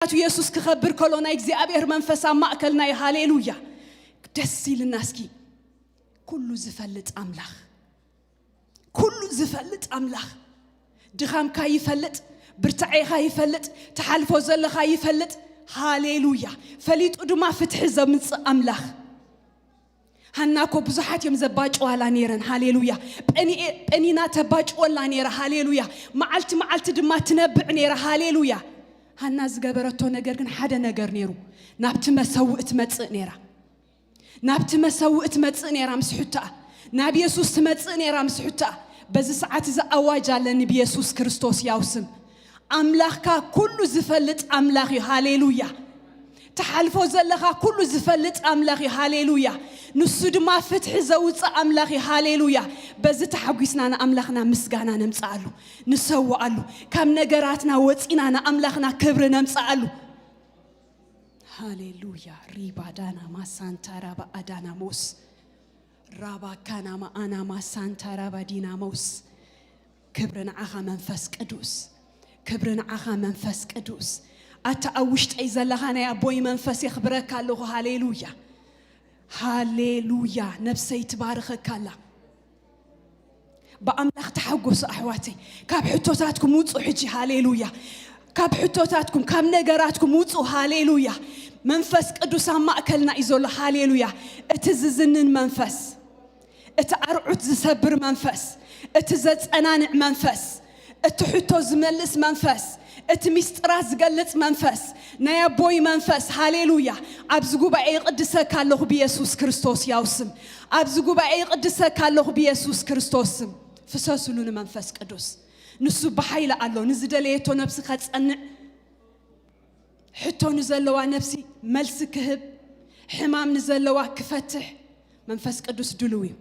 ኣቱ የሱስ ክኸብር ከሎ ናይ እግዚኣብሔር መንፈስ ኣብ ማእከልና እዩ። ሃሌሉያ። ደስ ኢልና እስኪ። ኩሉ ዝፈልጥ ኣምላኽ፣ ኩሉ ዝፈልጥ ኣምላኽ፣ ድኻምካ ይፈልጥ፣ ብርታዔኻ ይፈልጥ፣ ትሓልፎ ዘለኻ ይፈልጥ። ሃሌሉያ። ፈሊጡ ድማ ፍትሒ ዘምጽእ ኣምላኽ። ሃና እኮ ብዙሓት እዮም ዘባጭዋላ ነይረን። ሃሌሉያ። ጴኒኤ- ጴኒና ተባጭወላ ነይራ። ሃሌሉያ። መዓልቲ መዓልቲ ድማ ትነብዕ ነይራ። ሃሌሉያ። ሃና ዝገበረቶ ነገር ግን ሓደ ነገር ነይሩ። ናብቲ መሰውእ ትመጽእ ነይራ። ናብቲ መሰውእ ትመጽእ ነይራ ምስ ሕቶኣ። ናብ የሱስ ትመጽእ ነይራ ምስ ሕቶኣ። በዚ ሰዓት እዚ ኣዋጅ ኣለኒ ብየሱስ ክርስቶስ ያው ስም። ኣምላኽካ ኩሉ ዝፈልጥ ኣምላኽ እዩ። ሃሌሉያ። ትሓልፎ ዘለኻ ኩሉ ዝፈልጥ ኣምላኽ እዩ። ሃሌሉያ። ንሱ ድማ ፍትሒ ዘውፅእ ኣምላኽ እዩ። ሃሌሉያ። በዚ ተሓጒስና ንኣምላኽና ምስጋና ነምፅኣሉ፣ ንሰውኣሉ። ካብ ነገራትና ወፂና ንኣምላኽና ክብሪ ነምፅኣሉ። ሃሌሉያ። ሪባዳና ማሳንታ ራባ ኣዳናሞስ ራባ ካናማ ኣናማ ሳንታ ራባ ዲናሞስ። ክብሪ ንዓኻ መንፈስ ቅዱስ፣ ክብሪ ንዓኻ መንፈስ ቅዱስ። ኣታ ኣብ ውሽጠይ ዘለኻ ናይ ኣቦይ መንፈስ የኽብረካ ኣለኹ። ሃሌሉያ፣ ሃሌሉያ። ነብሰይ ትባርኸካ ኣላ። ብኣምላኽ ተሓጎሱ ኣሕዋተይ። ካብ ሕቶታትኩም ውጹ ሕጂ። ሃሌሉያ። ካብ ሕቶታትኩም፣ ካብ ነገራትኩም ውጹ። ሃሌሉያ። መንፈስ ቅዱስ ኣብ ማእከልና እዩ ዘሎ። ሃሌሉያ። እቲ ዝዝንን መንፈስ፣ እቲ ኣርዑት ዝሰብር መንፈስ፣ እቲ ዘጸናንዕ መንፈስ፣ እቲ ሕቶ ዝመልስ መንፈስ፣ እቲ ሚስጥራት ዝገልጽ መንፈስ፣ ናይ ኣቦይ መንፈስ። ሃሌሉያ። ኣብዚ ጉባኤ ይቕድሰካ ኣለኹ ብየሱስ ክርስቶስ ያው ስም። ኣብዚ ጉባኤ ይቕድሰካ ኣለኹ ብየሱስ ክርስቶስ ስም። ፍሰሱሉ ንመንፈስ ቅዱስ። ንሱ ብሓይሊ ኣሎ፣ ንዝደለየቶ ነብሲ ከጸንዕ። ሕቶ ንዘለዋ ነብሲ መልሲ ክህብ፣ ሕማም ንዘለዋ ክፈትሕ መንፈስ ቅዱስ ድሉው እዩ።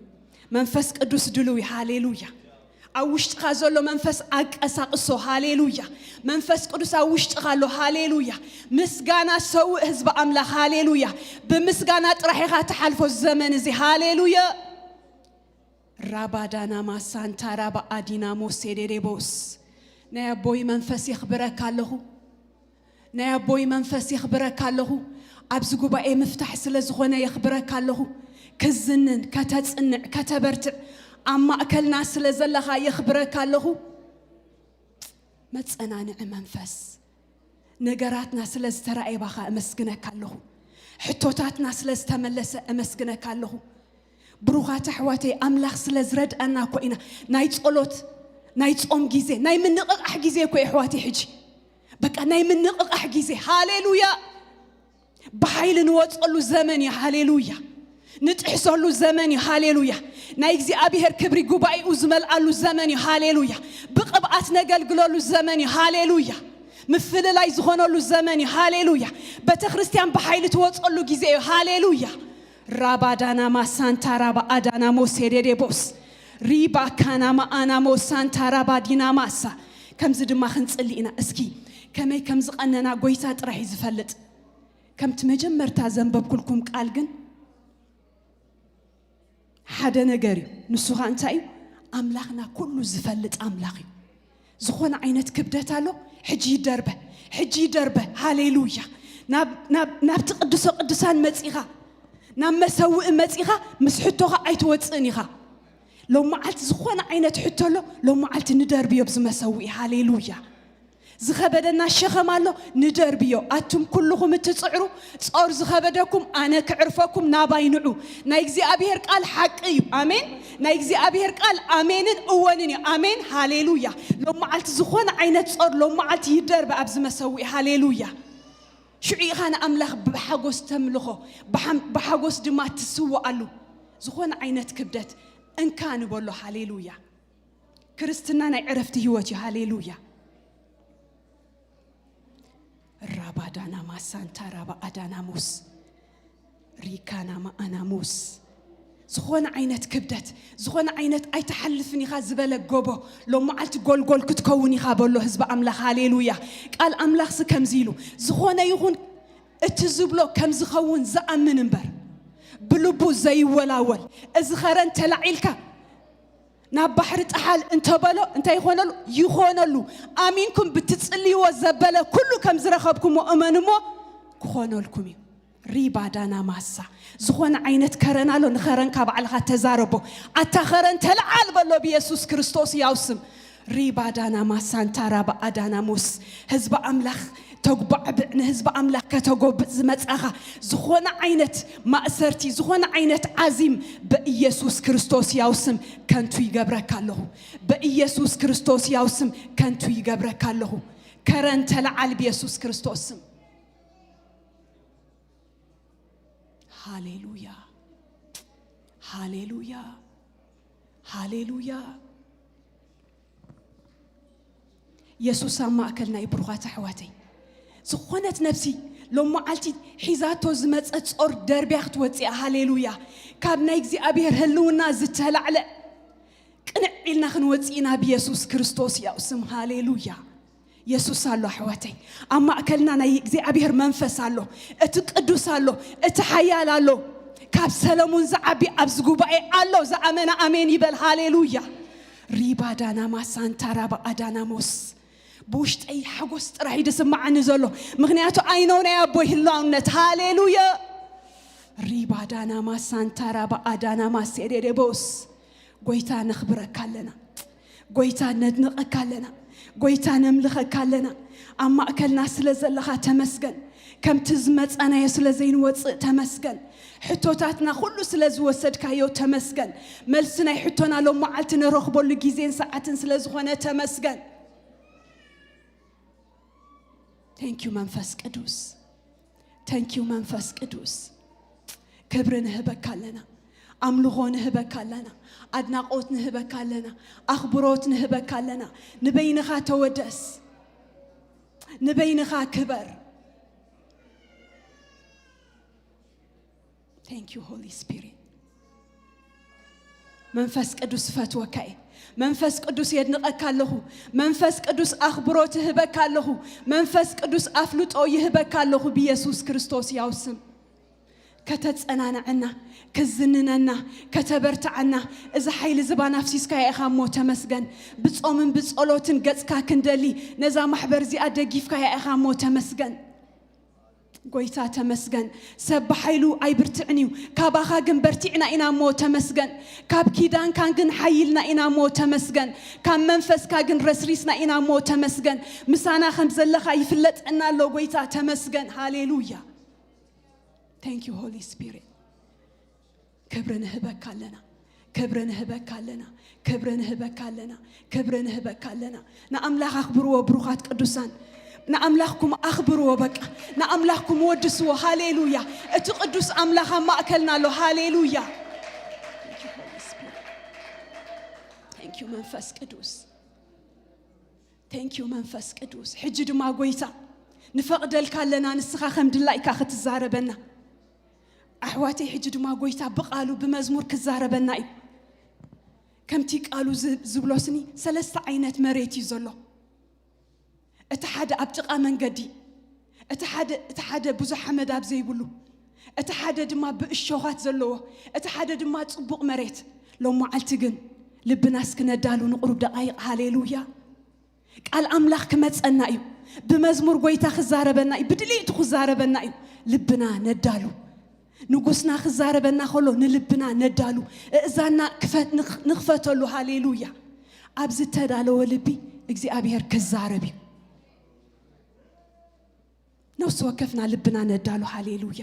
መንፈስ ቅዱስ ድሉው እዩ። ሃሌሉያ። ኣብ ውሽጥኻ ዘሎ መንፈስ ኣቀሳቅሶ። ሃሌሉያ። መንፈስ ቅዱስ ኣብ ውሽጥኻ ኣሎ። ሃሌሉያ። ምስጋና ሰውእ ህዝቢ ኣምላኽ። ሃሌሉያ። ብምስጋና ጥራሕ ኢኻ ትሓልፎ ዘመን እዚ። ሃሌሉያ። ራባዳናማ ሳንታ ራባ ኣዲናሞ ሴዴዴቦስ። ናይ ኣቦይ መንፈስ የኽብረካ ኣለኹ። ናይ ኣቦይ መንፈስ የኽብረካ ኣለኹ። ኣብዚ ጉባኤ ምፍታሕ ስለ ዝኾነ የኽብረካ ኣለኹ። ክዝንን፣ ከተጽንዕ፣ ከተበርትዕ ኣብ ማእከልና ስለ ዘለኻ የኽብረካ ኣለኹ። መጸናንዒ መንፈስ። ነገራትና ስለ ዝተራእየ ባኻ እመስግነካ ኣለኹ። ሕቶታትና ስለ ዝተመለሰ እመስግነካ ኣለኹ። ብሩኻት ኣሕዋተይ፣ ኣምላኽ ስለ ዝረድኣና እኮ ኢና። ናይ ጸሎት፣ ናይ ጾም ግዜ፣ ናይ ምንቕቓሕ ግዜ እኮ እዩ ኣሕዋተይ ሕጂ። በቃ ናይ ምንቕቓሕ ግዜ። ሃሌሉያ። ብሓይሊ ንወጸሉ ዘመን እዩ። ሃሌሉያ። ንጥሕሰሉ ዘመን እዩ። ሃሌሉያ። ናይ እግዚኣብሔር ክብሪ ጉባኤኡ ዝመልኣሉ ዘመን እዩ። ሃሌሉያ። ብቕብኣት ነገልግለሉ ዘመን እዩ። ሃሌሉያ። ምፍልላይ ዝኾነሉ ዘመን እዩ። ሃሌሉያ። ቤተ ክርስቲያን ብሓይሊ ትወጸሉ ግዜ እዩ። ሃሌሉያ። ራባዳናማ ሳንታ ራባ ኣዳናሞ ሴዴዴቦስ ሪባ ካናማ ኣናሞ ሳንታ ራባ ዲናማሳ። ከምዚ ድማ ክንጽሊ ኢና። እስኪ ከመይ ከም ዝቐነና ጎይታ ጥራሕ እዩ ዝፈልጥ። ከምቲ መጀመርታ ዘንበብኩልኩም ቃል ግን ሓደ ነገር እዩ። ንሱ ኸኣ እንታይ እዩ? ኣምላኽና ኩሉ ዝፈልጥ ኣምላኽ እዩ። ዝኾነ ዓይነት ክብደት ኣሎ፣ ሕጂ ይደርበ፣ ሕጂ ይደርበ። ሃሌሉያ። ናብ፣ ናብ፣ ናብቲ ቅዱሰ ቅዱሳን መጺኻ፣ ናብ መሰውኢ መጺኻ ምስ ሕቶኻ ኣይትወጽእን ኢኻ። ሎም መዓልቲ ዝኾነ ዓይነት ሕቶ ኣሎ፣ ሎም መዓልቲ ንደርብዮ ኣብዚ መሰውኢ። ሃሌሉያ። ዝኸበደና ሸኸም ኣሎ፣ ንደርብዮ። ኣቱም ኩልኹም እትጽዕሩ፣ ጾር ዝኸበደኩም፣ ኣነ ክዕርፈኩም፣ ናባይ ንዑ። ናይ እግዚኣብሔር ቃል ሓቂ እዩ። ኣሜን። ናይ እግዚኣብሔር ቃል ኣሜንን እወንን እዩ። ኣሜን። ሃሌሉያ። ሎም መዓልቲ ዝኾነ ዓይነት ጾር፣ ሎም መዓልቲ ይደርበ ኣብዚ መሰውኢ። ሃሌሉያ። ሽዑ ኢኻ ንኣምላኽ ብሓጎስ ተምልኾ፣ ብሓም-፣ ብሓጎስ ድማ ትስውኣሉ። ዝኾነ ዓይነት ክብደት እንካ ንበሎ። ሃሌሉያ። ክርስትና ናይ ዕረፍቲ ህይወት እዩ። ሃሌሉያ። ራባዳናማ ሳንታ ራባ ኣዳናሞስ ሪካናማ ኣናሞስ። ዝኾነ ዓይነት ክብደት፣ ዝኾነ ዓይነት ኣይትሓልፍን ኢኻ ዝበለ ጎቦ፣ ሎም መዓልቲ ጎልጎል ክትከውን ኢኻ በሎ ህዝቢ ኣምላኽ። ሃሌሉያ። ቃል ኣምላኽሲ ከምዚ ኢሉ፣ ዝኾነ ይኹን እቲ ዝብሎ ከም ዝኸውን ዝኣምን እምበር፣ ብልቡ ዘይወላወል፣ እዚ ኸረን ተላዒልካ ናብ ባሕሪ ጠሓል እንተበሎ እንታይ ይኾነሉ? ይኾነሉ። ኣሚንኩም ብትጽልይዎ ዘበለ ኩሉ ከም ዝረኸብኩሞ እመንሞ ክኾነልኩም እዩ። ሪባ ዳና ማሳ ዝኾነ ዓይነት ከረን ኣሎ። ንኸረንካ ባዕልኻ ተዛረቦ። ኣታ ኸረን ተለዓል በሎ ብየሱስ ክርስቶስ ያው ስም። ሪባ ዳና ማሳ እንታራ በኣዳና ሞስ ህዝቢ ኣምላኽ ተጉባዕብዕ ንህዝቢ ኣምላኽ ከተጎብጥ ዝመጻኻ ዝኾነ ዓይነት ማእሰርቲ ዝኾነ ዓይነት ዓዚም በኢየሱስ ክርስቶስ ያው ስም ከንቱ ይገብረካ ኣለኹ። በኢየሱስ ክርስቶስ ያው ስም ከንቱ ይገብረካ ኣለኹ። ከረን ተለዓል ብየሱስ ክርስቶስ ስም። ሃሌሉያ፣ ሃሌሉያ፣ ሃሌሉያ። የሱስ ኣብ ማእከልና እዩ። ብሩኻት ኣሕዋተይ፣ ዝኾነት ነፍሲ ሎመዓልቲ ሒዛቶ ዝመጸት ጾር ደርብያ ክትወጽእ እያ። ሃሌሉያ። ካብ ናይ እግዚኣብሔር ህልውና ዝተላዕለ ቅንዕ ኢልና ክንወጽእ ኢና ብየሱስ ክርስቶስ ያው ስም። ሃሌሉያ። የሱስ ኣሎ ኣሕዋተይ። ኣብ ማእከልና ናይ እግዚኣብሔር መንፈስ ኣሎ። እቲ ቅዱስ ኣሎ። እቲ ሓያል ኣሎ። ካብ ሰለሙን ዝዓቢ ኣብዚ ጉባኤ ኣሎ። ዝኣመነ ኣሜን ይበል። ሃሌሉያ። ሪባ ዳና ማሳንታ ራባ ኣዳናሞስ። ብውሽጠይ ሓጎስ ጥራሕ እዩ ዝስምዓኒ ዘሎ። ምኽንያቱ ኣይኖ ናይ ኣቦይ ህላውነት። ሃሌሉያ። ሪባ ዳና ማሳንታ ራባ ኣዳና ማሴዴዴቦስ። ጎይታ ነኽብረካ ኣለና። ጎይታ ነድንቐካ ኣለና። ጎይታ ነምልኸካ ኣለና። ኣብ ማእከልና ስለ ዘለኻ ተመስገን። ከምቲ ዝመጻናዮ ስለ ዘይንወጽእ ተመስገን። ሕቶታትና ኩሉ ስለ ዝወሰድካዮ ተመስገን። መልሲ ናይ ሕቶና ሎም መዓልቲ ንረኽበሉ ግዜን ሰዓትን ስለ ዝኾነ ተመስገን። Thank you መንፈስ ቅዱስ። Thank you መንፈስ ቅዱስ። ክብሪ ንህበካ ኣለና። ኣምልኾ ንህበካ ኣለና። ኣድናቖት ንህበካ ኣለና። ኣኽብሮት ንህበካ ኣለና። ንበይንኻ ተወደስ። ንበይንኻ ክበር። Thank you Holy Spirit። መንፈስ ቅዱስ እፈትወካ እየ። መንፈስ ቅዱስ የድንቐካ ኣለኹ። መንፈስ ቅዱስ ኣኽብሮት እህበካ ኣለኹ። መንፈስ ቅዱስ ኣፍልጦ ይህበካ ኣለኹ ብየሱስ ክርስቶስ ያው ስም። ከተጸናንዐና፣ ክዝንነና፣ ከተበርትዓና፣ እዚ ሓይሊ እዚ ባና ኣፍሲስካያ ኢኻ እሞ ተመስገን። ብጾምን ብጸሎትን ገጽካ ክንደሊ ነዛ ማሕበር እዚኣ ደጊፍካያ ኢኻ እሞ ተመስገን። ጎይታ ተመስገን። ሰብ ብሓይሉ ኣይብርትዕን እዩ፣ ካባኻ ግን በርቲዕና ኢና እሞ ተመስገን። ካብ ኪዳንካ ግን ሓይልና ኢና እሞ ተመስገን። ካብ መንፈስካ ግን ረስሪስና ኢና እሞ ተመስገን። ምሳና ከም ዘለኻ ይፍለጠና ኣሎ ጎይታ ተመስገን። ሃሌሉያ። Thank you Holy Spirit። ክብሪ ንህበካ ኣለና። ክብሪ ንህበካ ኣለና። ክብሪ ንህበካ ኣለና። ክብሪ ንህበካ ኣለና። ንኣምላኽ ኣኽብርዎ ብሩኻት ቅዱሳን። ንኣምላኽኩም ኣኽብርዎ በቃ። ንኣምላኽኩም ወድስዎ። ሃሌሉያ። እቲ ቅዱስ ኣምላኽ ኣብ ማእከልና ኣሎ። ሃሌሉያ። Thank you መንፈስ ቅዱስ። Thank you መንፈስ ቅዱስ። ሕጂ ድማ ጎይታ ንፈቕደልካ ኣለና ንስኻ ከም ድላይካ ክትዛረበና። ኣሕዋተይ ሕጂ ድማ ጎይታ ብቓሉ ብመዝሙር ክዛረበና እዩ። ከምቲ ቃሉ ዝ- ዝብሎስኒ ሰለስተ ዓይነት መሬት እዩ ዘሎ። እቲ ሓደ ኣብ ጥቓ መንገዲ፣ እቲ ሓደ እቲ ሓደ ብዙሕ ሓመድ ኣብ ዘይብሉ፣ እቲ ሓደ ድማ ብእሾኻት ዘለዎ፣ እቲ ሓደ ድማ ጽቡቕ መሬት። ሎም መዓልቲ ግን ልብናስ ክነዳሉ ንቕሩብ ደቓይቕ። ሃሌሉያ። ቃል ኣምላኽ ክመጸና እዩ። ብመዝሙር ጎይታ ክዛረበና እዩ። ብድልይቱ ክዛረበና እዩ። ልብና ነዳሉ። ንጉስና ክዛረበና ከሎ ንልብና ነዳሉ። እእዛና ክፈት- ንኽ- ንኽፈተሉ። ሃሌሉያ። ኣብ ዝተዳለወ ልቢ እግዚኣብሔር ክዛረብ እዩ። ነፍሲ ወከፍና ልብና ነዳሉ። ሃሌሉያ።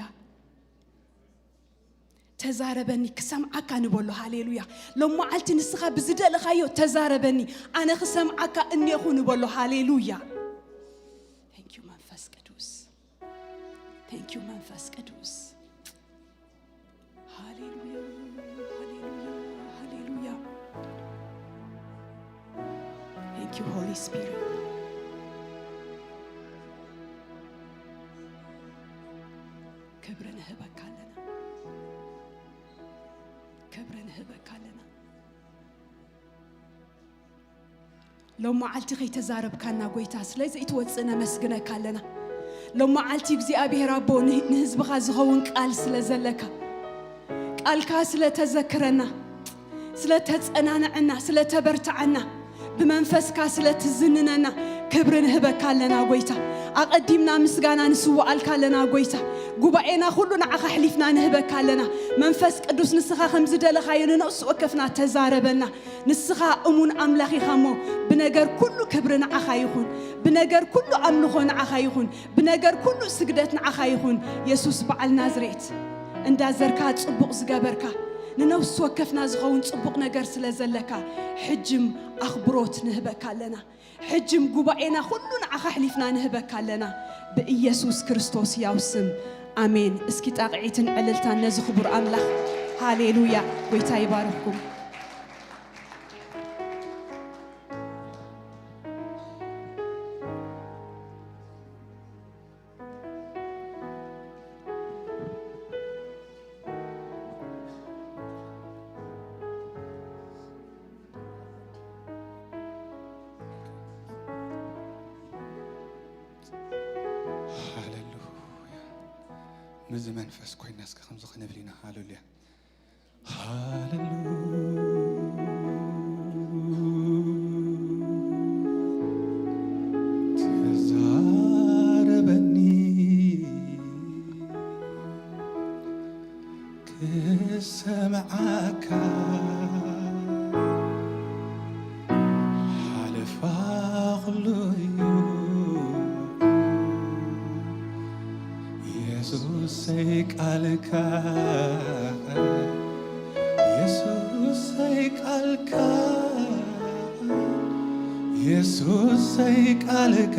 ተዛረበኒ ክሰምዓካ ንበሎ። ሃሌሉያ። ሎም መዓልቲ ንስኻ ብዝደለኻዮ ተዛረበኒ ኣነ ክሰምዓካ እኔኹ ንበሎ። ሃሌሉያ። Thank you መንፈስ ቅዱስ። Thank you መንፈስ ቅዱስ። ሃሌሉያ፣ ሃሌሉያ፣ ሃሌሉያ። Thank you Holy Spirit። ክብሪ ንህበካ ኣለና። ክብሪ ንህበካ ኣለና። ሎም መዓልቲ ከይተዛረብካና ጎይታ ስለዚ እትወፅእ ነመስግነካ ኣለና። ሎም መዓልቲ እግዚኣብሔር ኣቦ ንህ- ንህዝብኻ ዝኸውን ቃል ስለ ዘለካ ቃልካ ስለ ተዘክረና ስለ ተጸናንዐና፣ ስለ ተበርትዓና፣ ብመንፈስካ ስለ ትዝንነና ክብሪ ንህበካ ኣለና ጎይታ። ኣቐዲምና ምስጋና ንስውኣልካ ኣለና ጎይታ። ጉባኤና ኩሉ ንዓኻ ኣሕሊፍና ንህበካ ኣለና። መንፈስ ቅዱስ ንስኻ ከም ዝደለኻዮ ንነፍሲ ወከፍና ተዛረበና። ንስኻ እሙን ኣምላኽ ኢኻ እሞ ብነገር ኩሉ ክብሪ ንዓኻ ይኹን። ብነገር ኩሉ ኣምልኾ ንዓኻ ይኹን። ብነገር ኩሉ ስግደት ንዓኻ ይኹን። የሱስ በዓል ናዝሬት፣ እንዳ ዘርካ ጽቡቕ ዝገበርካ፣ ንነፍሲ ወከፍና ዝኸውን ጽቡቕ ነገር ስለ ዘለካ፣ ሕጅም ኣኽብሮት ንህበካ ኣለና። ሕጅም ጉባኤና ኩሉ ንዓኻ ኣሕሊፍና ንህበካ ኣለና። ብኢየሱስ ክርስቶስ ያው ስም፣ ኣሜን። እስኪ ጣቕዒትን ዕልልታን ነዚ ክቡር ኣምላኽ። ሃሌሉያ። ጎይታ ይባርኽኩም። ሃሌሉያ። ምስዚ መንፈስ ኮይና እስከ ከምዚ ክንብል ኢና። ሃሌሉያ። ሃሌሉያ። ተዛረበኒ ክሰምዓካ፣ ሓለፋ ኩሉ እዩ። የሱሰይ ቃልካ፣ የሱሰይ ቃልካ፣ የሱሰይ ቃልካ፣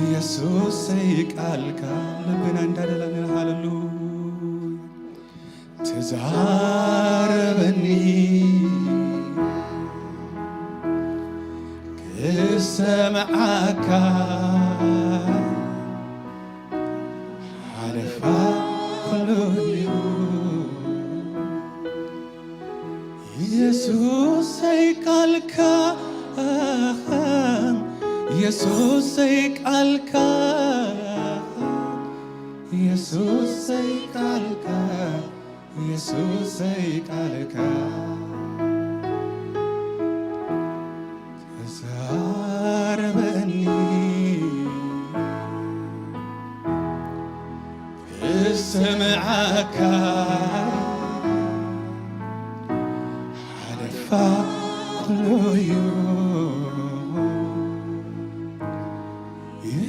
የሱሰይ ቃልካ። ልብና እንዳደላና ሃሌሉያ። ተዛረበኒ ክሰምዓካ፣ ሓለፋ ኩሉ እዩ። የሱሰይ ቃልካ፣ የሱሰይ ቃልካ፣ የሱሰይ ቃልካ፣ የሱሰይ ቃልካ። ተዛረበኒ ክሰምዓካ፣ ሓለፋ ኩሉ እዩ።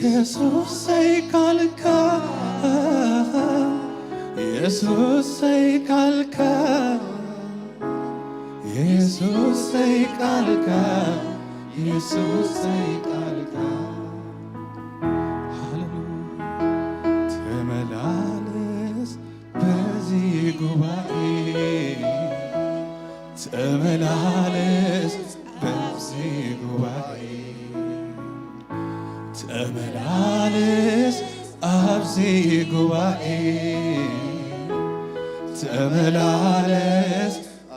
የሱሰይ ቃልካ፣ የሱሰይ ቃልካ፣ የሱሰይ ቃልካ፣ የሱሰይ ቃልካ። ሃሌሉያ። ተመላለስ በዚ ጉባኤ፣ ተመላለስ በዚ ጉባኤ፣ ተመላለስ ኣብዚ ጉባኤ፣ ተመላለስ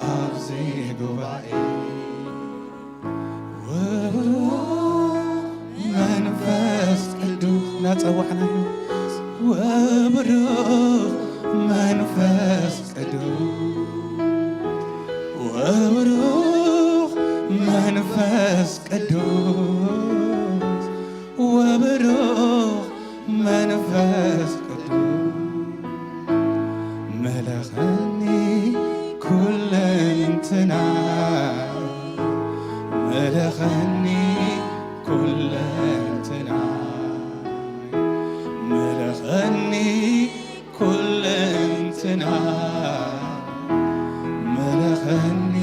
ኣብዚ ጉባኤ። ወብሩኽ መንፈስ ቅዱስ እናጸዋዕናዮ፣ ወብሩኽ መንፈስ ቅዱስ፣ ወብሩኽ መንፈስ ቅዱስ፣ ወብሩኽ መንፈስ ቅዱስ፣ መለኸኒ ኩለንትና፣ መለኸኒ ኩለንትና፣ መለኸኒ ኩለንትና፣ መለኸኒ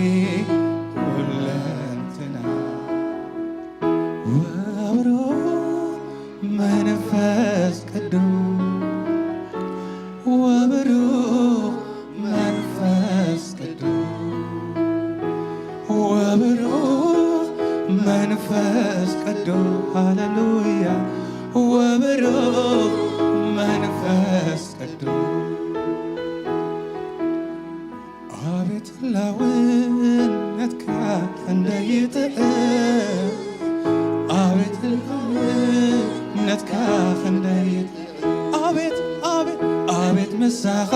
ኩለንትና። ወብሩኽ መንፈስ ቅዱስ፣ ወብሩኽ መንፈስ ቅዱስ፣ ወብሩኽ መንፈስ ቅዱስ፣ ሃሌሉያ፣ ወብሩኽ መንፈስ ቅዱስ። ኣቤት ህላውነትካ ክንደይ ይጥዕም፣ ኣቤት ህላውነትካ ክንደይ ይጥዕም፣ ኣቤት፣ ኣቤት፣ ኣቤት ምሳኻ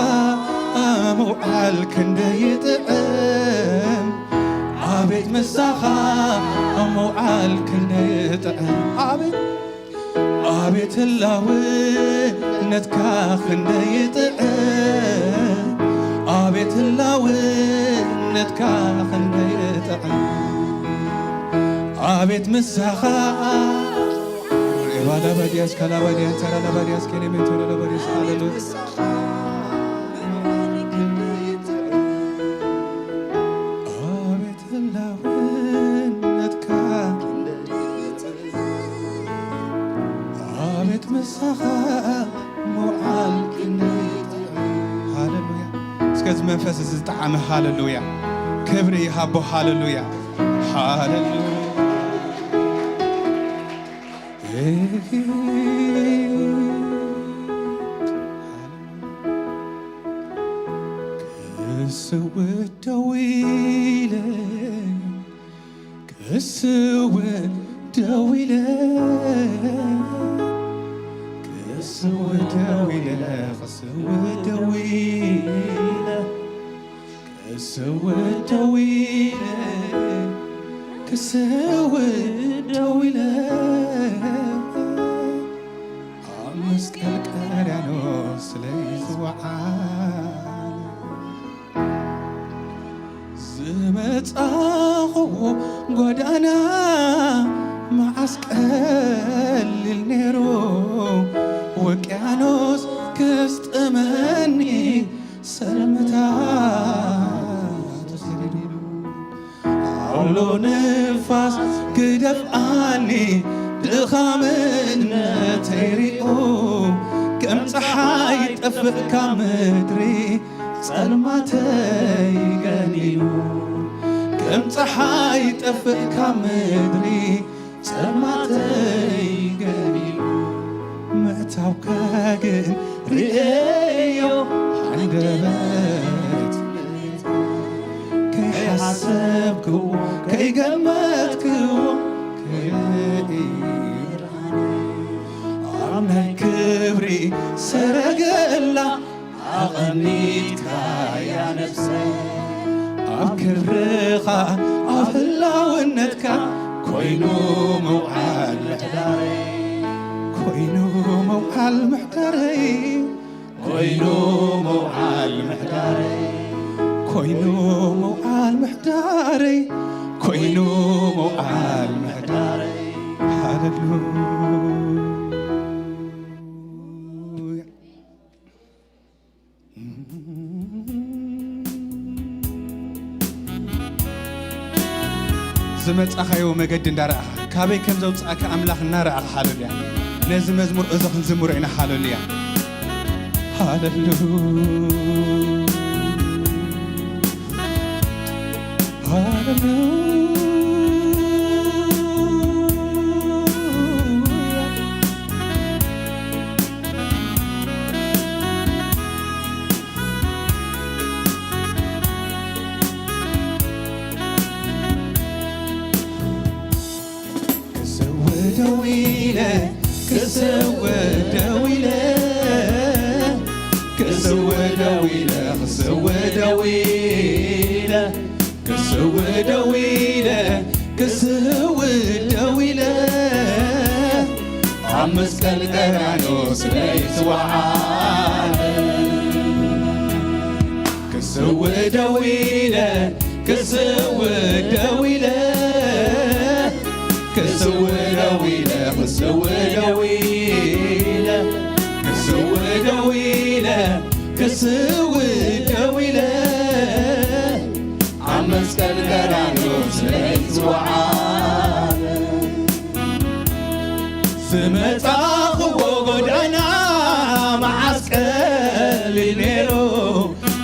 ምውዓል ክንደይ ይጥዕም፣ ኣቤት ምሳኻ ምውዓል ክንደይ ይጥዕም። ኣቤት ኣቤት ህላውነትካ ክንደይ ይጥዕም፣ ኣቤት ህላውነትካ ክንደይ ይጥዕም። ኣቤት ምሳኻ ሬባላባዲያስ ካላባዲያን ተራላባዲያስ ኬሌሜንቶራላባዲያስ ሃሌሉያ። ኣቤት ህላውነትካ ኣቤት ምሳኻ ምውዓል ክንደይ ጥዑም። ሃሌሉያ። እስከ እዚ መንፈስ እዚ ዝጠዓመ ሃሌሉያ ክብሪ ይሃቦ። ሃሌሉያ፣ ሃሌሉያ። ክስውእ ደው ኢለ ክስውእ ደው ኢለ ክስውእ ደው ኢለ ክስውእ ደው ኢለ ክስውእ ደው ኢለ ክስውእ ደው ኢለ ኣብ መስቀል ቀራንዮ ስለይ ዝወዓል ዝመጻኹዎ ጎዳና መዓስ ቀሊል ነይሩ፣ ውቅያኖስ ክስጥመኒ ሰልምታት ሰዲዱ። ኣውሎ ንፋስ ክደፍኣኒ ድኻምነተይ ሪኡ፣ ከም ፀሓይ ጠፍእ ካብ ምድሪ ጸልማተይ ገኒኑ። ከም ፀሓይ ጠፍእ ካብ ምድሪ ጸልማተይ ገኒኑ። ምእታውካ ግን ርእዮ ሃንደበት ከይሓሰብክዎ ከይገመትክዎ ክርኢ ኣብ ናይ ክብሪ ሰረገላ ኣቐኒትካያ ነፍሰይ ኣብ ክብርኻ ኣብ ህላውነትካ ኮይኑ ምውዓል ምሕዳረይ ኮይኑ ምውዓል ምሕዳረይ ኮይኑ ምውዓል ምሕዳረይ ኮይኑ ምውዓል ምሕዳረይ ኮይኑ ምውዓል ምሕዳረይ ሃሌሉያ። ዝመጻኻዮ መገዲ እንዳረኣኻ ካበይ ከም ዘውጻእካ ኣምላኽ እናረኣኻ ሃሌሉያ። ነዚ መዝሙር እዚ ክንዝምሮ ኢና ሃሌሉያ። ሃሌሉያ። ሃሌሉያ። ክስውእ ደው ኢለ፣ ክስውእ ደው ኢለ፣ ክስውእ ደው ኢለ፣ ክስውእ ደው ኢለ፣ ክስውእ ደው ኢለ፣ ክስውእ ደው ኢለ፣ ኣብ መስቀል ቀራንዮ ስለይ ዝወዓለ። ክስውእ ደው ኢለ፣ ክስውእ ደው ኢለ፣ ክስውእ ደው ኢለ፣ ክስውእ ደው ኢለ፣ ክስውእ ደው ኢለ፣ ክስውእ ደው ኢለ፣ ኣብ መስቀል ቀራንዮ ስለይ ዝወዓለ። ዝመጻኽዎ ጎዳና መዓስ ቀሊል ነይሩ፣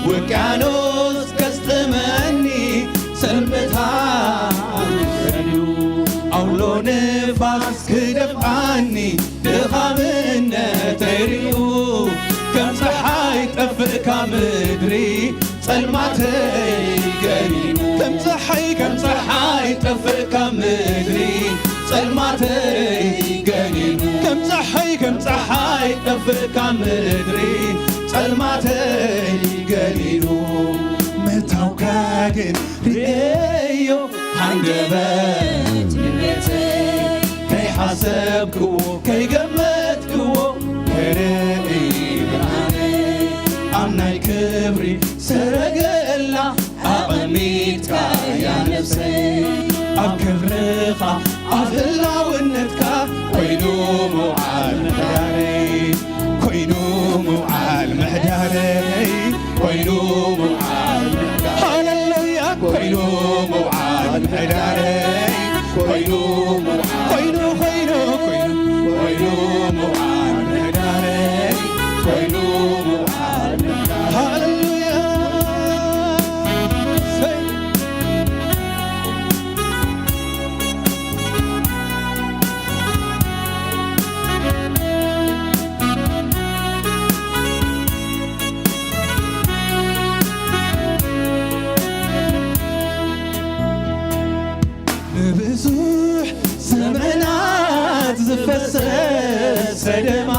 ውቅያኖስ ከስጥመኒ ሰልምታት ሰዲዱ፣ ኣውሎ ንፋስ ክደፍኣኒ ድኻምነተይ ሪኡ፣ ከም ጸሓይ ጠፍእ ካብ ምድሪ ጸልማተይ ገኒኑ። ከም ጸሓይ፣ ከም ጸሓይ ጠፍእ ካብ ምድሪ ጸልማተይ ገኒኑ። ከም ጸሓይ፣ ከም ጸሓይ ጠፍእ ካብ ምድሪ ጸልማተይ ገሊሉ ምእታውካ ግን ርእዮ። ሃንደበት እምነተይ ከይሓሰብክዎ ከይገመትክዎ ክርኢ ብርሃነይ ኣብ ናይ ክብሪ ሰረገላ ኣቐሚጥካያ ነፍሰይ። ኣብ ክብርኻ ኣብ ህላውነትካ ኮይኑ ምውዓል ምሕዳረይ፣ ኮይኑ ምውዓል ምሕዳረይ፣ ኮይኑ ምውዓል ምሕዳረይ። ሃሌሉያ። ኮይኑ ምውዓል ምሕዳረይ፣ ኮይኑ ምውዓል፣ ኮይኑ፣ ኮይኑ፣ ኮይኑ፣ ኮይኑ ምውዓል ምሕዳረይ፣ ኮይኑ ምውዓል ምሕዳረይ። ሃሌሉያ። ሰይ። ንብዙሕ ዘመናት ዝፈሰሰ ደማ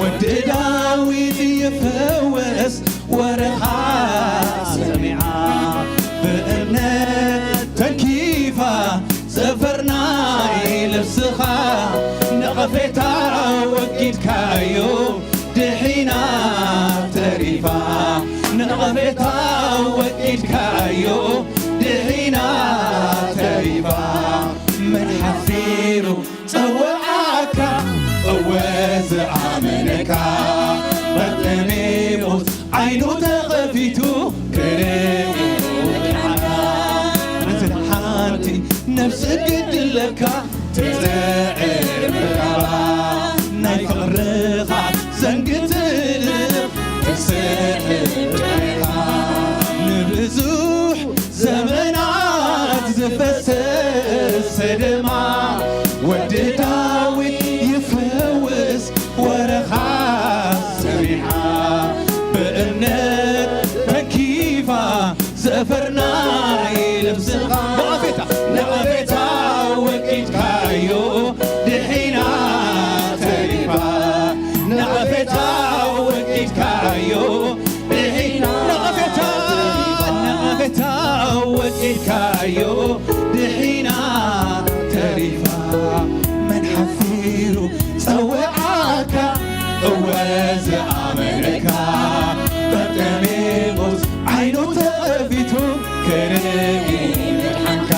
ወዲ ዳዊት ይፈወስ ወረኻ ሰሚዓ ብእምነት ተንኪፋ ዘፈርናይ ልብስኻ ነቐፌታ ወጊድካዮ ድሒና ተሪፋ ነቐፌታ ወጊድካዮ ድሒና ተሪፋ መን ሓፊሩ ጸውዓካ እወ ዝኣመነካ በርጠሜዎስ ዓይኑ ተኸፊቱ ክርኢ ወድዓካ ነቲ ሓንቲ ነፍሲ ግድለካ ትጽዕር ምርካባ ናይ ፍቕርኻ ዘንግትልኽ ትስዕር ድሕሬኻ ንብዙሕ ዘመናት ዝፈሰሰ ደማ ወዲ ዳዊት ይፈውስ ወረኻ ሰሚዓ ብእምነት ተንኪፋ ዘፈርናይ ልብስኻ ነቐፌታ ነቐፌታ ወቂድካዮ ድሒና ተሪፋ ነቐፌታ ወቂድካዮ ድሒና ነቐፌታ ነቐፌታ ወቂድካዮ ድሒና ተሪፋ መን ሓፊሩ ጸውዓካ እወ ዝኣመነካ በርጠሜዎስ ዓይኑ ተኸፊቱ ክርኢ ምድሓንካ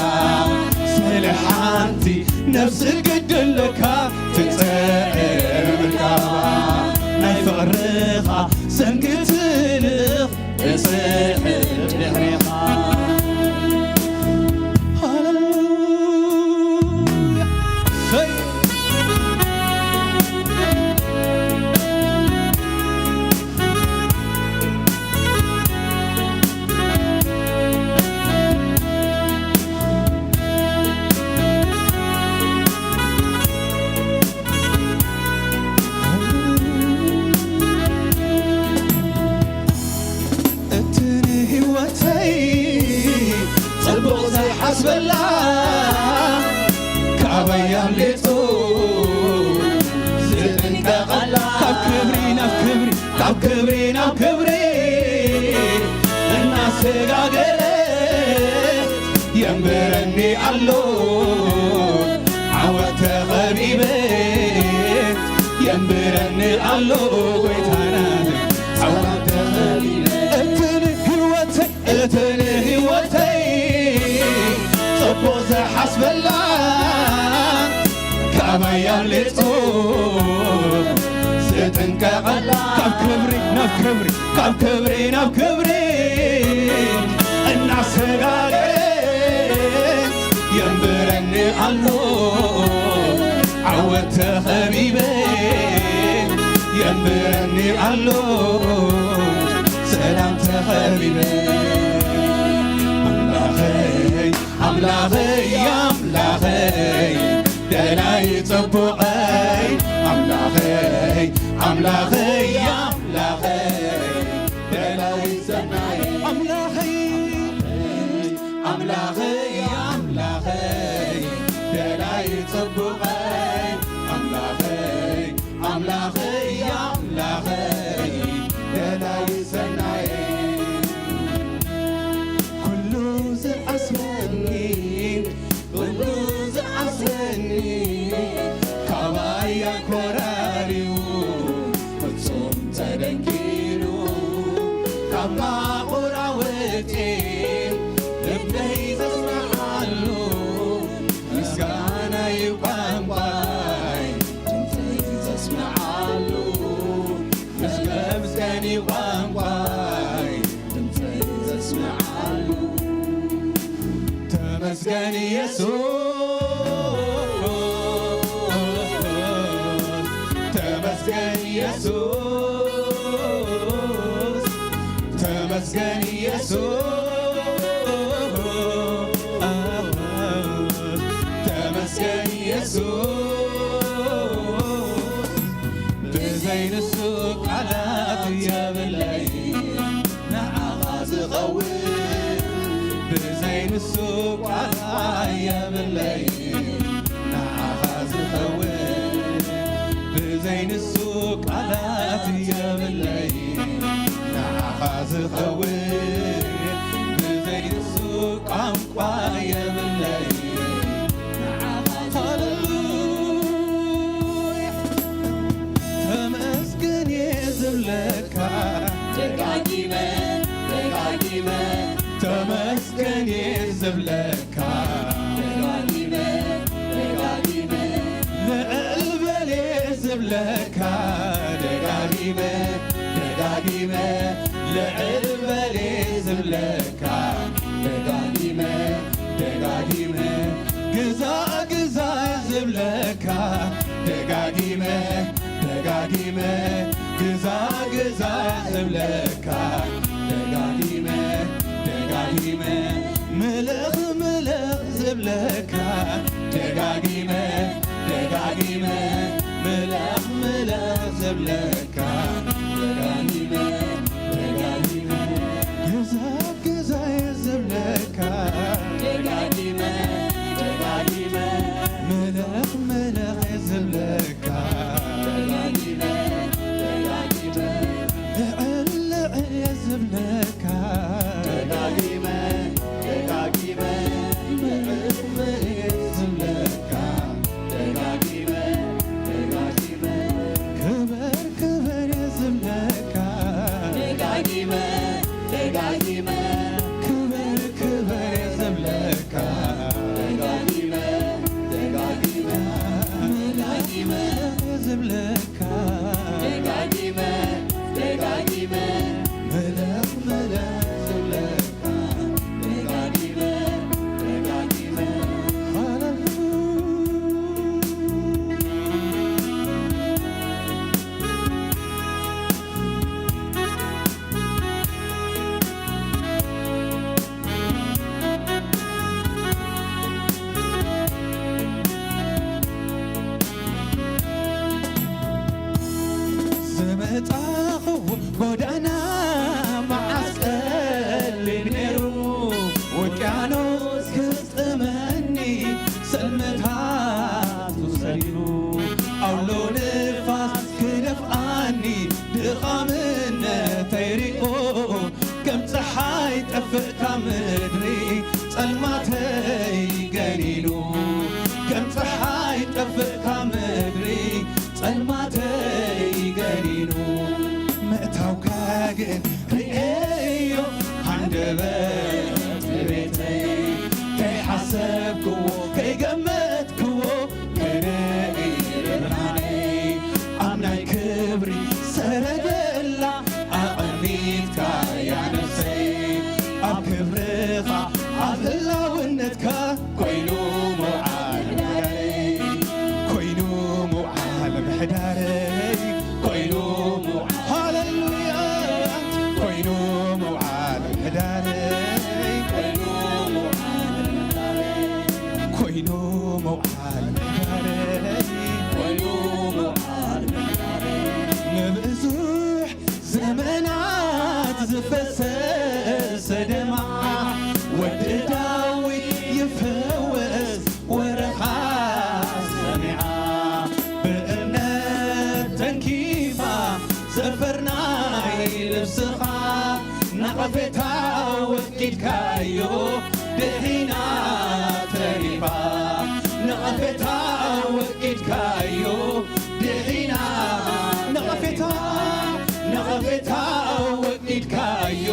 ስለ ሓንቲ ነፍሲ ግድለካ ትጽዕር ምርካባ ናይ ፍቕርኻ ሰንኪ ትልኽ እጽዕር ድሕሬኻ ሃሌሉያ እቲ ንህይወተይ ጽቡቕ ዘይሓስበላ ካባይ ኣምሊጡ ዝጥንቀቐላ ካብ ክብሪ ናብ ክብሪ ካብ ክብሪ ናብ ክብሪ እናሰጋገረ የንብረኒ ኣሎ ዓወት ተኸቢበ የንብረኒ ኣሎ ጎይታና ዓወት ተኸቢበ እቲ ንህይወተይ እቲ ንህይወተይ ጽቡቕ ዝሓስበላ ካባይ ኣምሊጡ ዝጥንቀቐላ ካብ ክብሪ ናብ ክብሪ ካብ ክብሪ ናብ ክብሪ እናሰጋገረ የንብረኒ ኣሎ ዓወት ተኸቢበ የንብረኒ ኣሎ ሰላም ተኸቢበ ኣምላኸይ ኣምላኸይ ኣምላኸይ ደላይ ጽቡቐይ ኣምላኸይ ኣምላኸይ ኣምላኸይ ደላይ ሰናይ ኣምላኸይ ኣምላኸይ ኣምላኸይ ደላይ ጽቡቐይ ኣምላኸይ ኣምላኸይ ኣምላኸይ ደላይ ሰናይ ኣባ ቁራውቲ ልበይ ዘስምዓሉ፣ ምስጋናይ ቋንቋይ ድምፀይ ዘስምዓሉ፣ ምስ መመስገኒ ቋንቋይ ድምፀይ ዘስምዓሉ። ተመስገን ኢየሱስ፣ ተመስገን ኢየሱስ፣ ተመስገን ኢየሱስ፣ ተመስገን ኢየሱስ። ብዘይ ንሱ ቃላት የብለይ ንዓኻ ዝኸውን፣ ብዘይ ንሱ ቃላት የብለይ ንዓኻ ዝኸውን፣ ብዘይ ንሱ ቃላት የብለይ ንዓኻ ዝኸውን፣ ብዘይ ንሱ ቋንቋ የብለይ። ሃሌሉያ። ተመስገን እየ ዝብለካ ደጋጊመ፣ ደጋጊመ። ተመስገን እየ ዝብለካ ደጋጊመ፣ ደጋጊመ። ልዕል በል እየ ዝብለካ ደጋጊመ፣ ደጋጊመ። ልዕል በል እየ ዝብለካ ደጋጊመ፣ ደጋጊመ። ግዛእ፣ ግዛእ እየ ዝብለካ ደጋጊመ፣ ደጋጊመ። ግዛእ፣ ግዛእ እየ ዝብለካ ደጋጊመ፣ ደጋጊመ። ምለኽ፣ ምለኽ ዝብለካ ደጋጊመ፣ ደጋጊመ። ምለኽ፣ ምለኽ ዝብለካ ደጋጊመ፣ ደጋጊመ። ግዛእ፣ ግዛእ እየ ዝብለካ ደጋጊመ፣ ደጋጊመ። ምለኽ፣ ምለኽ እየ ዝብለካ ደጋጊመ፣ ደጋጊመ። ልዕል፣ ልዕል እየ ዝብለካ ደጋጊመ፣ ደጋጊመ። ልዕል፣ ልዕል እየ ዝብለካ ደጋጊመ፣ ደጋጊመ። ክበር፣ ክበር እየ ዝብለካ ደጋጊመ፣ ደጋጊመ። ክበር፣ ክበር እየ ዝብለካ ደጋጊመ፣ ደጋጊመ። ደጋጊመ እየ ዝብለካ ደጋጊመ፣ ደጋጊመ። ምለኽ፣ ምለኽ ዝብለካ ደጋጊመ፣ ደጋጊመ። ሃሌሉያ። ዝመጻኹ ጎዳና መዓስ ቀሊል ነይሩ፣ ውቅያኖስ ክስጥመኒ ጸልመታቱ ሰሪሩ፣ ኣውሎ ንፋስ ክደፍኣኒ ድኻምነተይ ሪኦ፣ ከም ጸሓይ ጠፍእ ካብ ምድሪ ጸልማተይ ገኒኑ፣ ከም ጸሓይ ጠፍእ ካብ ምድሪ ጸልማተይ ገኒኑ። ምእታውካ ግን ርእየዮ ሃንደበት ቤተይ፣ ከይሓሰብክዎ ከይገመትክዎ ክርኢ ብርሃነይ። ኣብ ናይ ክብሪ ሰረገላ ኣቐሚጥካያ ነፍሰይ፣ ኣብ ክብርኻ ኣብ ህላውነትካ ኮይኑ ምውዓል ምሕዳረይ፣ ኮይኑ ምውዓል ምሕዳረይ፣ ኮይኑ ምውዓል፣ ሃሌሉያ፣ ኮይኑ ምውዓል ምሕዳረይ፣ ኮይኑ ምውዓል ምሕዳረይ፣ ኮይኑ ምውዓል ምሕዳረይ፣ ኮይኑ ምውዓል ምሕዳረይ። ንብዙሕ ዘመናት ዝፈሰሰ ደማ ወዲ ዳዊት ይፈወስ ወረኻ ሰሚዓ፣ ብእምነት ተንኪፋ ዘፈር ናይ ልብስኻ ነቐፌታ ወጊድካዮ ድሒና ተሪፋ፣ ነቐፌታ ወጊድካዮ ድሒና፣ ነቐፌታ፣ ነቐፌታ ወጊድካዮ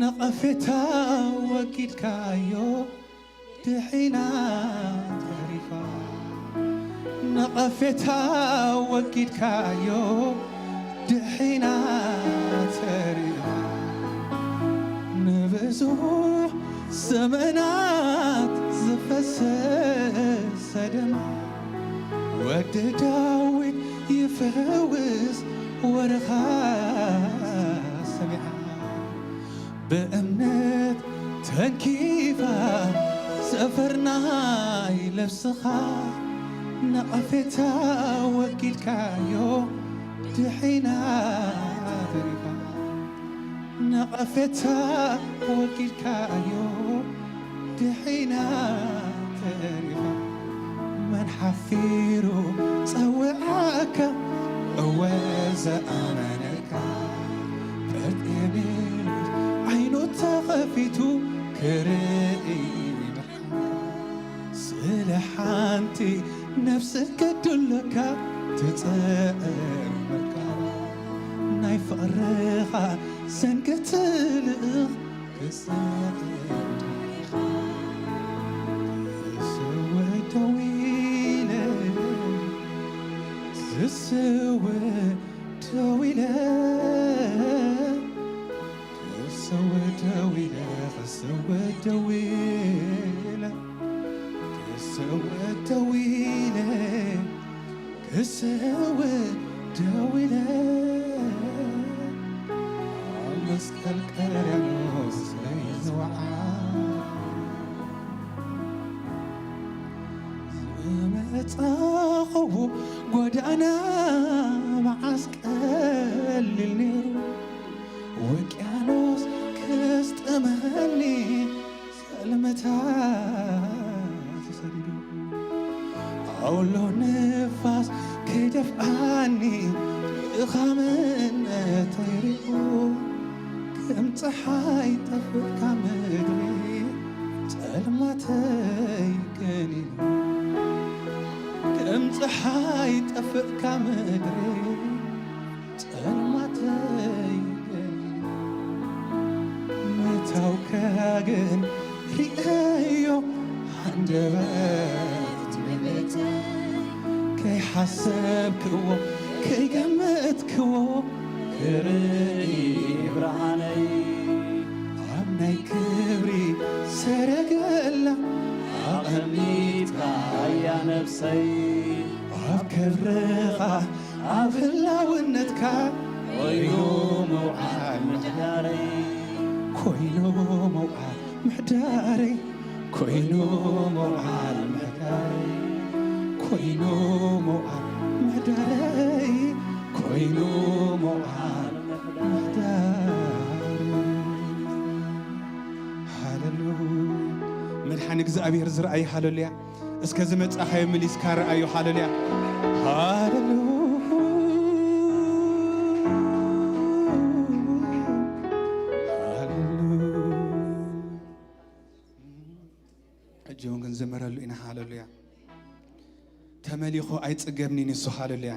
ነቐፌታ ወጊድካዮ ድሒና ተሪፋ። ነቐፌታ ወጊድካዮ ድሒና ተሪፋ። ንብዙሕ ዘመናት ዝፈሰሰ ደም ወዲ ዳዊት ይፍውስ ወረኻ ሰሚዓ። ብእምነት ተንኪፋ ዘፈር ናይ ልብስኻ ነቐፌታ ወጊድካዮ ድሒና ተሪፋ። ነቐፌታ ወጊድካዮ ድሒና ተሪፋ። መን ሓፊሩ ጸውዓካ እወ ዘኣመነካ በርጤሜዎስ ዓይኑ ተኸፊቱ ክርኢ ስለ ሓንቲ ነፍሲ ከድለካ ትጽዕር መርካባ ናይ ፍቕርኻ ሰንኪ ትልእኽ ክስዕር ክስውእ ደው ኢለ ክስውእ ደው ኢለ ክሰወደዊለ ክሰወደዊለ ክሰወደዊለ ክሰወደዊለ ኣብ መስቀል ቀርያኖስ ለይዝወዓ ዝመጻኹዎ ጎዳና መዓስ ቀሊል ነይሩ። ውቅያኖስ ክስጥመኒ ጸልመታት ሰዲዱ ኣውሎ ንፋስ ከይደፍኣኒ ድኻምነተይ ሪኡ ከም ፀሓይ ጠፍእካ ምድሪ ጸልማተይ ገኒኑ ከም ፀሓይ ጠፍእካ ምድሪ ጸልማተይ ገሊሉ ምእታውካ ግን ርእየዮ ሃንደበት ምልእተይ ከይሓሰብክዎ ከይገመትክዎ ክርኢ ብርሃነይ ኣብ ናይ ክብሪ ሰረገላ ኣቐሚጥካ እያ ነብሰይ ኣብ ክብርኻ ኣብ ህላውነትካ ኮይኑ መውዓል ምሕዳረይ ኮይኑ መውዓል ምሕዳረይ ኮይኑ መውዓል ምሕዳረይ ኮይኑ መውዓል ምሕዳረይ ኮይኑ መውዓል ምሕዳረይ ሃሌሉያ መድሓኒ እግዚኣብሔር ዝረኣይ ሃሌሉያ እስከ ዝመጻኻዮ መሊስካ ረኣዮ ሃሌሉያ ሃሌሉያ ሃሌሉያ ሕጂ እውን ክንዝምረሉ ኢና ሃሌሉያ ተመሊኹ ኣይጽገብንን ይሱ ሃሌሉያ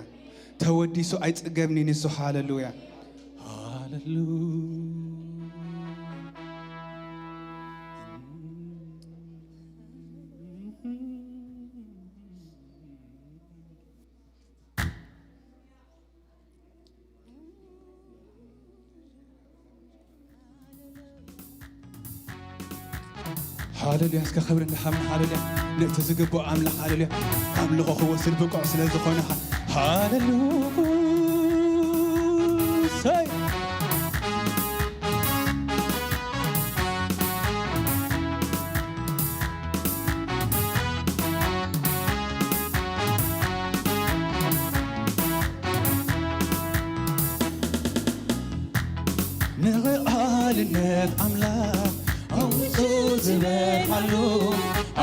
ተወዲሱ ኣይጽገብንን ይሱ ሃሌሉያ ሃሌሉያ ሃሌሉያ እስከ ክብሪ እንድሓብና ሃሌሉያ ነቲ ዝግብኦ ኣምላኽ ሃሌሉያ ኣምልኾ ክወስድ ብቁዕ ስለ ዝኾነ ሃሌሉያ ንቕዓልነት ኣምላኽ ኣብ ውሽጡ ዝበርሃሉ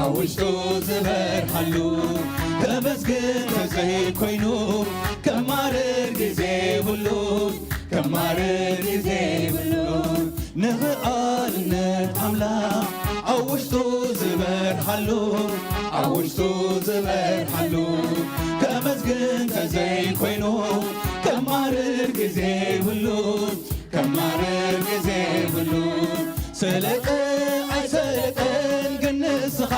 ኣብ ውሽጡ ዝበርሃሉ ከመስግን ተዘይኮይኑ ከማርር ግዜ የብሉን ከማርር ግዜ የብሉን ንኽኣልነት ኣምላኽ ኣብ ውሽጡ ዝበርሃሉ ኣብ ውሽጡ ዝበርሃሉ ከመስግን ተዘይኮይኑ ከማርር ግዜ የብሉን ማረር ግዜ የብሉን። ሰለጠ ኣይሰለጠን ግን ንስኻ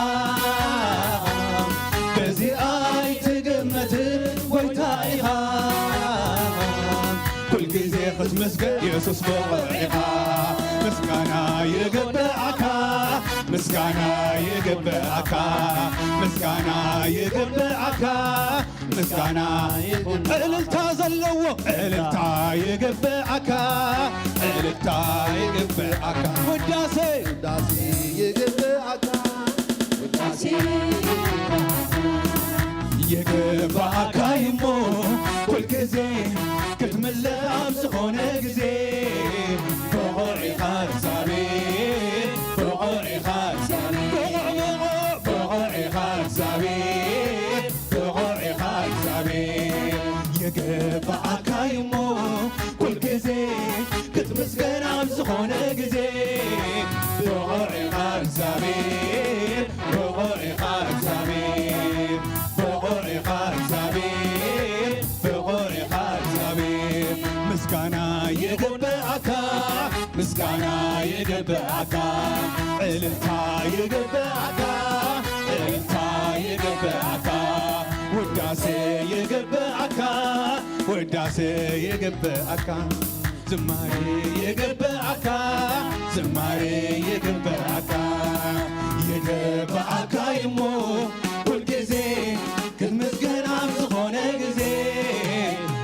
በዚ ኣይትግመትን ጎይታ ኢኻ። ኩልግዜ ክትምስገን የሱስ ብቑዕ ኢኻ። ምስጋና ይግብኣካ፣ ምስጋና ይግብኣካ፣ ምስጋና ይግብኣካ። ምስጋና ይኹን። እልልታ ዘለዎ እልልታ ይግብኣካ፣ እልልታ ይግብኣካ። ውዳሴ ውዳሴ ይግብኣካ፣ ውዳሴ ይግብኣካ። ይግብኣካ እሞ ኩልግዜ ክትምለኽ ኣብ ዝኾነ ግዜ። ብቑዕ ኢኻ እግዚኣብሔር፣ ብቑዕ ኢኻ እግዚኣብሔር፣ ብቑዕ፣ ብቑዕ፣ ብቑዕ ኢኻ እግዚኣብሔር። ብቑዕ ኢኻ እግዚኣብሔር፣ ይግብኣካ እሞ ኩልግዜ ክትምስገን ኣብ ዝኾነ ግዜ። ብቑዕ ኢኻ እግዚኣብሔር፣ ብቑዕ ኢኻ እግዚኣብሔር፣ ብቑዕ ኢኻ እግዚኣብሔር፣ ብቑዕ ኢኻ እግዚኣብሔር። ምስጋና ይግብኣካ፣ ምስጋና ይግብኣካ፣ እልልታ ይግብኣካ፣ እልልታ ይግብኣካ፣ ውዳሴ ይግብኣካ፣ ውዳሴ ይግብኣካ፣ ዝማሬ ይግብኣካ፣ ዝማሬ ይግብኣካ። ይግብኣካ እሞ ኩልግዜ ክትምስገን ኣብ ዝኾነ ግዜ።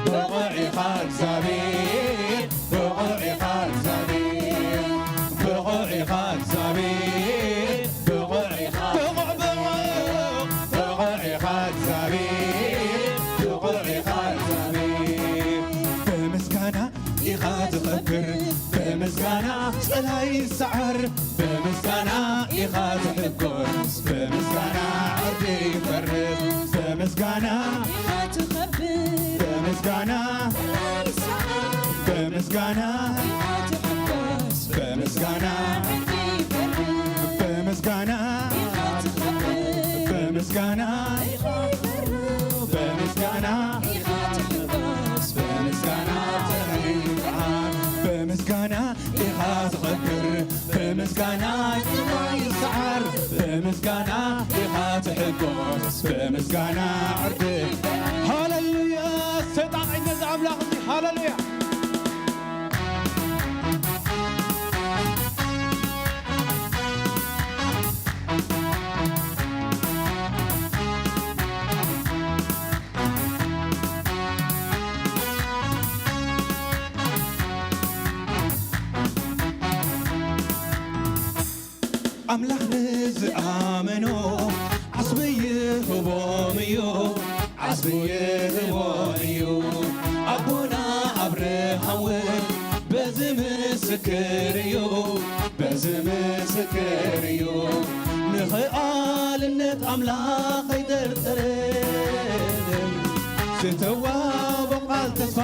ብቑዕ ኢኻ እግዚኣብሔር፣ ብቑዕ ኢኻ እግዚኣብሔር፣ ብቑዕ ኢኻ እግዚኣብሔር፣ ብቑዕ ኢኻ፣ ብቑዕ፣ ብቑዕ፣ ብቑዕ ኢኻ እግዚኣብሔር፣ ብቑዕ ኢኻ እግዚኣብሔር። ብምስጋና ኢኻ ትኸብር፣ ብምስጋና ጸላይ ይሰዓር፣ ብምስጋና ኢኻ ትሕጎስ፣ ብምስጋና ዕርዲ ይፈርስ፣ ብምስጋና ኢኻ ትኸብር፣ ብምስጋና ጸላይ ይሰዓር፣ ብምስጋና ኢኻ ትሕጎስ፣ ብምስጋና ዕርዲ ይፈርስ፣ ብምስጋና ኢኻ ትኸብር፣ ብምስጋና ኢኻ ትፈርስ፣ ብምስጋና ኢኻ ትሕጎስ፣ ብምስጋና ጸላይ ይሰዓር፣ ብምስጋና ኢኻ ትኸብር፣ ብምስጋና ጸላይ ይሰዓር፣ ብምስጋና ኢኻ ትሕጎስ፣ ብምስጋና ዕርዲ። ሃሌሉያ! ሰይጣን ኣይገዛእ ኣምላኽ እዚ። ሃሌሉያ! ኣምላኽ ንዝኣመኖ ዓስቢ ይህቦም እዩ፣ ዓስቢ ይህቦም እዩ። ኣቦና ኣብርሃም እውን በዚ ምስክር እዩ፣ በዚ ምስክር እዩ። ንኽኣልነት ኣምላኽ ኣይጠርጠረ፣ ዝተዋህቦ ቃል ተስፋ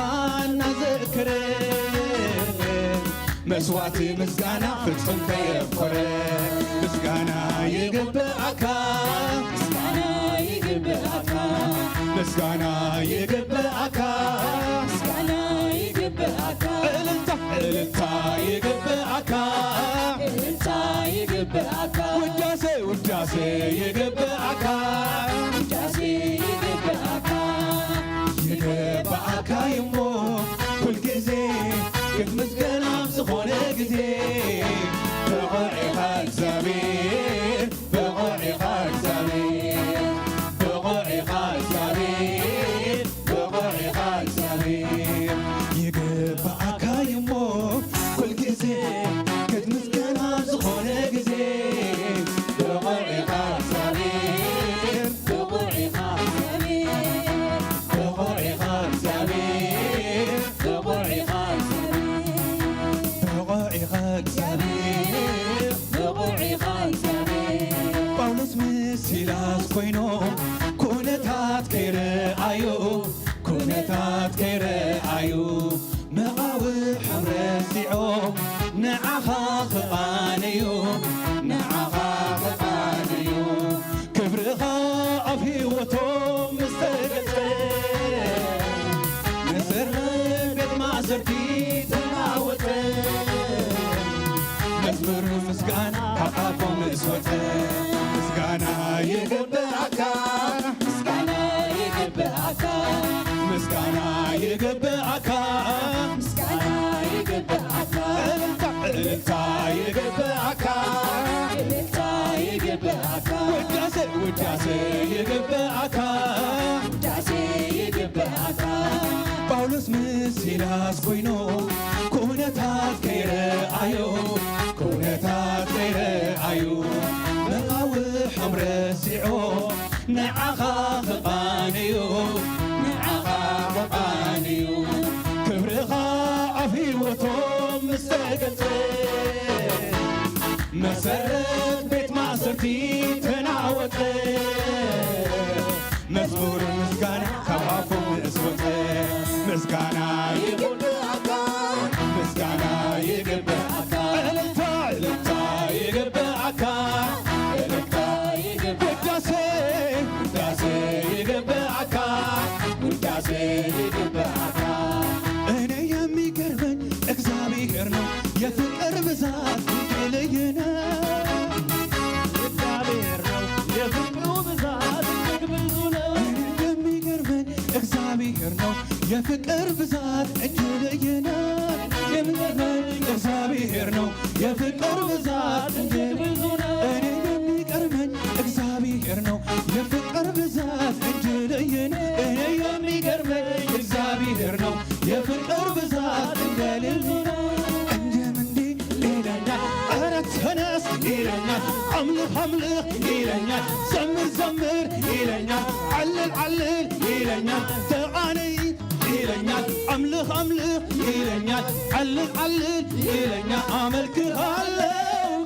እናዘከረ፣ መስዋዕቲ ምስጋና ፍጹም ከየፍቆረ። ምስጋና ይግብኣካ፣ ምስጋና ይግብኣካ፣ ምስጋና ይግብኣካ፣ ምስጋና ይግብኣካ፣ እልልታ፣ እልልታ ይግብኣካ፣ እልልታ ይግብኣካ፣ ውዳሴ፣ ውዳሴ ይግብኣካ፣ ውዳሴ ይግብኣካ። ይግብኣካ እዩሞ ኩልግዜ ክትምስገን ኣብ ዝኾነ ግዜ። ብቑዕ ኢኻ እግዚኣብሔር፣ ብቑዕ ኢኻ እግዚኣብሔር፣ ብቑዕ ኢኻ እግዚኣብሔር፣ ብቑዕ ኢኻ እግዚኣብሔር። ይግብኣካ እዩሞ ኩልግዜ ክትምስገን ኣብ ዝኾነ ግዜ። ብቑዕ ኢኻ እግዚኣብሔር፣ ብቑዕ ኢኻ እግዚኣብሔር፣ ብቑዕ ኢኻ እግዚኣብሔር፣ ብቑዕ ኢኻ እግዚኣብሔር፣ ብቑዕ ኢኻ እግዚኣብሔር፣ ብቑዕ ኢኻ እግዚኣብሔር። ጳውሎስ ምስ ሲላስ ኮይኖም ኩነታት ከይረኣዩ፣ ኩነታት ከይረኣዩ፣ መቓውሖም ረሲዖም ንዓኻ ክቓነዩ፣ ንዓኻ ክቓነዩ። ክብርኻ ኣብ ህይወቶም ምስ ተገልጸ፣ ንስርሕን ቤት ማእሰርቲ ተናወጸ። ምስጋና ይግብኣካ፣ ምስጋና ይግብኣካ፣ እልልታ፣ እልልታ ይግብኣካ፣ እልልታ ይግብኣካ፣ ውዳሴ፣ ውዳሴ ይግብኣካ፣ ውዳሴ ይግብኣካ። ጳውሎስ ምስ ሲላስ ኮይኑ ኩነታት ከይረኣዩ፣ ኩነታት ከይረኣዩ መቓውሖም ረሲዖ ንዓኻ ክቓንዩ፣ ንዓኻ ክቓንዩ። ክብርኻ ኣብ ህይወቶም ምስ ተገልጸ፣ መሰረት ቤት ማእሰርቲ ተናወጸ። መዝሙር ምስጋና ካብ ኣፎም ምስ ወጸ፣ ምስጋና ይግብኣካ፣ ምስጋና ይግብኣካ፣ እልልታ፣ እልልታ ይግብኣካ፣ እልልታ ይግብኣካ፣ ውዳሴ፣ ውዳሴ ይግብኣካ፣ ውዳሴ ይግብኣካ። እኔ የሚገርመኝ እግዚአብሔር ነው፣ የፍቅር ብዛት ልዩ ነው። እግዚአብሔር ነው፣ የፍቅሩ ብዛት እጅግ ብዙ ነው። እኔ የሚገርመኝ እግዚአብሔር ነው፣ የፍቅር ብዛት እጅግ ልዩ ነው። የሚገርመኝ እግዚአብሔር ነው፣ የፍቅር ብዛት እጅግ ብዙ ነው። እኔ የሚገርመኝ እግዚአብሔር ነው፣ የፍቅር ብዛት እጅግ ልዩ ነው። እኔ የሚገርመኝ እግዚአብሔር ነው፣ የፍቅር ብዛት እጅግ ልዩ ነው። እንዲህም እንዲህ ይለኛል፣ ኧረ ተነስ ይለኛል፣ አምልኽ አምልኽ ይለኛል፣ ዘምር ዘምር ይለኛል፣ አልል አልል ይለኛል፣ ተቃነይ ይለኛል፣ አምልኽ አምልኽ ይለኛል፣ አልል አልል ይለኛል። አመልክሃለሁ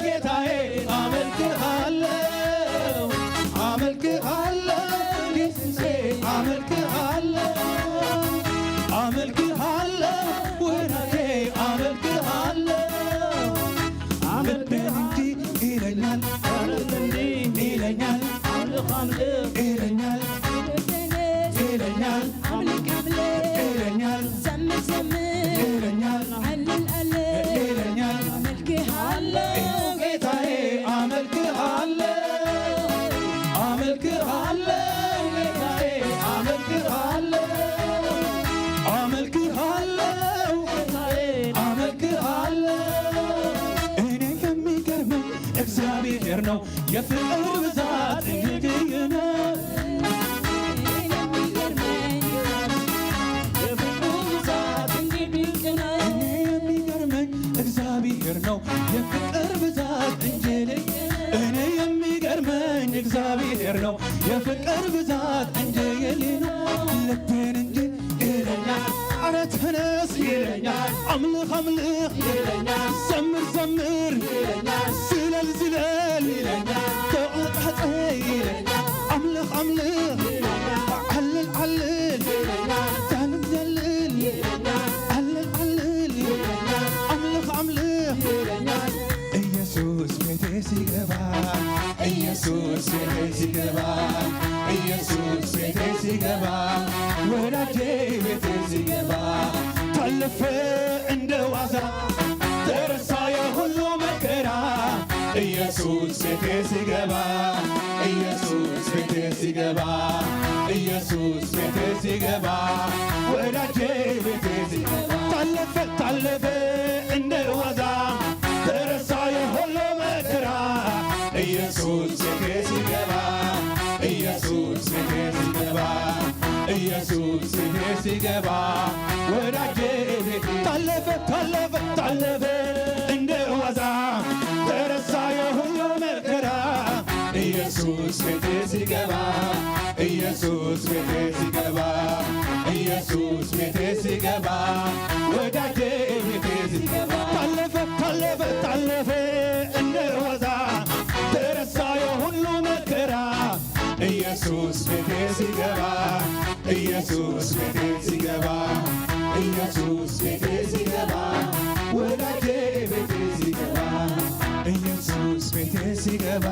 ጌታዬ፣ አመልክሃለሁ፣ አመልክሃለሁ ኢየሱሴ፣ አመልክሃለሁ፣ አመልክሃለሁ ወዳጄ፣ አመልክሃለሁ። አመልክህ እንጂ ይለኛል፣ አመልክ እንጂ ይለኛል፣ አምልኽ አምልኽ ይለኛል፣ ይለኛል፣ አምልክ አምልክ ይለኛል፣ ዘምር ዘምር ይለኛል፣ አልል አልል ይለኛል። አመልክሃለሁ ጌታዬ፣ አመልክሃለሁ፣ አመልክሃለሁ ጌታዬ፣ አመልክሃለሁ፣ አመልክሃለሁ ጌታዬ፣ አመልክሃለሁ። እኔ የሚገርመኝ እግዚአብሔር ነው፣ የፍቅር ብዛት እንዲህ ነው። እኔ የሚገርመኝ እግዚአብሔር ነው፣ የፍቅር ብዛት እንጂ እኔ የሚገርመኝ እግዚአብሔር ነው፣ የፍቅር ብዛት እንጂ ነው። ልቤን እንጂ ይለኛል፣ ኧረ ተነስ ይለኛል፣ አምልኽ አምልኽ ይለኛል፣ ዘምር ዘምር ይለኛል፣ ዝለል ዝለል ይለኛል፣ ተወጣጠ ይለኛል፣ አምልኽ አምልኽ ይለኛል፣ አልል አልል ይለኛል፣ ዘልል ዘልል ይለኛል፣ አልል አልል ይለኛል፣ አምልኽ አምልኽ ይለኛል። ኢየሱስ ቤቴ ሲገባ፣ ኢየሱስ ቤቴ ሲገባ፣ ኢየሱስ ቤቴ ሲገባ፣ ወዳጄ ቤቴ ሲገባ፣ ታለፈ እንደ ዋዛ ተረሳ የሁሉ መከራ። ኢየሱስ ቤቴ ሲገባ፣ ኢየሱስ ቤቴ ሲገባ፣ ኢየሱስ ቤቴ ሲገባ፣ ወዳጄ ቤቴ ሲገባ፣ ታለፈ ታለፈ እንደ ዋዛ ተረሳ የሁሉ መከራ። ኢየሱስ ቤቴ ሲገባ፣ ኢየሱስ ቤቴ ሲገባ፣ ኢየሱስ ቤቴ ሲገባ፣ ወዳጄ ቤቴ ታለፈ ታለፈ ታለፈ እንደ ዋዛ ተረሳ የሁሉ መከራ። ኢየሱስ ቤቴ ሲገባ፣ ኢየሱስ ቤቴ ሲገባ፣ ኢየሱስ ቤቴ ሲገባ፣ ወዳጄ ቤቴ ሲገባ፣ ታለፈ ታለፈ ታለፈ እንደ ዋዛ ተረሳ የሁሉ መከራ። ኢየሱስ ቤቴ ሲገባ፣ ኢየሱስ ቤቴ ሲገባ፣ ኢየሱስ ቤቴ ሲገባ፣ ወዳጄ ቤቴ ሲገባ፣ ኢየሱስ ቤቴ ሲገባ፣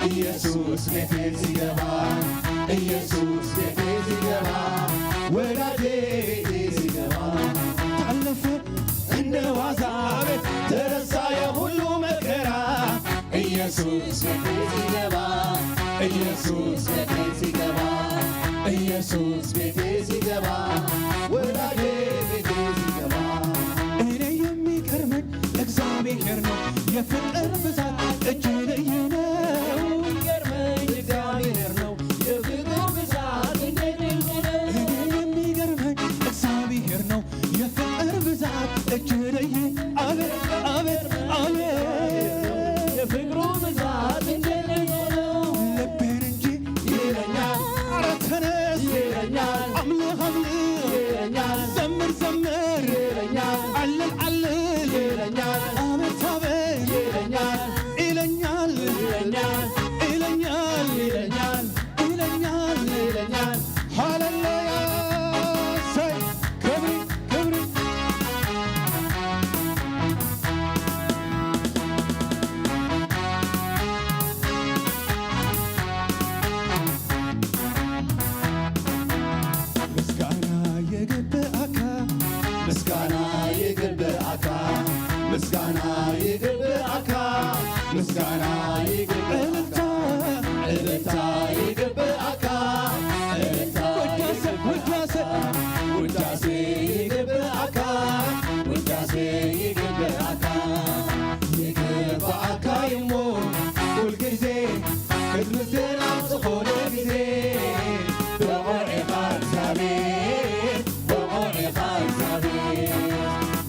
ኢየሱስ ቤቴ ሲገባ፣ ኢየሱስ ቤቴ ሲገባ፣ ወዳጄ ቤቴ ሲገባ፣ ታለፈ እንደ ዋዛ ቤት ተረሳ የሁሉ መከራ። ኢየሱስ ቤቴ ሲገባ፣ ኢየሱስ ቤቴ ሲገባ፣ ኢየሱስ ኢየሱስ ቤቴ ሲገባ፣ ወዳጄ ቤቴ ሲገባ። እኔ የሚገርመኝ እግዚአብሔር ነው፣ የፍቅር ብዛት እጅግ ልዩ ነው። የሚገርመኝ እግዚአብሔር ነው፣ የፍቅር ብዛት እንዴት ልዩ ነው። እኔ የሚገርመኝ እግዚአብሔር ነው፣ የፍቅር ብዛት እጅግ ልዩ። አቤት አቤት አቤት፣ የፍቅሩ ብዛት እንዴት ልዩ ነው። ልቤን እንጂ ይለኛል። ኧረ ተነስ ይለኛል። አምልኽ አምልኽ ይለኛል። ዘምር ዘምር ይለኛል። አልል አልል ይለኛል። አቤት አቤት ይለኛል። ይለኛል። ይለኛል። ይለኛል። ይለኛል። ይለኛል። ይለኛል። ሃሌሉያ። እሰይ። ክብሪ ክብሪ። ምስጋና ይግብኣካ፣ ምስጋና ይግብኣካ፣ ምስጋና ይግብኣካ፣ ምስጋና ይግብኣካ። እልልታ፣ እልልታ ይግብኣካ፣ እልልታ ውዳሴ፣ ይግብኣካ፣ ውዳሴ፣ ውዳሴ ይግብኣካ፣ ውዳሴ ይግብኣካ። ይግብኣካ እሞ ኩልግዜ፣ ቅድሚ ዜና ዝኾነ ግዜ፣ ብቑዕ ኢኻ እግዚኣብሔር፣ ብቑዕ ኢኻ እግዚኣብሔር፣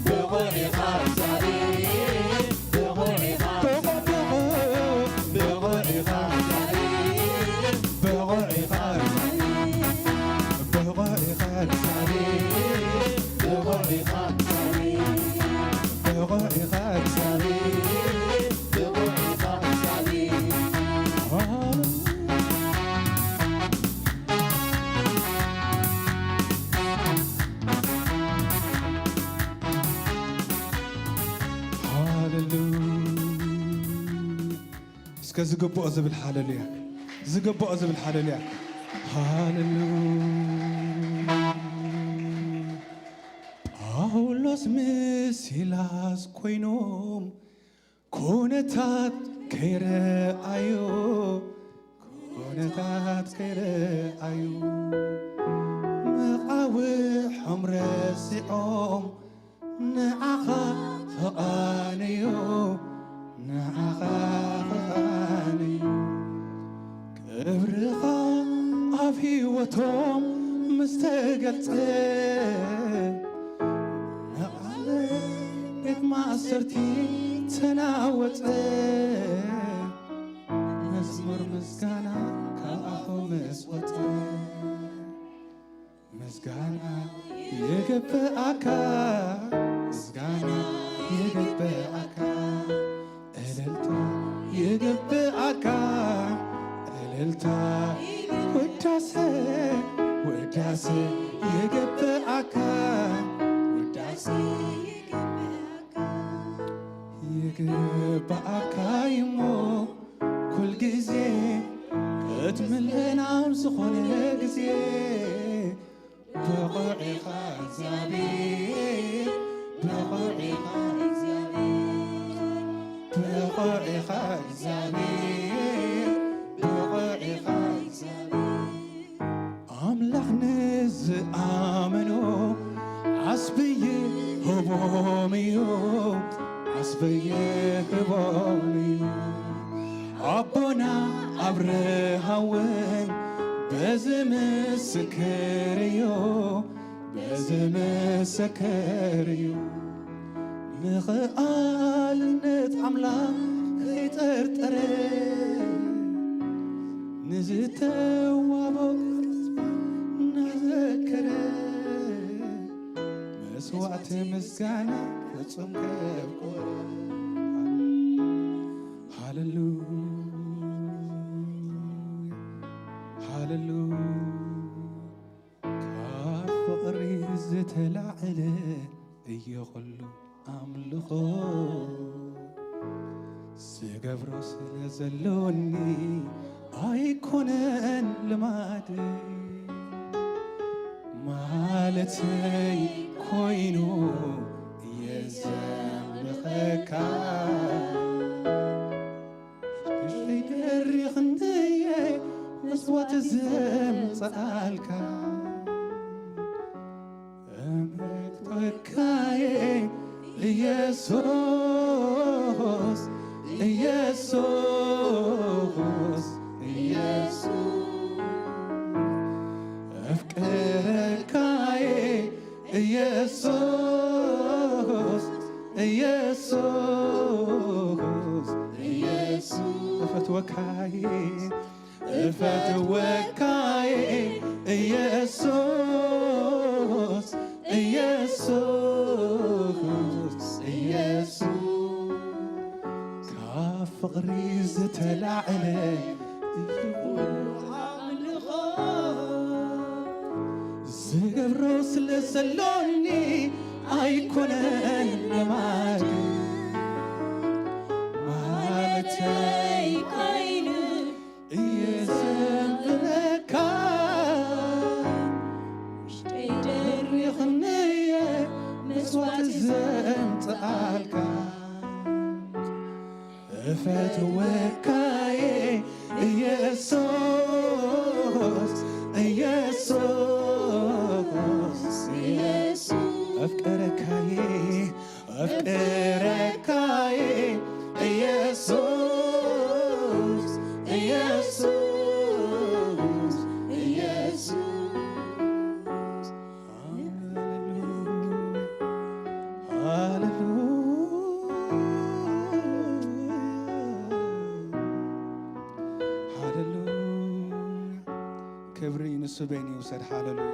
ብቑዕ ኢኻ እግዚኣብሔር፣ ብቑዕ ኢኻ፣ ብቑዕ፣ ብቑዕ፣ ብቑዕ ኢኻ እግዚኣብሔር፣ ብቑዕ ኢኻ እግዚኣብሔር፣ ብቑዕ ኢኻ እግዚኣብሔር፣ ብቑዕ ኢኻ እግዚኣብሔር፣ ብቑዕ ኢኻ እግዚኣብሔር፣ ብቑዕ ኢኻ እግዚኣብሔር። ሃሌሉያ። እስከ ዝግብኦ ዝብል ሃሌሉያ። ዝግብኦ ዝብል ሃሌሉያ። ሃሌሉያ። ጳውሎስ ምስ ሲላስ ኮይኖም ኩነታት ከይረኣዩ፣ ኩነታት ከይረኣዩ፣ መቓውሖም ረሲዖም ንዓኻ ተቓነዩ፣ ንዓኻ ተቓነዩ። ክብርኻ ኣብ ህይወቶም ምስ ተገልጸ፣ መቓብር ቤት ማእሰርቲ ተናወጸ። መዝሙር ምስጋና ካብ ኣፎም ምስ ወጸ፣ ምስጋና ይግብኣካ፣ ምስጋና ይግብኣካ፣ እልልታ ይግብኣካ፣ እልልታ፣ ውዳሴ፣ ውዳሴ ይግብኣካ፣ ውዳሴ ይግብኣካ እሞ ኩል ግዜ ክትምልእና ኣብ ዝኾነ ግዜ ብቑዕ ኢኻ እግዚኣብሔር፣ ብቑዕ ኢኻ እግዚኣብሔር፣ ብቑዕ ኢኻ እግዚኣብሔር፣ ብቑዕ ኢኻ እግዚኣብሔር። ኣምላኽ ንዝኣመኖ ዓስቢ ይህቦም እዩ፣ ዓስቢ ይህቦም እዩ። ኣቦና ኣብርሃ እውን በዚ ምስክር እዩ፣ በዚ ምስክር እዩ። ንኽኣልነት ኣምላኽ ከይጠርጠረ ንዝተዋቦ እናዘከረ መስዋዕቲ ምስጋና ፍጹም ከብቁረ። ሃሌሉያ፣ ሃሌሉያ። ካብ ፍቕሪ ዝተላዕለ እየ ኹሉ ኣምልኾ ዝገብሮ ስለ ዘሎኒ ኣይኮነን ልማድ ማለተይ ኮይኑ እየ ዘምልኸካ። ሽሽይ ደሪኽ እንድየ ምስ መስዋዕት ዘምጽኣልካ እምነት ወካየ ኢየሱስ ኢየሱስ ኢየሱስ ኣፍቅረካየ ኢየሱስ ኢየሱስ ኢየሱስ እፈትወካየ እፈትወካየ ኢየሱስ ኢየሱስ ኢየሱስ ካብ ፍቕሪ ዝተላዕለ እዩ ኣምልኾ ዝገብሮ ስለ ዘሎኒ ኣይኮነን ልማድ ማለተይ ኮይኑ እየ ዘምልኸካ ውሽጠይ ደሪኽንየ መስዋዕት ዘምጽኣልካ እፈትወካየ ኢየሱስ ኢየሱስ ኢየሱስ ኣፍቀረካየ ኣፍቀረካየ ኢየሱስ ኢየሱስ ኢየሱስ ሃሌሉያ ሃሌሉያ ሃሌሉያ ክብሪ ንሱ በይኑ ይውሰድ ሃሌሉያ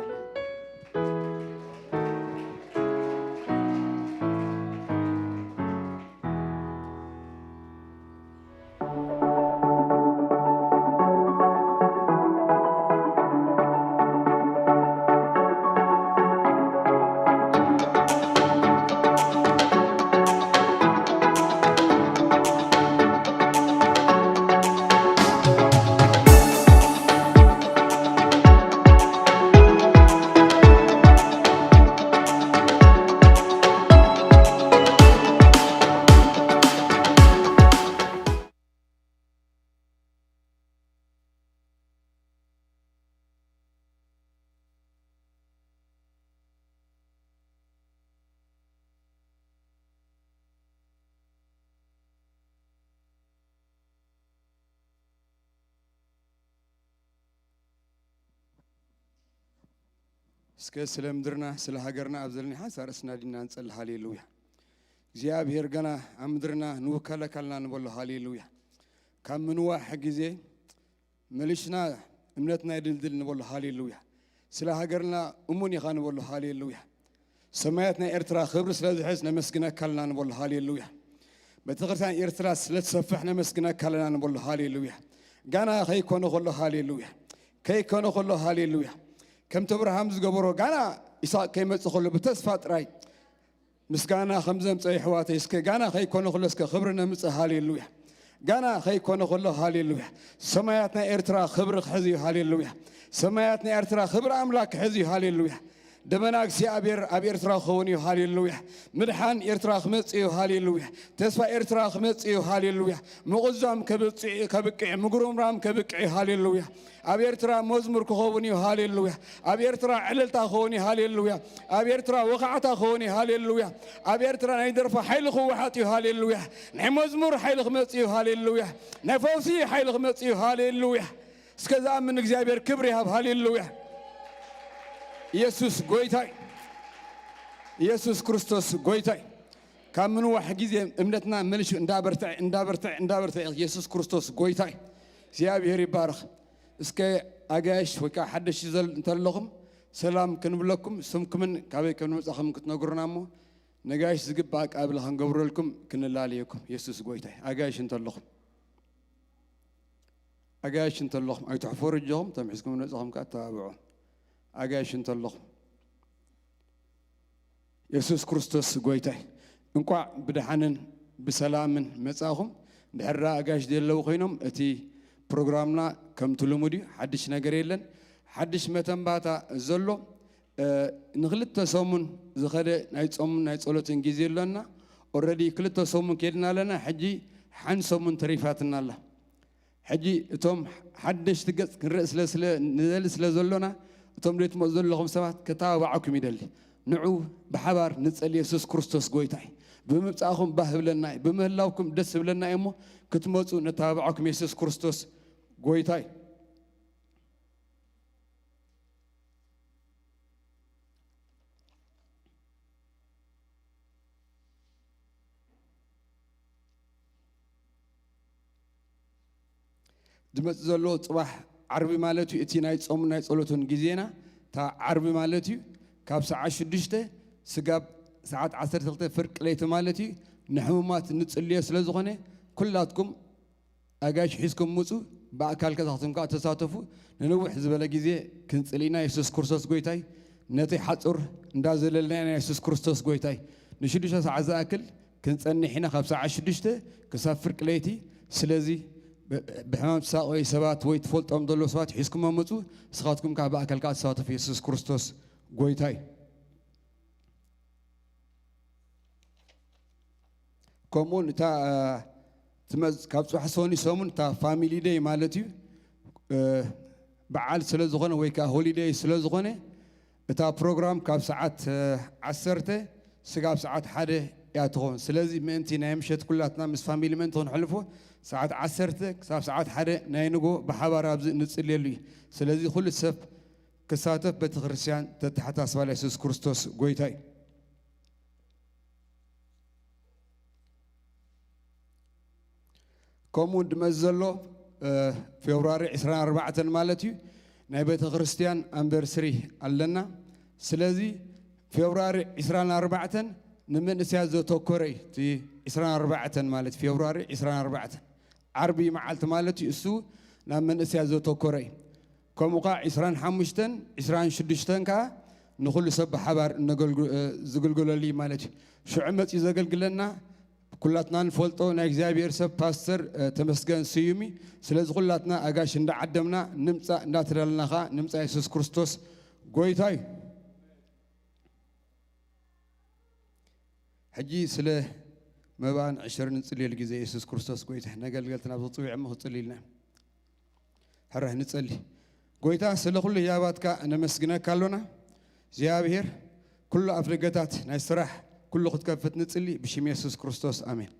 እስከ ስለ ምድርና ስለ ሃገርና ኣብ ዘለኒ ሓንሳ ርእስና ዲና ንጸሊ ሃሌሉያ እግዚኣብሔር ገና ኣብ ምድርና ንውከለካልና ንበሎ ሃሌሉያ ካብ ምንዋሕ ግዜ መሊሽና እምነትና ይድልድል ንበሎ ሃሌሉያ ስለ ሃገርና እሙን ኢኻ ንበሎ ሃሌሉያ ሰማያት ናይ ኤርትራ ክብሪ ስለ ዝሕዝ ነመስግነካልና ንበሎ ሃሌሉያ ቤተክርስትያን ኤርትራ ስለ ትሰፍሕ ነመስግነካልና ንበሎ ሃሌሉያ ጋና ከይኮነ ከሎ ሃሌሉያ ከይኮነ ከሎ ሃሌሉያ ከምቲ ኣብርሃም ዝገበሮ ጋና ይስሐቅ ከይመጽእ ከሎ ብተስፋ ጥራይ ምስጋና ከም ዘምፀ ይሕዋተይ እስከ ጋና ከይኮነ ከሎ እስከ ክብሪ ነምፅእ ሃሌሉያ ጋና ከይኮነ ከሎ ሃሌሉያ ሰማያት ናይ ኤርትራ ክብሪ ክሕዝ እዩ ሃሌሉያ ሰማያት ናይ ኤርትራ ክብሪ ኣምላክ ክሕዝ እዩ ሃሌሉያ ደመና እግዚኣብሔር ኣብ ኤርትራ ክኸውን እዩ ሃሌሉያ ምድሓን ኤርትራ ክመፅእ እዩ ሃሌሉያ ተስፋ ኤርትራ ክመፅእ እዩ ሃሌሉያ ምቑዛም ከብቅዕ ምጉርምራም ከብቅዕ እዩ ሃሌሉያ ኣብ ኤርትራ መዝሙር ክኸውን እዩ ሃሌሉያ ኣብ ኤርትራ ዕልልታ ክኸውን እዩ ሃሌሉያ ኣብ ኤርትራ ወኻዕታ ክኸውን እዩ ሃሌሉያ ኣብ ኤርትራ ናይ ደርፋ ሓይሊ ክወሓጥ እዩ ሃሌሉያ ናይ መዝሙር ሓይሊ ክመጽእ እዩ ሃሌሉያ ናይ ፈውሲ ሓይሊ ክመጽእ እዩ ሃሌሉያ እስከ ዝኣምን እግዚኣብሔር ክብሪ ይሃብ ሃሌሉያ ኢየሱስ ጎይታይ ኢየሱስ ክርስቶስ ጎይታይ ካብ ምንዋሕ ግዜ እምነትና መልሹ እንዳበርትዐ እንዳበርትዐ እንዳበርትዐ ኢየሱስ ክርስቶስ ጎይታይ እግዚኣብሔር ይባረኽ እስከ ኣጋይሽ ወይ ከዓ ሓደሽ እንተለኹም ሰላም ክንብለኩም ስምኩምን ካበይ ከም ንመፃኹም ክትነግሩና እሞ ነጋይሽ ዝግባእ ኣቃብላ ክንገብረልኩም ክንላለየኩም የሱስ ጎይታይ ኣጋይሽ እንተለኹም ኣጋይሽ እንተለኹም ኣይትሕፈሩ እጆኹም ተምሒዝኩም ንመፃኹም ከዓ ተባብዑ ኣጋይሽ እንተለኹም የሱስ ክርስቶስ ጎይታይ እንቋዕ ብደሓንን ብሰላምን መጻኹም። ድሕር ደኣ ኣጋይሽ ዘለዉ ኮይኖም እቲ ፕሮግራምና ከምቲ ልሙድ እዩ፣ ሓድሽ ነገር የለን። ሓድሽ መተንባታ ዘሎ ንክልተ ሰሙን ዝኸደ ናይ ጾምን ናይ ጸሎትን ግዜ ኣሎና። ኦረዲ ክልተ ሰሙን ኬድና ኣለና። ሕጂ ሓንቲ ሰሙን ተሪፋትና ኣላ። ሕጂ እቶም ሓደሽቲ ገጽ ክንርኢ ስለ፣ ስለ ንደሊ ስለ ዘሎና፣ እቶም ዘይትመጹ ዘለኹም ሰባት ከተባብዓኩም ይደሊ። ንዑ ብሓባር ንጸሊ። የሱስ ክርስቶስ ጎይታ እዩ። ብምምጻእኹም ባህ ይብለና እዩ። ብምህላውኩም ደስ ይብለና እዩ እሞ፣ ክትመጹ ነተባብዓኩም። የሱስ ክርስቶስ ጎይታ እዩ። ዝመጽእ ዘሎ ጽባሕ ዓርቢ ማለት እዩ። እቲ ናይ ጾምን ናይ ጸሎትን ግዜና እታ ዓርቢ ማለት እዩ። ካብ ሰዓት ሽዱሽተ ስጋብ ሰዓት ዓሰርተ ክልተ ፍርቂ ለይቲ ማለት እዩ። ንሕሙማት ንጽልዮ ስለ ዝኾነ፣ ኩላትኩም ኣጋይሽ ሒዝኩም ምጹ፣ ብኣካል ከሳኹም ከኣ ተሳተፉ። ንንውሕ ዝበለ ግዜ ክንጽሊ ኢና። የሱስ ክርስቶስ ጎይታይ፣ ነቲ ሓጹር እንዳዘለልና ኢና። የሱስ ክርስቶስ ጎይታይ፣ ንሽዱሽተ ሰዓት ዝኣክል ክንጸንሕ ኢና፣ ካብ ሰዓት ሽዱሽተ ክሳብ ፍርቂ ለይቲ። ስለዚ ብ-፣ ብሕማም ትሳቐዩ ሰባት ወይ ትፈልጦም ዘለዉ ሰባት ሒዝኩም ምጹ፣ ንስኻትኩም ከኣ ብኣካል ከኣ ተሳተፉ። የሱስ ክርስቶስ ጎይታይ። ከምኡውን እታ፣ እ፣ ትመጽ-፣ ካብ ጽባሕ ሰኑይ ሰሙን እታ ፋሚሊ ደይ ማለት እዩ፣ እ፣ በዓል ስለ ዝኾነ ወይ ከኣ ሆሊደይ ስለ ዝኾነ፣ እታ ፕሮግራም ካብ ሰዓት፣ እ፣ ዓሰርተ ስጋብ ሰዓት ሓደ እያ ትኸውን። ስለዚ ምእንቲ ናይ ምሸት ኩላትና ምስ ፋሚሊ ምእንቲ ክንሕልፎ፣ ሰዓት ዓሰርተ ክሳብ ሰዓት ሓደ ናይ ንጎ ብሓባር ኣብዚ እንጽልየሉ እዩ። ስለዚ ኩሉ ሰብ ክሳተፍ ቤተ ክርስቲያን ተተሓሳስባ። የሱስ ክርስቶስ ጎይታ እዩ። ከምኡ ድመዚ ዘሎ፣ እ፣ ፌብሩዋሪ ዕስራን ኣርባዕተን ማለት እዩ፣ ናይ ቤተ ክርስቲያን ኣንቨርሰሪ ኣለና። ስለዚ ፌብሩዋሪ ዕስራን ኣርባዕተን ንመንእሰያት ዘተኮረ እዩ። እቲ ዕስራን ኣርባዕተን ማለት ፌብሩዋሪ ዕስራን ኣርባዕተን ዓርቢ መዓልቲ ማለት እዩ። እሱ ናብ መንእሰያት ዘተኮረ እዩ። ከምኡ ኸዓ ዕስራን ሓሙሽተን ዕስራን ሽዱሽተን ከኣ ንኹሉ ሰብ ብሓባር እነገልግ-፣ እ፣ ዝግልገለሉ እዩ ማለት እዩ። ሽዑ መጺኡ ዘገልግለና ኩላትና ንፈልጦ ናይ እግዚኣብሔር ሰብ ፓስተር፣ እ፣ ተመስገን ስዩም እዩ። ስለዚ ኩላትና ኣጋሽ እንዳዓደምና ንምጻእ እንዳተዳለና ኸዓ ንምጻእ። የሱስ ክርስቶስ ጎይታ እዩ። ሕጂ ስለ መባን ዕሸርን ንጽልየሉ ግዜ። የሱስ ክርስቶስ ጎይታ። ነገልገልቲ ናብ ዝጽውዕ እሞ ክጽሊ ኢልና ሕራይ ንጸሊ። ጎይታ፣ ስለ ኩሉ ህያባትካ እነመስግነካ ኣሎና። እግዚኣብሔር፣ ኩሉ ኣፍ ደገታት ናይ ስራሕ ኩሉ ክትከፍት ንጽሊ፣ ብሽም የሱስ ክርስቶስ፣ ኣሜን።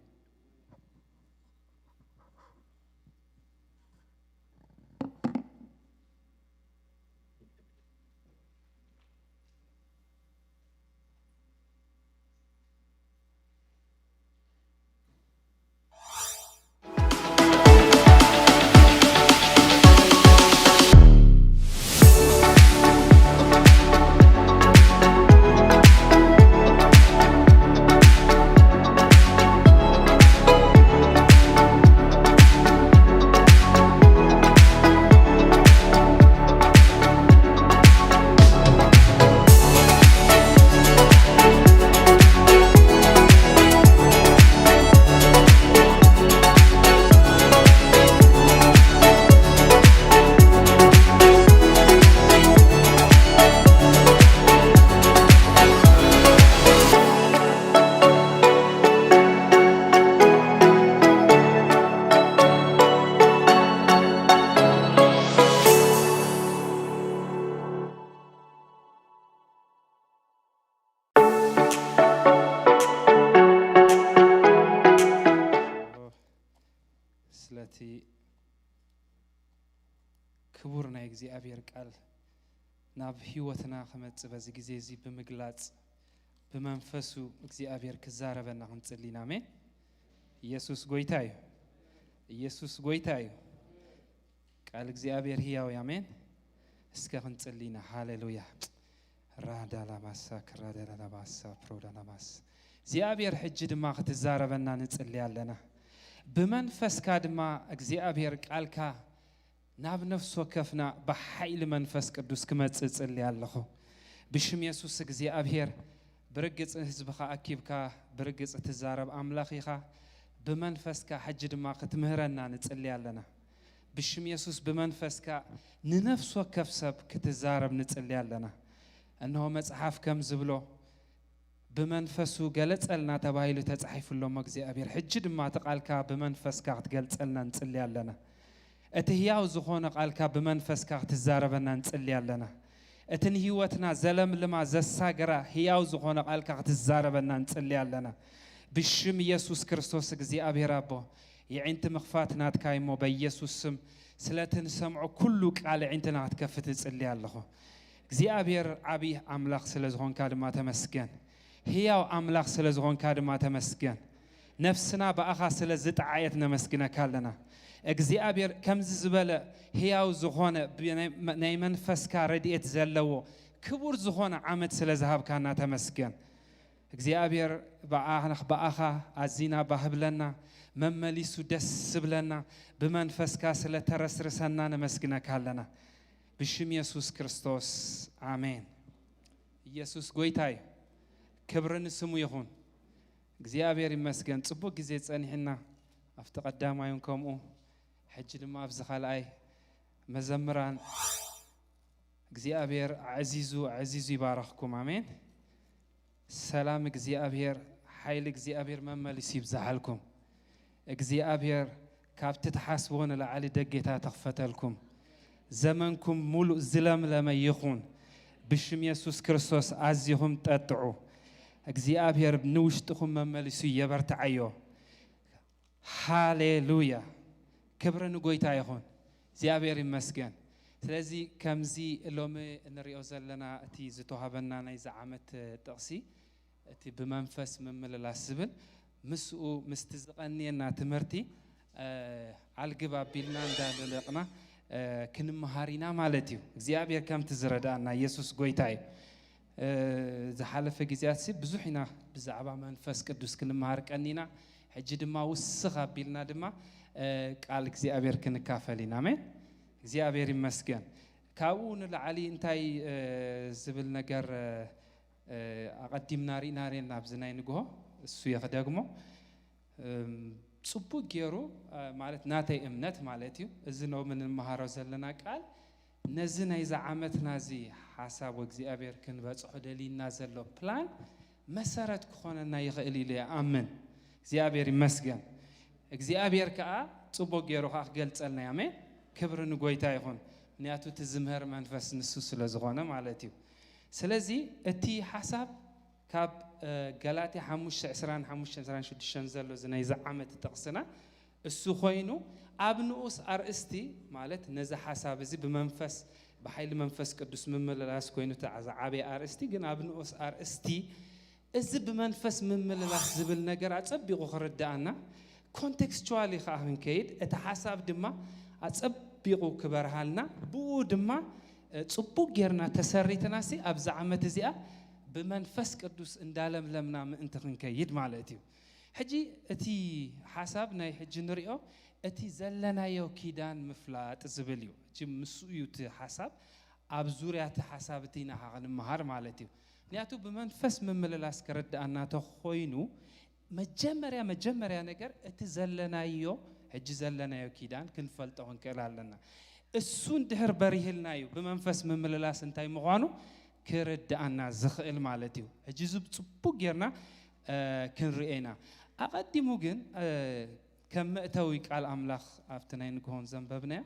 ስለቲ ክቡር ናይ እግዚኣብሔር ቃል ናብ ህይወትና ክመጽእ በዚ ግዜ እዚ ብምግላጽ ብመንፈሱ እግዚኣብሔር ክዛረበና ክንጽሊ ኢና። ኣሜን። ኢየሱስ ጎይታ እዩ። ኢየሱስ ጎይታ እዩ። ቃል እግዚኣብሔር ህያው እዩ። ኣሜን። እስከ ክንጽሊ ኢና። ሃሌሉያ። ራዳላባሳ ክራዳላባሳ ፕሮዳላባስ። እግዚኣብሔር ሕጂ ድማ ክትዛረበና ንጽሊ ኣለና። ብመንፈስካ ድማ እግዚኣብሔር ቃልካ ናብ ነፍሲ ወከፍና ብሓይሊ መንፈስ ቅዱስ ክመጽእ እጽሊ ኣለኹ። ብሽም የሱስ እግዚኣብሔር ብርግጽ ህዝብኻ ኣኪብካ ብርግጽ ትዛረብ ኣምላኽ ኢኻ። ብመንፈስካ ሕጂ ድማ ክትምህረና ንጽሊ ኣለና። ብሽም የሱስ ብመንፈስካ ንነፍሲ ወከፍ ሰብ ክትዛረብ ንጽሊ ኣለና። እንሆ መጽሓፍ ከም ዝብሎ ብመንፈሱ ገለጸልና ተባሂሉ ተጻሒፉ ኣሎ እሞ እግዚኣብሔር ሕጂ ድማ እቲ ቃልካ ብመንፈስካ ክትገልጸልና ንጽሊ ኣለና። እቲ ህያው ዝኾነ ቃልካ ብመንፈስካ ክትዛረበና ንጽሊ ኣለና። እቲ ንህይወትና ዘለምልማ ዘሳገራ ህያው ዝኾነ ቃልካ ክትዛረበና ንጽሊ ኣለና። ብሽም ኢየሱስ ክርስቶስ እግዚኣብሔር ኣቦ፣ የዒንቲ ምኽፋት ናትካ እሞ በኢየሱስ ስም ስለቲ ንሰምዖ ኩሉ ቃል የዒንትና ክትከፍት እጽሊ ኣለኹ። እግዚኣብሔር ዓብዪ ኣምላኽ ስለ ዝኾንካ ድማ ተመስገን። ህያው ኣምላኽ ስለ ዝኾንካ ድማ ተመስገን። ነፍስና ብኣኻ ስለ ዝጠዓየት ነመስግነካ ኣለና። እግዚኣብሔር ከምዚ ዝበለ ህያው ዝኾነ ብናይ ናይ መንፈስካ ረድኤት ዘለዎ ክቡር ዝኾነ ዓመት ስለ ዝሃብካና ተመስገን። እግዚኣብሔር ብኣ- ብኣኻ ኣዚና ባህብለና፣ መመሊሱ ደስ ዝብለና፣ ብመንፈስካ ስለ ተረስርሰና ነመስግነካ ኣለና። ብሽም የሱስ ክርስቶስ ኣሜን። ኢየሱስ ጎይታ እዩ። ክብሪ ንስሙ ይኹን። እግዚኣብሔር ይመስገን። ጽቡቅ ግዜ ጸኒሕና ኣብቲ ቀዳማዩን ከምኡ ሕጂ ድማ ኣብዚ ካልኣይ መዘምራን እግዚኣብሔር ኣዕዚዙ ኣዕዚዙ ይባረኽኩም። ኣሜን። ሰላም እግዚኣብሔር ሓይሊ እግዚኣብሔር መመሊሱ ይብዝሓልኩም። እግዚኣብሔር ካብቲ ትሓስብዎ ንላዕሊ ደጌታ ተኽፈተልኩም። ዘመንኩም ሙሉእ ዝለምለመ ይኹን። ብሽም የሱስ ክርስቶስ ኣዚኹም ጠጥዑ። እግዚኣብሔር ንውሽጥኹም መመሊሱ የበርትዓዮ። ሃሌሉያ። ክብሪ ንጎይታ ይኹን። እግዚኣብሔር ይመስገን። ስለዚ ከምዚ ሎሚ እንሪኦ ዘለና እቲ ዝተዋህበና ናይዚ ዓመት ጥቕሲ እቲ ብመንፈስ ምምልላስ ዝብል ምስኡ ምስቲ ዝቐንየና ትምህርቲ ኣልግብ ኣቢልና እንዳለለቕና ክንመሃር ኢና ማለት እዩ። እግዚኣብሔር ከምቲ ዝረድኣና ኢየሱስ ጎይታ እዩ። ዝሓለፈ ግዜያት ብዙሕ ኢና ብዛዕባ መንፈስ ቅዱስ ክንመሃር ቀኒና። ሕጂ ድማ ውስኽ ኣቢልና ድማ ቃል እግዚኣብሔር ክንካፈል ኢና። ኣሜን። እግዚኣብሔር ይመስገን። ካብኡ ንላዕሊ እንታይ ዝብል ነገር ኣቐዲምና ርኢና ርና ኣብዚ ናይ ንግሆ እሱ የኽደግሞ ጽቡቅ ገይሩ ማለት ናተይ እምነት ማለት እዩ። እዚ ሎሚ ንመሃሮ ዘለና ቃል ነዚ ናይዚ ዓመትና እዚ ሓሳብ እግዚኣብሔር ክንበጽሖ ደልይና ዘሎ ፕላን መሰረት ክኾነና ይኽእል ኢሉ ይኣምን። እግዚኣብሔር ይመስገን። እግዚኣብሔር ከዓ ጽቡቅ ገይሩ ከዓ ክገልጸልና እዩ። ኣሜን። ክብሪ ንጎይታ ይኹን። ምክንያቱ እቲ ዝምህር መንፈስ ንሱ ስለ ዝኾነ ማለት እዩ። ስለዚ እቲ ሓሳብ ካብ ገላትያ ሓሙሽተ ዕስራን ሓሙሽተን ዕስራን ሽዱሽተን ዘሎ እዚ ናይዚ ዓመት ጥቕስና እሱ ኮይኑ ኣብ ንኡስ ኣርእስቲ ማለት ነዚ ሓሳብ እዚ ብመንፈስ ብሓይሊ መንፈስ ቅዱስ ምምልላስ ኮይኑ ዝዓበየ ኣርእስቲ ግን ኣብ ንኡስ ኣርእስቲ እዚ ብመንፈስ ምምልላስ ዝብል ነገር ኣጸቢቑ ክርድኣና ኮንቴክስቹዋሊ ከዓ ክንከይድ እቲ ሓሳብ ድማ ኣጸቢቑ ክበርሃልና ብኡ ድማ ጽቡቅ ጌርና ተሰሪትና ሲ ኣብዚ ዓመት እዚኣ ብመንፈስ ቅዱስ እንዳለምለምና ምእንቲ ክንከይድ ማለት እዩ። ሕጂ እቲ ሓሳብ ናይ ሕጂ ንሪኦ እቲ ዘለናዮ ኪዳን ምፍላጥ ዝብል እዩ። ሕጂ ምስኡ እዩ እቲ ሓሳብ ኣብ ዙርያ እቲ ሓሳብ እቲ ኢና ክንመሃር ማለት እዩ። ምክንያቱ ብመንፈስ ምምልላስ ክርድኣና ተኾይኑ መጀመርያ መጀመርያ ነገር እቲ ዘለናዮ ሕጂ ዘለናዮ ኪዳን ክንፈልጦ ክንክእል ኣለና። እሱ እንድሕር በሪህልና እዩ ብመንፈስ ምምልላስ እንታይ ምዃኑ ክርድኣና ዝኽእል ማለት እዩ። ሕጂ እዚ ብጽቡቅ ጌርና ክንርኦ ኢና። ኣቐዲሙ ግን ከም መእተዊ ቃል ኣምላኽ ኣብቲ ናይ ንግሆን ዘንበብናዮ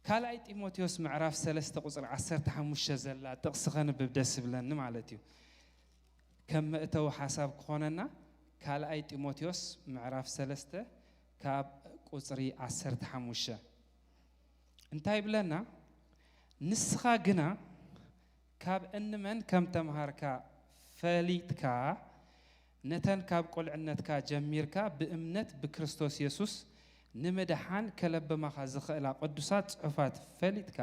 ካልኣይ ጢሞቴዎስ ምዕራፍ ሰለስተ ቁጽሪ ዓሰርተ ሓሙሽተ ዘላ ጥቕሲ ከንብብ ደስ ይብለኒ ማለት እዩ። ከም መእተዊ ሓሳብ ክኾነና ካልኣይ ጢሞቴዎስ ምዕራፍ ሰለስተ ካብ ቁጽሪ ዓሰርተ ሓሙሽተ እንታይ ይብለና? ንስኻ ግና ካብ እንመን ከም ተምሃርካ ፈሊጥካ ነተን ካብ ቁልዕነትካ ጀሚርካ ብእምነት ብክርስቶስ የሱስ ንምድሓን ከለብማኻ ዝኽእላ ቅዱሳት ጽሑፋት ፈሊጥካ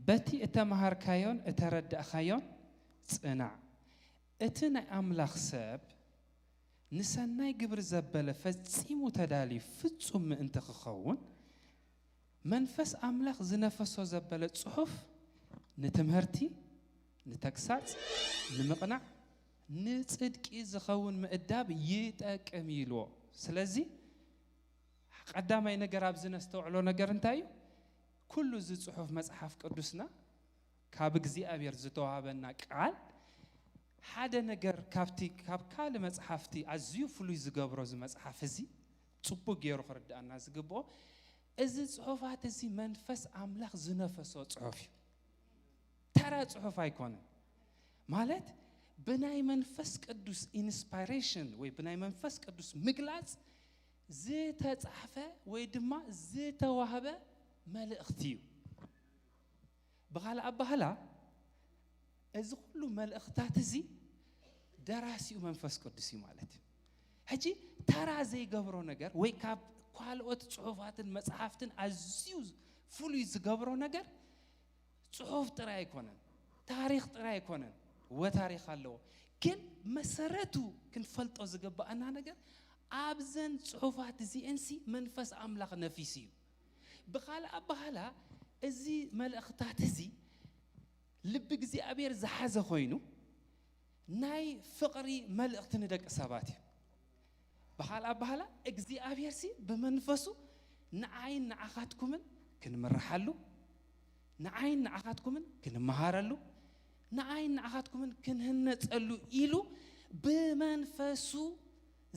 በቲ እተምሃርካዮን እተረዳእኻዮን ጽናዕ። እቲ ናይ ኣምላኽ ሰብ ንሰናይ ግብሪ ዘበለ ፈጺሙ ተዳልዩ ፍጹም ምእንቲ ክኸውን መንፈስ ኣምላኽ ዝነፈሶ ዘበለ ጽሑፍ ንትምህርቲ፣ ንተግሳጽ፣ ንምቕናዕ፣ ንጽድቂ ዝኸውን ምእዳብ ይጠቅም እዩ ኢልዎ። ስለዚ ቀዳማይ ነገር ኣብዚ ነስተውዕሎ ነገር እንታይ እዩ? ኩሉ እዚ ጽሑፍ መጽሓፍ ቅዱስና ካብ እግዚኣብሔር ዝተዋህበና ቃል ሓደ ነገር ካብቲ ካብ ካልእ መጽሓፍቲ ኣዝዩ ፍሉይ ዝገብሮ እዚ መጽሓፍ እዚ ጽቡቅ ገይሩ ክርድኣና ዝግብኦ እዚ ጽሑፋት እዚ መንፈስ ኣምላኽ ዝነፈሶ ጽሑፍ እዩ። ተራ ጽሑፍ ኣይኮነን። ማለት ብናይ መንፈስ ቅዱስ ኢንስፓይሬሽን ወይ ብናይ መንፈስ ቅዱስ ምግላጽ ዝተጻሕፈ ወይ ድማ ዝተዋህበ መልእኽቲ እዩ። ብኻልእ ኣባህላ እዚ ኩሉ መልእኽታት እዚ ደራሲኡ መንፈስ ቅዱስ እዩ ማለት እዩ። ሕጂ ተራ ዘይገብሮ ነገር ወይ ካብ ካልኦት ጽሑፋትን መጽሓፍትን ኣዝዩ ፍሉይ ዝገብሮ ነገር ጽሑፍ ጥራይ ኣይኮነን፣ ታሪኽ ጥራይ ኣይኮነን። እወ ታሪኽ ኣለዎ፣ ግን መሰረቱ ክንፈልጦ ዝግብኣና ነገር ኣብዘን ጽሑፋት እዚኤንሲ መንፈስ ኣምላኽ ነፊሱ እዩ። ብኻልእ ኣባህላ እዚ መልእኽታት እዚ ልቢ እግዚኣብሔር ዝሓዘ ኮይኑ ናይ ፍቕሪ መልእኽቲ ንደቂ ሰባት እዩ። ብኻልእ ኣባህላ እግዚኣብሔር ሲ ብመንፈሱ ንዓይን ንዓኻትኩምን ክንምርሓሉ፣ ንዓይን ንዓኻትኩምን ክንመሃረሉ፣ ንዓይን ንዓኻትኩምን ክንህነጸሉ ኢሉ ብመንፈሱ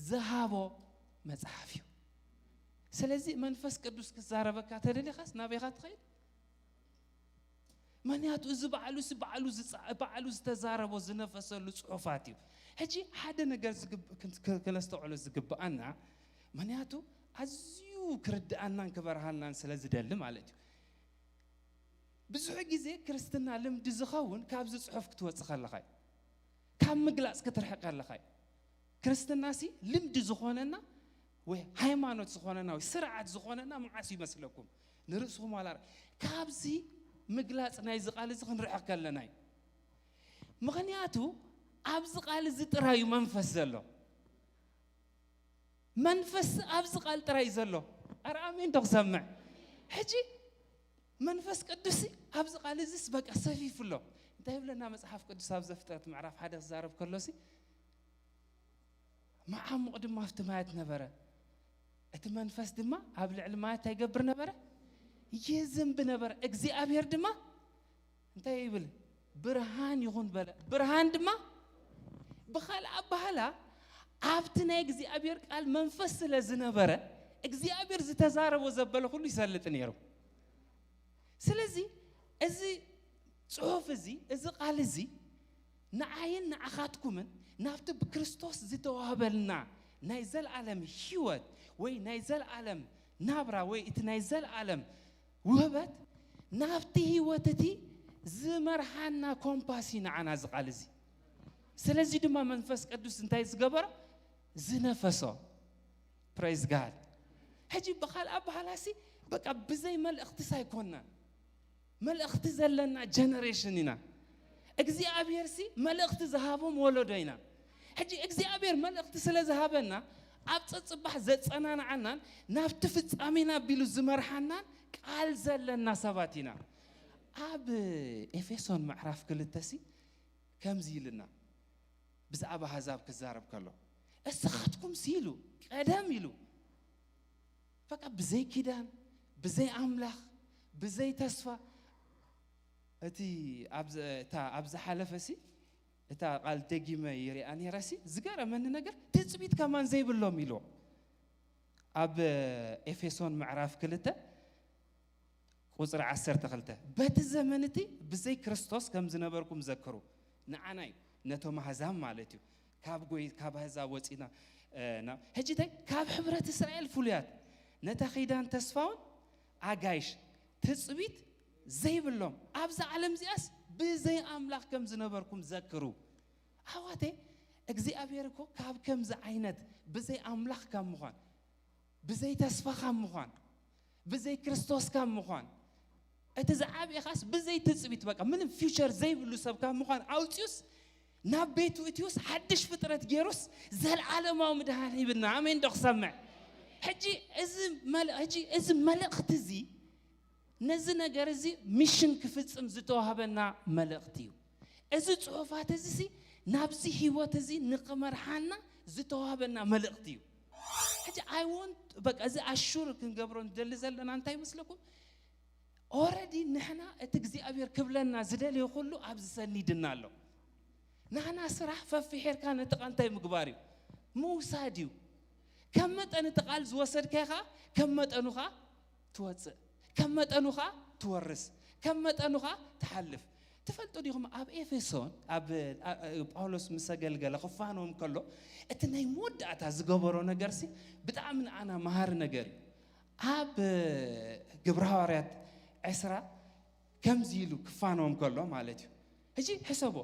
ዝሃቦ መጽሓፍ እዩ። ስለዚ መንፈስ ቅዱስ ክዛረበካ ተደሊኻስ ናበይኻ ትኸይድ? ምኽንያቱ እዚ ባዕሉ ሲ ባዕሉ ዝጻ- ባዕሉ ዝተዛረቦ ዝነፈሰሉ ጽሑፋት እዩ። ሕጂ ሓደ ነገር ዝግብ- ክን- ክ- ክነስተውዕሎ ዝግብኣና፣ ምኽንያቱ ኣዝዩ ክርድኣናን ክበርሃልናን ስለ ዝደሊ ማለት እዩ። ብዙሕ ግዜ ክርስትና ልምዲ ዝኸውን ካብዚ ጽሑፍ ክትወጽእ ከለኻ እዩ። ካብ ምግላጽ ክትርሕቅ ከለኻ እዩ። ክርስትናሲ ልምዲ ዝኾነና ወይ ሃይማኖት ዝኾነና ወይ ስርዓት ዝኾነና መዓስ ይመስለኩም? ንርእስኹም ዋላ ር- ካብዚ ምግላጽ ናይዚ ቃል እዚ ክንርሕቕ ከለና እዩ። ምኽንያቱ ኣብዚ ቃል እዚ ጥራይ እዩ መንፈስ ዘሎ። መንፈስ ኣብዚ ቃል ጥራይ እዩ ዘሎ። ኣረ ኣሜን ዶ ክሰምዕ? ሕጂ መንፈስ ቅዱስ ኣብዚ ቃል እዚስ በቃ ሰፊፉ ኣሎ። እንታይ ይብለና መጽሓፍ ቅዱስ ኣብ ዘፍጥረት ምዕራፍ ሓደ ክዛረብ ከሎሲ መዓሙቕ ድማ ኣብቲ ማያት ነበረ። እቲ መንፈስ ድማ ኣብ ልዕሊ ማያት እንታይ ይገብር ነበረ? ይዝንቢ ነበረ። እግዚኣብሔር ድማ እንታይ ይብል? ብርሃን ይኹን በለ። ብርሃን ድማ ብኻልእ ኣባህላ ኣብቲ ናይ እግዚኣብሔር ቃል መንፈስ ስለ ዝነበረ እግዚኣብሔር ዝተዛረቦ ዘበለ ኩሉ ይሰልጥ ነይሩ። ስለዚ እዚ ጽሑፍ እዚ፣ እዚ ቃል እዚ ንዓይን ንዓኻትኩምን ናብቲ ብክርስቶስ ዝተዋህበልና ናይ ዘለኣለም ህይወት ወይ ናይ ዘለኣለም ናብራ ወይ እቲ ናይ ዘለኣለም ውህበት ናብቲ ህይወት እቲ ዝመርሓና ኮምፓስ እዩ ንዓና እዚ ቃል እዚ። ስለዚ ድማ መንፈስ ቅዱስ እንታይ ዝገበሮ? ዝነፈሶ። ፕሬዝ ጋድ። ሕጂ ብኻልእ ኣባህላሲ በቃ ብዘይ መልእኽትስ ኣይኮንናን። መልእኽቲ ዘለና ጀነሬሽን ኢና። እግዚኣብሔር ሲ መልእኽቲ ዝሃቦም ወለዶ ኢና። ሕጂ እግዚኣብሔር መልእኽቲ ስለ ዝሃበና ኣብ ጸጽባሕ ዘጸናንዓናን ናብቲ ፍጻሜና ኣቢሉ ዝመርሓናን ቃል ዘለና ሰባት ኢና። ኣብ ኤፌሶን ምዕራፍ ክልተ ሲ ከምዚ ኢልና ብዛዕባ ኣህዛብ ክዛረብ ከሎ እስኻትኩም ሲ ኢሉ ቀደም ኢሉ በቃ ብዘይ ኪዳን ብዘይ ኣምላኽ ብዘይ ተስፋ እቲ ኣብ እታ ኣብ ዝሓለፈ ሲ እታ ቃል ደጊመ ይሪኣ ነይረ ሲ ዝገረመኒ ነገር ትጽቢት ከማን ዘይብሎም ኢልዎ ኣብ ኤፌሶን ምዕራፍ ክልተ ቁጽሪ ዓሰርተ ክልተ በቲ ዘመን እቲ ብዘይ ክርስቶስ ከም ዝነበርኩም ዘክሩ። ንዓና እዩ ነቶም ኣህዛብ ማለት እዩ። ካብ ጎይ ካብ ኣህዛብ ወጺና እ፣ ናብ ሕጂ እንታይ ካብ ሕብረት እስራኤል ፍሉያት ነታ ኺዳን ተስፋውን ኣጋይሽ ትጽቢት ዘይብሎም ኣብዛ ዓለም እዚኣስ ብዘይ ኣምላኽ ከም ዝነበርኩም ዘክሩ። ኣሕዋተይ እግዚኣብሔር እኮ ካብ ከምዚ ዓይነት ብዘይ ኣምላኽ ካብ ምዃን ብዘይ ተስፋ ካብ ምዃን ብዘይ ክርስቶስ ካብ ምዃን እቲ ዝዓብየ ኻስ ብዘይ ትጽቢት በቃ ምንም ፊውቸር ዘይብሉ ሰብ ካብ ምዃን ኣውፅዩስ ናብ ቤቱ እትዩስ ሓድሽ ፍጥረት ገይሩስ ዘለዓለማዊ ምድሃን ሂብና ኣሜን ዶ ክሰምዕ ሕጂ እዚ መል- ሕጂ እዚ መልእኽቲ እዚ ነዚ ነገር እዚ ሚሽን ክፍጽም ዝተዋህበና መልእኽቲ እዩ። እዚ ጽሑፋት እዚ ሲ ናብዚ ህይወት እዚ ንኽመርሓና ዝተዋህበና መልእኽቲ እዩ። ሕጂ ኣይ ወንት በቃ እዚ ኣሹር ክንገብሮ ንደሊ ዘለና እንታይ ይመስለኩም? ኦረዲ ንሕና እቲ እግዚኣብሔር ክብለና ዝደልዮ ኩሉ ኣብዚ ሰኒድና ኣሎ። ናህና ስራሕ ፈፊሒርካ ነቲ ቃል እንታይ ምግባር እዩ? ምውሳድ እዩ። ከም መጠን እቲ ቃል ዝወሰድካዮ ከዓ ከም መጠኑ ከዓ ትወፅእ፣ ከም መጠኑ ኸዓ ትወርስ፣ ከም መጠኑ ኸዓ ትሓልፍ። ትፈልጡ ዲኹም? ኣብ ኤፌሶን ኣብ ጳውሎስ ምስ ኣገልገለ ክፋኖም ከሎ እቲ ናይ መወዳእታ ዝገበሮ ነገርሲ ብጣዕሚ ንኣና መሃሪ ነገር እዩ። ኣብ ግብረ ሃዋርያት ዕስራ ከምዚ ኢሉ ክፋኖም ከሎ ማለት እዩ። ሕጂ ሕሰቦ፣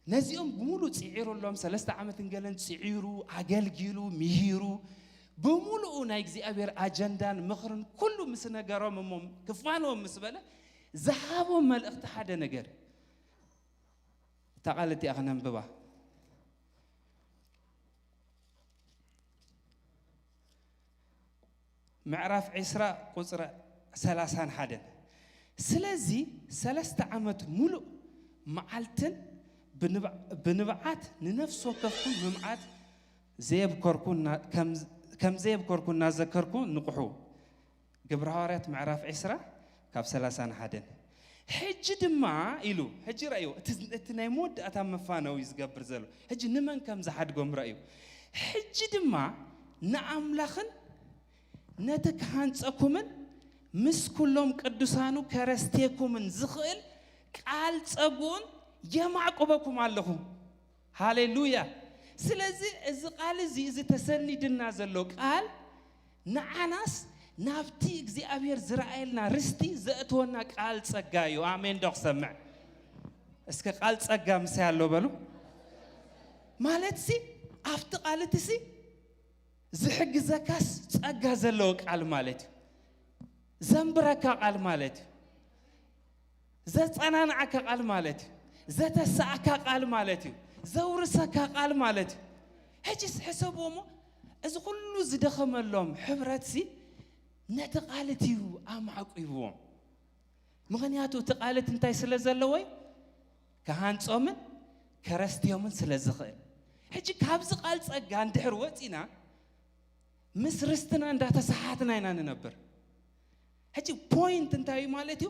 ነዚኦም ብምሉእ ጽዒሩሎም፣ ሰለስተ ዓመትን ገለን ጽዒሩ፣ ኣገልጊሉ፣ ምሂሩ፣ ብምሉኡ ናይ እግዚኣብሔር ኣጀንዳን ምኽርን ኩሉ ምስ ነገሮም እሞ ክፋንዎም ምስ በለ ዝሃቦም መልእኽቲ ሓደ ነገር እዩ። እታ ቃል እቲኣ ክነንብባ። ምዕራፍ ዕስራ ቁጽሪ ሰላሳን ሓደን። ስለዚ ሰለስተ ዓመት ሙሉእ መዓልትን ብንብዓት ንነፍሲ ወከፍኩም ምምዓት ዘየብከርኩ ከም ዘየብከርኩ እናዘከርኩ ንቕሑ። ግብረ ሃዋርያት ምዕራፍ ዕስራ ካብ ሰላሳን ሓደን። ሕጂ ድማ ኢሉ፣ ሕጂ ረእዩ፣ እቲ ናይ መወዳእታ መፋነዊ ዝገብር ዘሎ። ሕጂ ንመን ከም ዝሓድጎም ረእዩ። ሕጂ ድማ ንኣምላኽን ነቲ ክሃንጸኩምን ምስ ኩሎም ቅዱሳኑ ከረስቴኩምን ዝኽእል ቃል ጸጉኡን የማዕቁበኩም ኣለኹ። ሃሌሉያ። ስለዚ እዚ ቃል እዚ፣ እዚ ተሰኒድና ዘሎ ቃል ንዓናስ ናብቲ እግዚኣብሔር ዝረኣየልና ርስቲ ዘእትወና ቃል ጸጋ እዩ። ኣሜን ዶ ክሰምዕ? እስከ ቃል ጸጋ ምሳይ ኣሎ በሉ። ማለትሲ ኣብቲ ቃል እቲሲ ዝሕግዘካስ ጸጋ ዘለዎ ቃል ማለት እዩ። ዘንብረካ ቃል ማለት እዩ። ዘጸናንዓካ ቃል ማለት እዩ። ዘተሳእካ ቃል ማለት እዩ። ዘውርሰካ ቃል ማለት እዩ። ሕጂስ ሕሰብዎ እሞ፣ እዚ ኩሉ ዝደኸመሎም ሕብረትሲ ነቲ ቃል እቲ እዩ ኣማዕቂብዎም። ምኽንያቱ እቲ ቃል እቲ እንታይ ስለ ዘለዎይ? ክሃንጾምን ከረስትዮምን ስለ ዝኽእል። ሕጂ ካብዚ ቃል ጸጋ እንድሕር ወጺና፣ ምስ ርስትና እንዳተሰሓትና ኢና ንነብር። ሕጂ ፖይንት እንታይ እዩ ማለት እዩ?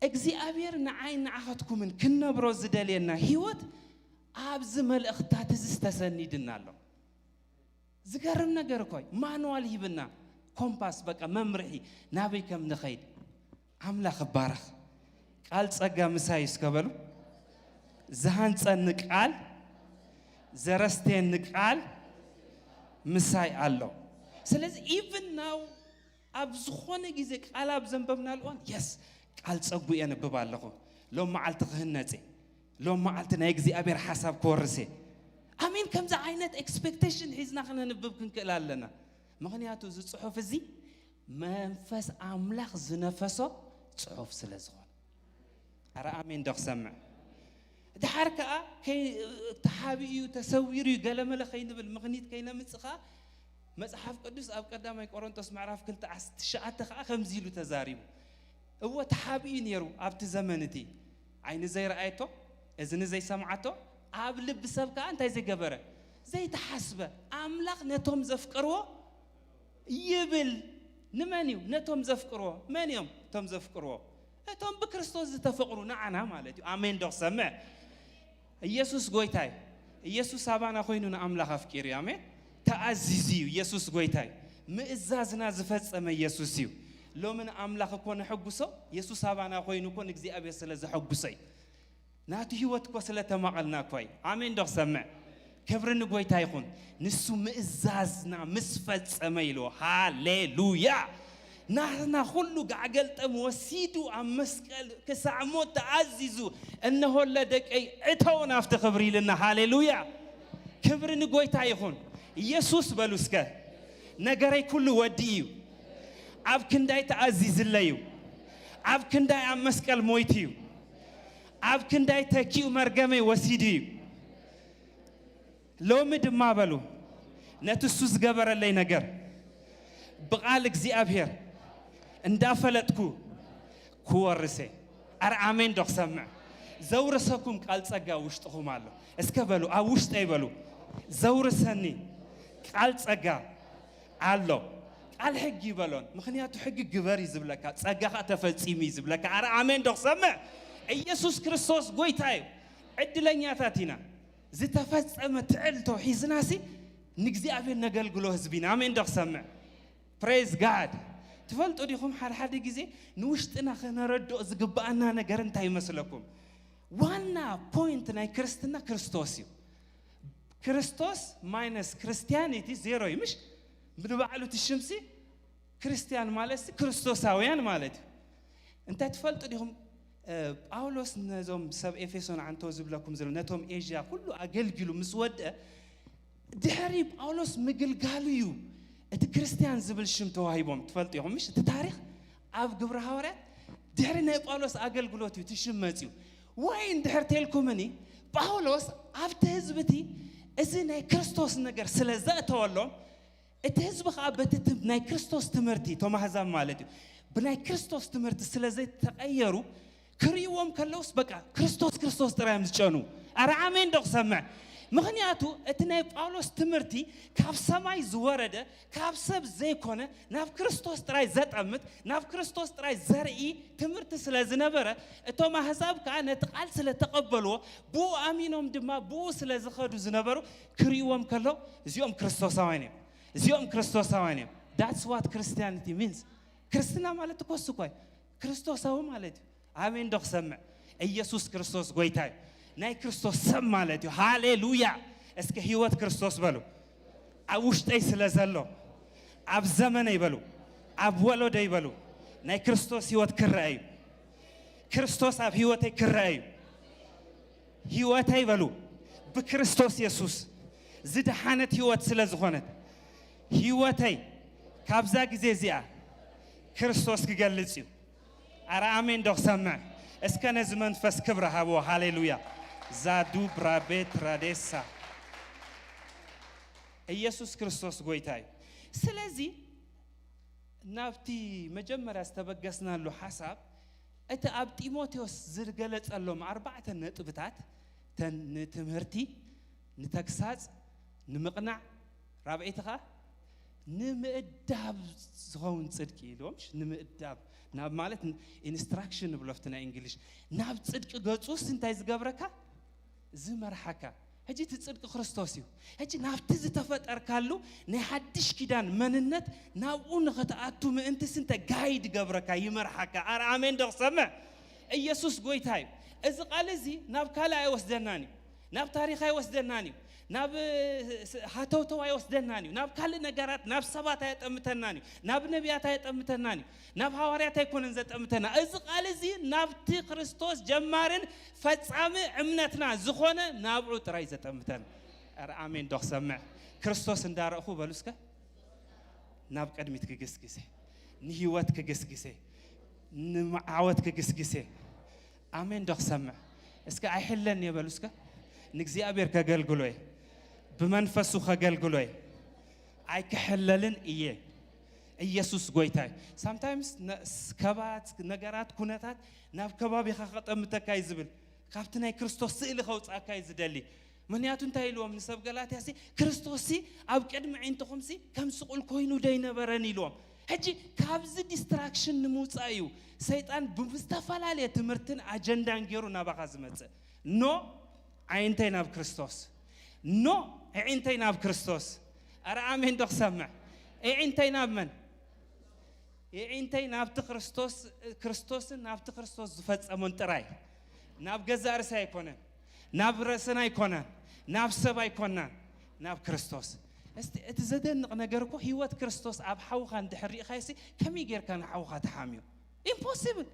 እግዚኣብሔር ንዓይ ንዓኸትኩምን ክንነብሮ ዝደልየና ህይወት ኣብዚ መልእኽትታት እዚ ዝተሰኒድና ኣሎ። ዝገርም ነገር እኮ እዩ። ማንዋል ሂብና፣ ኮምፓስ፣ በቃ መምርሒ ናበይ ከም ንኸይድ። ኣምላኽ እባረኽ። ቃል ጸጋ ምሳይ እስከ በሉ። ዝሃንጸኒ ቃል፣ ዘረስተየኒ ቃል ምሳይ ኣሎ። ስለዚ ኢቭን ናው ኣብ ዝኾነ ግዜ ቃል ኣብ ዘንበብናሉ እዋን፣ የስ፣ ቃል ጸጉ የንብብ ኣለኹ። ሎም መዓልቲ ክህነጽ እየ። ሎም መዓልቲ ናይ እግዚኣብሔር ሓሳብ ክወርስ እየ። ኣሜን። ከምዚ ዓይነት ኤክስፔክቴሽን ሒዝና ክነንብብ ክንክእል ኣለና። ምኽንያቱ እዚ ጽሑፍ እዚ መንፈስ ኣምላኽ ዝነፈሶ ጽሑፍ ስለ ዝኾነ። ኣረ ኣሜን ዶ ክሰምዕ? ድሓር ከኣ ከይ-፣ ተሓቢኡ እዩ፣ ተሰዊሩ እዩ፣ ገለመለ ከይንብል፣ ምኽኒት ከይነምጽእ ከኣ መጽሓፍ ቅዱስ ኣብ ቀዳማይ ቆሮንቶስ ምዕራፍ ክልተ ዓሰርተ ትሽዓተ ከኣ ከምዚ ኢሉ ተዛሪቡ። እወ ተሓቢኡ ነይሩ ኣብቲ ዘመን እቲ። ዓይኒ ዘይረኣየቶ፣ እዝኒ ዘይሰምዓቶ፣ ኣብ ልቢ ሰብ ከኣ እንታይ ዘይገበረ? ዘይተሓስበ። ኣምላኽ ነቶም ዘፍቀርዎ ይብል። ንመን እዩ? ነቶም ዘፍቅርዎ። መን እዮም እቶም ዘፍቅርዎ? እቶም ብክርስቶስ ዝተፈቕሩ ንዓና ማለት እዩ። ኣሜን ዶ ክሰምዕ? ኢየሱስ ጎይታ እዩ። ኢየሱስ ኣባና ኮይኑ ንኣምላኽ ኣፍቂሩ እዩ። ኣሜን። ተኣዚዙ እዩ። ኢየሱስ ጎይታ እዩ። ምእዛዝና ዝፈጸመ ኢየሱስ እዩ። ሎሚ ንኣምላኽ እኮ ነሐጉሶ፣ ኢየሱስ ኣባና ኮይኑ እኮ ንእግዚኣብሔር ስለ ዘሐጉሶ እዩ። ናቱ ህይወት እኮ ስለ ተማቐልና እኮ እዩ። ኣሜን ዶ ክሰምዕ? ክብሪ ንጎይታ ይኹን። ንሱ ምእዛዝና ምስ ፈጸመ ኢልዎ። ሃሌሉያ! ናትና ኩሉ ጋዕገልጠም ወሲዱ ኣብ መስቀል ክሳዕ ሞት ተኣዚዙ፣ "እነሆለ ደቀይ፣ እተው ናብቲ ክብሪ" ኢልና። ሃሌሉያ! ክብሪ ንጎይታ ይኹን። ኢየሱስ በሉ እስከ። ነገረይ ኩሉ ወዲ እዩ። ኣብ ክንዳይ ተኣዚዝለይ እዩ። ኣብ ክንዳይ ኣብ መስቀል ሞይቱ እዩ። ኣብ ክንዳይ ተኪኡ መርገመይ ወሲዱ እዩ። ሎሚ ድማ በሉ፣ ነቲ እሱ ዝገበረለይ ነገር ብቓል እግዚኣብሔር እንዳፈለጥኩ ክወርስ እየ። ኣረ ኣሜን ዶ ክሰምዕ? ዘውርሰኩም ቃል ጸጋ ውሽጥኹም ኣሎ። እስከ በሉ፣ ኣብ ውሽጠይ በሉ፣ ዘውርሰኒ ቃል ጸጋ ኣሎ። ቃል ሕጊ ይበሎን፣ ምኽንያቱ ሕጊ ግበር እዩ ዝብለካ፣ ጸጋ ኸኣ ተፈጺሙ እዩ ዝብለካ። ኣረ ኣሜን ዶ ክሰምዕ? ኢየሱስ ክርስቶስ ጎይታ እዩ። ዕድለኛታት ኢና። ዝተፈጸመ ትዕልቶ ሒዝናሲ ንእግዚኣብሔር ነገልግሎ ህዝቢ ኢና። ኣሜን ዶ ክሰምዕ? ፕሬዝ ጋድ። ትፈልጡ ዲኹም? ሓድሓደ ግዜ ንውሽጥና ከነረድኦ ዝግብኣና ነገር እንታይ ይመስለኩም? ዋና ፖይንት ናይ ክርስትና ክርስቶስ እዩ። ክርስቶስ ማይነስ ክርስቲያኒቲ ዜሮ እዩ፣ ምሽ? ንባዕሉ እቲ ሽምሲ ክርስቲያን ማለት ሲ ክርስቶሳውያን ማለት እዩ። እንታይ ትፈልጡ ዲኹም? ጳውሎስ ነዞም ሰብ ኤፌሶን ዓንቶ ዝብለኩም ዘሎ ነቶም ኤዥያ ኩሉ ኣገልጊሉ ምስ ወደ ድሕሪ ጳውሎስ ምግልጋሉ እዩ እቲ ክርስቲያን ዝብል ሽም ተዋሂቦም። ትፈልጡ ኢኹም ምሽ? እቲ ታሪኽ ኣብ ግብሪ ሃዋርያት ድሕሪ ናይ ጳውሎስ ኣገልግሎት እዩ እቲ ሽም መፅዩ። ወይ እንድሕር ተልኩምኒ ጳውሎስ ኣብቲ ህዝቢ እቲ እዚ ናይ ክርስቶስ ነገር ስለ ዘእተወሎም እቲ ህዝቢ ከዓ በቲ ትም- ናይ ክርስቶስ ትምህርቲ እቶም ኣህዛብ ማለት እዩ ብናይ ክርስቶስ ትምህርቲ ስለ ዘይተቐየሩ ክርእይዎም ከለውስ በቃ ክርስቶስ ክርስቶስ ጥራይ እዮም ዝጨኑ። ኣረ ኣሜን ዶ ክሰምዕ? ምኽንያቱ እቲ ናይ ጳውሎስ ትምህርቲ ካብ ሰማይ ዝወረደ ካብ ሰብ ዘይኮነ ናብ ክርስቶስ ጥራይ ዘጠምት ናብ ክርስቶስ ጥራይ ዘርኢ ትምህርቲ ስለ ዝነበረ እቶም ኣህዛብ ከዓ ነቲ ቃል ስለ ተቐበልዎ ብኡ ኣሚኖም ድማ ብኡ ስለ ዝኸዱ ዝነበሩ ክርእይዎም ከሎ እዚኦም ክርስቶሳውያን እዮም። እዚኦም ክርስቶሳውያን እዮም። That's what Christianity means። ክርስትና ማለት እኮ እሱ እኮ እዩ። ክርስቶሳዊ ማለት እዩ። ኣሜን ዶ ክሰምዕ? ኢየሱስ ክርስቶስ ጎይታ እዩ። ናይ ክርስቶስ ሰብ ማለት እዩ። ሃሌሉያ! እስከ ህይወት ክርስቶስ በሉ። ኣብ ውሽጠይ ስለ ዘሎ ኣብ ዘመነይ በሉ፣ ኣብ ወለደይ በሉ፣ ናይ ክርስቶስ ህይወት ክረአ እዩ። ክርስቶስ ኣብ ህይወተይ ክረአ እዩ። ህይወተይ በሉ ብክርስቶስ የሱስ ዝደሓነት ህይወት ስለ ዝኾነት ህይወተይ ካብዛ ግዜ እዚኣ ክርስቶስ ክገልጽ እዩ። ኣረ ኣሜን ዶ ክሰምዕ? እስከ ነዚ መንፈስ ክብሪ ሃብዎ። ሃሌሉያ። ዛዱ ብራቤት ራዴሳ ኢየሱስ ክርስቶስ ጎይታ እዩ። ስለዚ ናብቲ መጀመርያ ዝተበገስናሉ ሓሳብ እቲ ኣብ ጢሞቴዎስ ዝገለጸሎም ኣርባዕተ ነጥብታት ተን ንትምህርቲ ንተግሳጽ ንምቕናዕ ራብዒቲ ኸዓ ንምእዳብ ዝኸውን ጽድቂ ኢልዎም ንምእዳብ ናብ ማለት ኢንስትራክሽን ንብሎ ፍቲ ናይ እንግሊሽ ናብ ጽድቂ ገጹስ እንታይ ዝገብረካ ዝመርሓካ ሕጂ እቲ ጽድቂ ክርስቶስ እዩ። ሕጂ ናብቲ ዝተፈጠርካሉ ናይ ሓድሽ ኪዳን መንነት ናብኡ ንኽትኣቱ ምእንቲ ስንተ ጋይድ ገብረካ ይመርሓካ። ኣረ ኣሜን ዶ ክሰምዕ? ኢየሱስ ጎይታ እዩ። እዚ ቃል እዚ ናብ ካልእ ኣይወስደናን እዩ። ናብ ታሪኽ ኣይወስደናን እዩ። ናብ ሃተውተው ኣይወስደናን እዩ። ናብ ካልእ ነገራት ናብ ሰባት ኣየጠምተናን እዩ። ናብ ነቢያት ኣየጠምተናን እዩ። ናብ ሃዋርያት ኣይኮነን ዘጠምተና። እዚ ቃል እዚ ናብቲ ክርስቶስ ጀማርን ፈጻሚ እምነትና ዝኾነ ናብኡ ጥራይ ዘጠምተን። ኧረ ኣሜን ዶ ክሰምዕ? ክርስቶስ እንዳረእኹ በሉ እስከ። ናብ ቅድሚት ክግስግሴ፣ ንህይወት ክግስግሴ፣ ንዓወት ክግስግሴ። ኣሜን ዶ ክሰምዕ? እስከ ኣይሕለኒ በሉ እስከ። ንእግዚኣብሔር ከገልግሎ እየ፣ ብመንፈሱ ከገልግሎ እየ፣ ኣይክሕለልን እየ። ኢየሱስ ጎይታ እዩ። ሳምታይምስ ከባት ነገራት ኩነታት ናብ ከባቢኻ ከጠምተካ እዩ ዝብል ካብቲ ናይ ክርስቶስ ስእሊ ከውፃእካ እዩ ዝደሊ። ምክንያቱ እንታይ ኢልዎም ንሰብ ገላትያ ሲ ክርስቶስ ሲ ኣብ ቅድሚ ዒንትኹም ሲ ከም ስቑል ኮይኑ ደይነበረን ኢልዎም። ሕጂ ካብዚ ዲስትራክሽን ንምውፃእ እዩ ሰይጣን ብዝተፈላለየ ትምህርትን ኣጀንዳን ገይሩ ናባኻ ዝመፅእ። ኖ፣ ኣዒንተይ ናብ ክርስቶስ። ኖ፣ ኣዒንተይ ናብ ክርስቶስ። ኣረ ኣሜን ዶ ክሰምዕ? ኣዒንተይ ናብ መን? ኣዒንተይ ናብቲ ክርስቶስ፣ ክርስቶስን ናብቲ ክርስቶስ ዝፈጸሞን ጥራይ። ናብ ገዛእ ርእሲ ኣይኮነን፣ ናብ ርእስና ኣይኮነን፣ ናብ ሰብ ኣይኮናን፣ ናብ ክርስቶስ። እስቲ እቲ ዘደንቕ ነገር እኮ ህይወት ክርስቶስ ኣብ ሓውኻ እንድሕር ርኢኻዮ ሲ ከመይ ጌርካ ንሓውኻ ትሓምዮ? ኢምፖሲብል።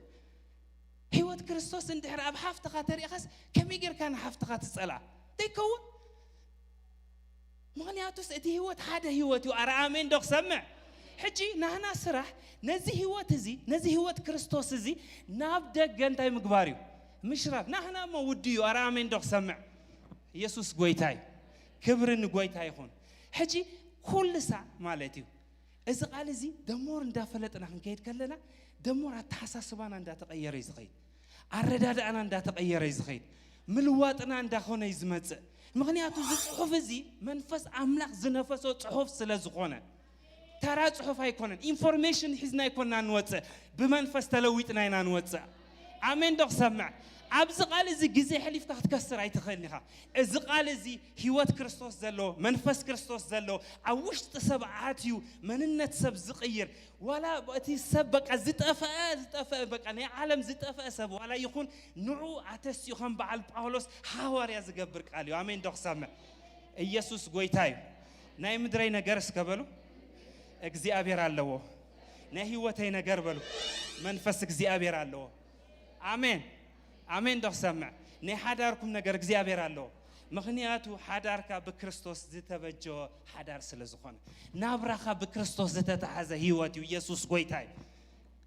ህይወት ክርስቶስ እንድሕር ኣብ ሓፍትኻ ተሪእኻስ ከመይ ጌርካ ንሓፍትኻ ትጸልኣ? ዘይከውን። ምኽንያቱስ እቲ ህይወት ሓደ ህይወት እዩ። ኣረ ኣሜን ዶ ክሰምዕ? ሕጂ ናህና ስራሕ ነዚ ህይወት እዚ ነዚ ህይወት ክርስቶስ እዚ ናብ ደገ እንታይ ምግባር እዩ? ምሽራፍ። ናህና እሞ ውዲ እዩ። ኣረ ኣሜን ዶ ክሰምዕ? ኢየሱስ ጎይታ እዩ። ክብሪ ንጎይታ ይኹን። ሕጂ ኩሉ ሳዕ ማለት እዩ እዚ ቃል እዚ ደሞር እንዳፈለጥና ክንከይድ ከለና ደሞር ኣተሓሳስባና እንዳተቐየረ እዩ ዝኸይድ፣ ኣረዳድኣና እንዳተቐየረ እዩ ዝኸይድ፣ ምልዋጥና እንዳኾነ እዩ ዝመፅእ። ምኽንያቱ እዚ ፅሑፍ እዚ መንፈስ ኣምላኽ ዝነፈሶ ፅሑፍ ስለ ዝኾነ ተራ ፅሑፍ ኣይኮነን። ኢንፎርሜሽን ሒዝና ኣይኮንና ንወፅእ፣ ብመንፈስ ተለዊጥና ኢና ንወፅእ። ኣሜን ዶ ክሰምዕ? ኣብዚ ቃል እዚ ግዜ ሕሊፍካ ክትከስር ኣይትኽእልን ኢኻ። እዚ ቃል እዚ ህይወት ክርስቶስ ዘለዎ፣ መንፈስ ክርስቶስ ዘለዎ፣ ኣብ ውሽጢ ሰብ ኣትዩ መንነት ሰብ ዝቕይር፣ ዋላ እቲ ሰብ በቃ ዝጠፈአ፣ ዝጠፈአ በቃ ናይ ዓለም ዝጠፈአ ሰብ ዋላ ይኹን፣ ንዑ ኣተሲኡ ከም በዓል ጳውሎስ ሃዋርያ ዝገብር ቃል እዩ። ኣሜን ዶ ክሰምዕ? ኢየሱስ ጎይታ እዩ። ናይ ምድረይ ነገር እስከ በሉ እግዚኣብሔር ኣለዎ። ናይ ህይወተይ ነገር በሉ መንፈስ እግዚኣብሔር ኣለዎ። ኣሜን። ኣሜን ዶ ክሰምዕ? ናይ ሓዳርኩም ነገር እግዚኣብሔር ኣለዎ። ምኽንያቱ ሓዳርካ ብክርስቶስ ዝተበጀወ ሓዳር ስለ ዝኾነ፣ ናብራኻ ብክርስቶስ ዝተተሓዘ ህይወት እዩ። ኢየሱስ ጎይታ እዩ።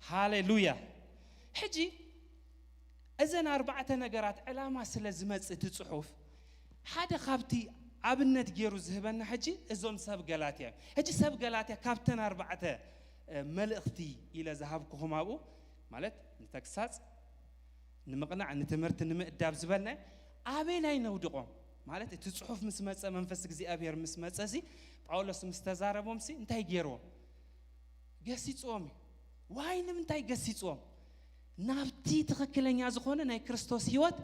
ሃሌሉያ። ሕጂ እዘን ኣርባዕተ ነገራት ዕላማ ስለ ዝመጽእ እቲ ጽሑፍ ሓደ ካብቲ ኣብነት ገይሩ ዝህበና ሕጂ እዞም ሰብ ገላትያ እዮም። ሕጂ ሰብ ገላትያ ካብተን ኣርባዕተ፣ እ፣ መልእኽቲ ኢለ ዝሃብኩኹም ኣብኡ ማለት ንተግሳጽ፣ ንምቕናዕ፣ ንትምህርቲ፣ ንምእዳብ ዝበልና ኣበይ ናይ ነውድቖም ማለት እቲ ጽሑፍ ምስ መጸ መንፈስ እግዚኣብሔር ምስ መጸ ሲ ጳውሎስ ምስ ተዛረቦም ሲ እንታይ ገይርዎም? ገሲጽዎም እዩ። ዋይ ንምንታይ ገሲጽዎም? ናብቲ ትኽክለኛ ዝኾነ ናይ ክርስቶስ ህይወት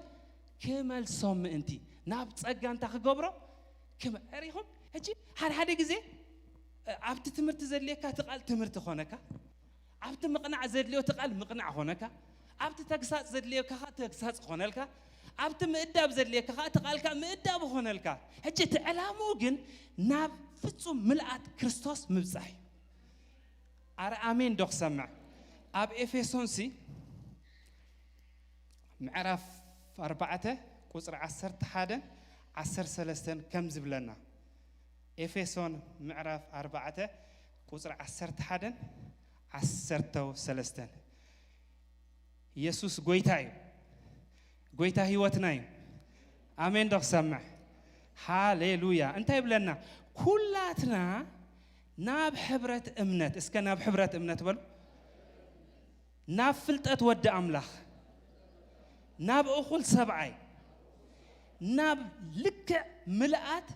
ክመልሶም ምእንቲ ናብ ጸጋ እንታ ክገብሮ ክም-፣ ሪኹም ሕጂ ሓደ ሓደ ግዜ ኣብቲ ትምህርቲ ዘድልየካ እቲ ቃል ትምህርቲ ኾነካ፣ ኣብቲ ምቕናዕ ዘድልዮ እቲ ቃል ምቕናዕ ኾነካ፣ ኣብቲ ተግሳጽ ዘድልየካ ኸኣ ተግሳጽ ኾነልካ፣ ኣብቲ ምእዳብ ዘድልየካ ኸኣ እቲ ቃልካ ምእዳብ ኾነልካ። ሕጂ እቲ ዕላምኡ ግን ናብ ፍጹም ምልኣት ክርስቶስ ምብጻሕ እዩ። ኣረ ኣሜን ዶ ክሰምዕ? ኣብ ኤፌሶን ሲ ምዕራፍ ኣርባዕተ ቁጽሪ ዓሰርተ ሓደን ዓሰርተ ሰለስተን ከም ዝብለና፣ ኤፌሶን ምዕራፍ ኣርባዕተ ቁጽሪ ዓሰርተ ሓደን ዓሰርተ ሰለስተን። ኢየሱስ ጎይታ እዩ። ጎይታ ህይወትና እዩ። ኣሜን ዶ ክሰምዕ? ሃሌሉያ። እንታይ ይብለና? ኩላትና ናብ ሕብረት እምነት፣ እስከ ናብ ሕብረት እምነት በሉ። ናብ ፍልጠት ወዲ ኣምላኽ፣ ናብ እኹል ሰብኣይ፣ ናብ ልክዕ ምልኣት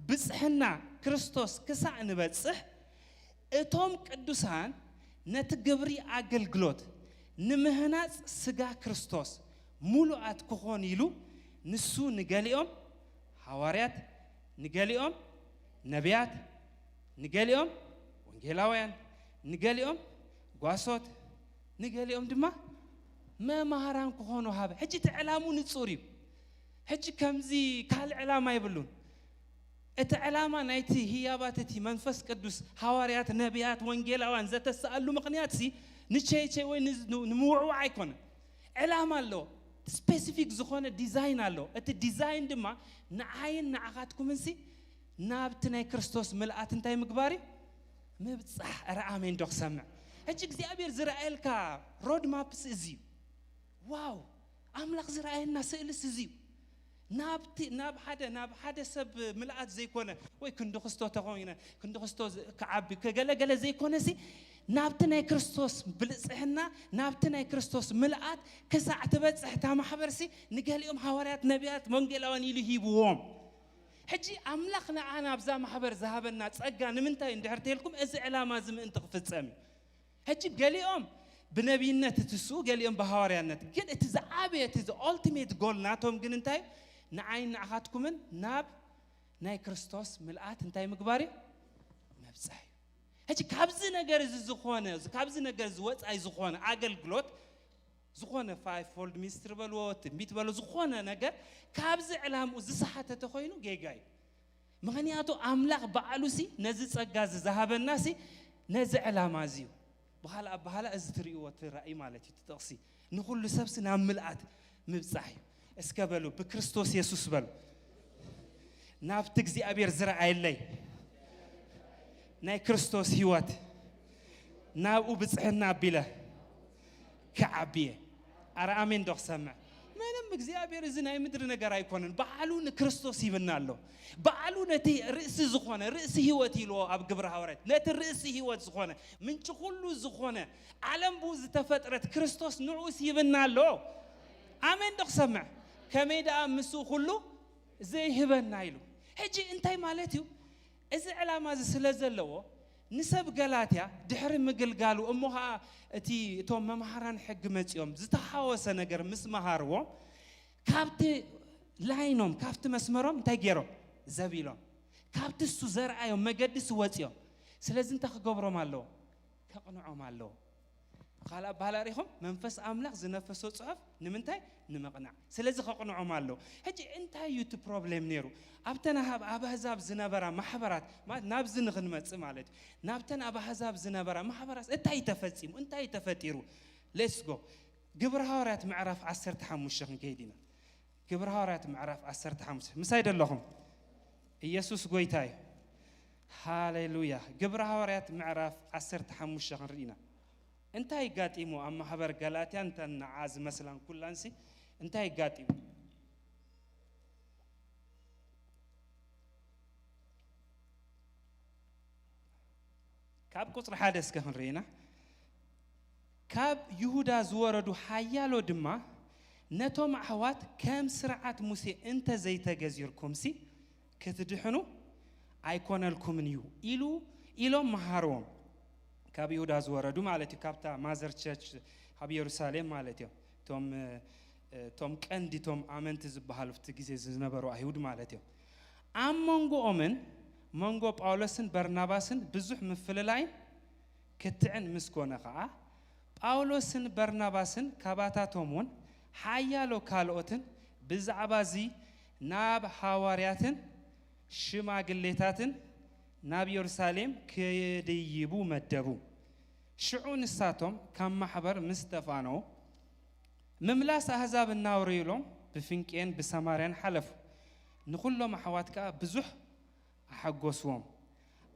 ብጽሕና ክርስቶስ ክሳዕ ንበጽሕ፣ እቶም ቅዱሳን ነቲ ግብሪ ኣገልግሎት ንምህናጽ ስጋ ክርስቶስ ምሉኣት ክኾን ኢሉ፣ ንሱ ንገሊኦም ሃዋርያት፣ ንገሊኦም ነቢያት፣ ንገሊኦም ወንጌላውያን፣ ንገሊኦም ጓሶት፣ ንገሊኦም ድማ መማህራን ክኾኑ ሃበ። ሕጂ እቲ ዕላሙ ንጹር እዩ። ሕጂ ከምዚ ካልእ ዕላማ የብሉን። እቲ ዕላማ ናይቲ ህያባት እቲ መንፈስ ቅዱስ ሃዋርያት፣ ነቢያት፣ ወንጌላውያን ዘተሰኣሉ ምኽንያት ሲ ንቸይቸይ ወይ ንዝ-፣ ን-፣ ንምውዕዋዕ ኣይኮነን። ዕላማ ኣለዎ። ስፔሲፊክ ዝኾነ ዲዛይን ኣለዎ። እቲ ዲዛይን ድማ ንዓይን ንዓኻትኩምን ሲ ናብቲ ናይ ክርስቶስ ምልኣት እንታይ ምግባር እዩ? ምብጻሕ። ኧረ ኣሜን ዶ ክሰምዕ? ሕጂ እግዚኣብሔር ዝረኣየልካ ሮድ ማፕስ እዚ እዩ። ዋው! ኣምላኽ ዝረኣየና ስእልስ እዚ እዩ። ናብቲ፣ ናብ ሓደ፣ ናብ ሓደ ሰብ ምልኣት ዘይኮነ፣ ወይ ክንዲ ክስቶ ተኾይነ፣ ክንዲ ክስቶ ዝ-፣ ክዓቢ፣ ከገለገለ ዘይኮነ ሲ፣ ናብቲ ናይ ክርስቶስ ብልጽሕና፣ ናብቲ ናይ ክርስቶስ ምልኣት ክሳዕ ትበጽሕ እታ ማሕበር ሲ፣ ንገሊኦም ሃዋርያት፣ ነቢያት፣ ወንጌላውያን ኢሉ ሂብዎም። ሕጂ ኣምላኽ ንዓና ኣብዛ ማሕበር ዝሃበና ጸጋ ንምንታይ እንድሕር ተልኩም፣ እዚ ዕላማ እዚ ምእንቲ ክፍጸም እዩ። ሕጂ ገሊኦም ብነቢይነት ትስኡ፣ ገሊኦም ብሃዋርያነት። ግን እቲ ዝዓበየ፣ እቲ the ultimate goal ናቶም ግን እንታይ? ንዓይን ንዓኻትኩምን ናብ ናይ ክርስቶስ ምልኣት እንታይ ምግባር እዩ? መብጻሕ እዩ። ሕጂ ካብዚ ነገር እዚ ዝኾነ፣ ካብዚ ነገር እዚ ወጻኢ ዝኾነ ኣገልግሎት፣ ዝኾነ five fold ministry በልዎ፣ ትንቢት በልዎ፣ ዝኾነ ነገር ካብዚ ዕላምኡ ዝሰሓተ ተኾይኑ ጌጋ እዩ። ምኽንያቱ ኣምላኽ ባዕሉ ሲ ነዚ ጸጋ እዚ ዝሃበና ሲ ነዚ ዕላማ እዚ እዩ። ብኻልእ ኣበሃህላ እዚ ትርእይዎ እቲ ራእይ ማለት እዩ፣ እቲ ጥቕሲ ንኹሉ ሰብ ሲ ናብ ምልኣት ምብጻሕ እዩ። እስከ በሉ ብክርስቶስ የሱስ በሉ። ናብቲ እግዚኣብሔር ዝረኣየለይ ናይ ክርስቶስ ህይወት ናብኡ ብጽሕና ኣቢለ ክዓቢ እየ። ኣረ ኣሜን ዶ ክሰምዕ? ምንም እግዚኣብሔር እዚ ናይ ምድሪ ነገር ኣይኮነን። ባዕሉ ንክርስቶስ ሂብና ኣሎ። ባዕሉ ነቲ ርእሲ ዝኾነ፣ ርእሲ ህይወት ኢልዎ ኣብ ግብረ ሃዋርያት፣ ነቲ ርእሲ ህይወት ዝኾነ፣ ምንጪ ኩሉ ዝኾነ፣ ዓለም ብኡ ዝተፈጥረት ክርስቶስ ንዑስ ሂብና ኣሎ። ኣሜን ዶ ክሰምዕ? ከመይ ደኣ ምስኡ ኩሉ ዘይህበና ኢሉ። ሕጂ እንታይ ማለት እዩ? እዚ ዕላማ እዚ ስለ ዘለዎ ንሰብ ገላትያ ድሕሪ ምግልጋሉ እሞ ኸዓ እቲ እቶም መምሃራን ሕጊ መጺኦም ዝተሓወሰ ነገር ምስ መሃርዎም ካብቲ ላይኖም፣ ካብቲ መስመሮም እንታይ ገይሮም? ዘቢሎም። ካብቲ እሱ ዘርኣዮም መገዲ እሱ ወፂኦም። ስለዚ እንታይ ክገብሮም ኣለዎ? ከቕንዖም ኣለዎ። ካልእ ኣባህላ ርኢኹም? መንፈስ ኣምላኽ ዝነፈሶ ጽሑፍ ንምንታይ? ንምቕናዕ። ስለዚ ከቕንዖም ኣለዎ። ሕጂ እንታይ እዩ እቲ ፕሮብሌም ነይሩ? ኣብተን ኣብ ኣብ ኣህዛብ ዝነበራ ማሕበራት፣ ማለት ናብዚ ንኽንመጽእ ማለት እዩ። ናብተን ኣብ ኣህዛብ ዝነበራ ማሕበራት እንታይ ተፈጺሙ? እንታይ ተፈጢሩ? ሌትስ ጎ። ግብረ ሃዋርያት ምዕራፍ ዓሰርተ ሓሙሽተ ክንከይድ ኢና። ግብረ ሃዋርያት ምዕራፍ ዓሰርተ ሓሙሽተ። ምሳይ ደለኹም? ኢየሱስ ጎይታ እዩ። ሃሌሉያ። ግብረ ሃዋርያት ምዕራፍ ዓሰርተ ሓሙሽተ ክንርኢ ኢና። እንታይ ጋጢሙ ኣብ ማሕበር ገላትያን እተን ንዓ ዝመስላን ኩላንሲ እንታይ ጋጢሙ? ካብ ቁጽሪ ሓደ እስከ ክንርኢ ኢና። ካብ ይሁዳ ዝወረዱ ሓያሎ ድማ ነቶም ኣሕዋት ከም ስርዓት ሙሴ እንተ ዘይተገዚርኩምሲ ክትድሕኑ ኣይኮነልኩምን እዩ ኢሉ ኢሎም መሃርዎም። ካብ ይሁዳ ዝወረዱ ማለት እዩ፣ ካብታ ማዘር ቸርች ኣብ የሩሳሌም ማለት እዮም። እቶም እቶም ቀንዲ እቶም ኣመንቲ ዝበሃሉ ኣብቲ ግዜ ዝነበሩ ኣይሁድ ማለት እዮም። ኣብ መንጎኦምን መንጎ ጳውሎስን በርናባስን ብዙሕ ምፍልላይን ክትዕን ምስ ኮነ ኸኣ፣ ጳውሎስን በርናባስን ካባታቶም እውን ሓያሎ ካልኦትን ብዛዕባ እዚ ናብ ሃዋርያትን ሽማግሌታትን ናብ የሩሳሌም ክድይቡ መደቡ። ሽዑ ንሳቶም ካብ ማሕበር ምስ ተፋነዉ፣ ምምላስ ኣህዛብ እናወረዩሎም ብፍንቄን ብሰማርያን ሓለፉ። ንኹሎም ኣሕዋት ከኣ ብዙሕ ኣሐጎስዎም።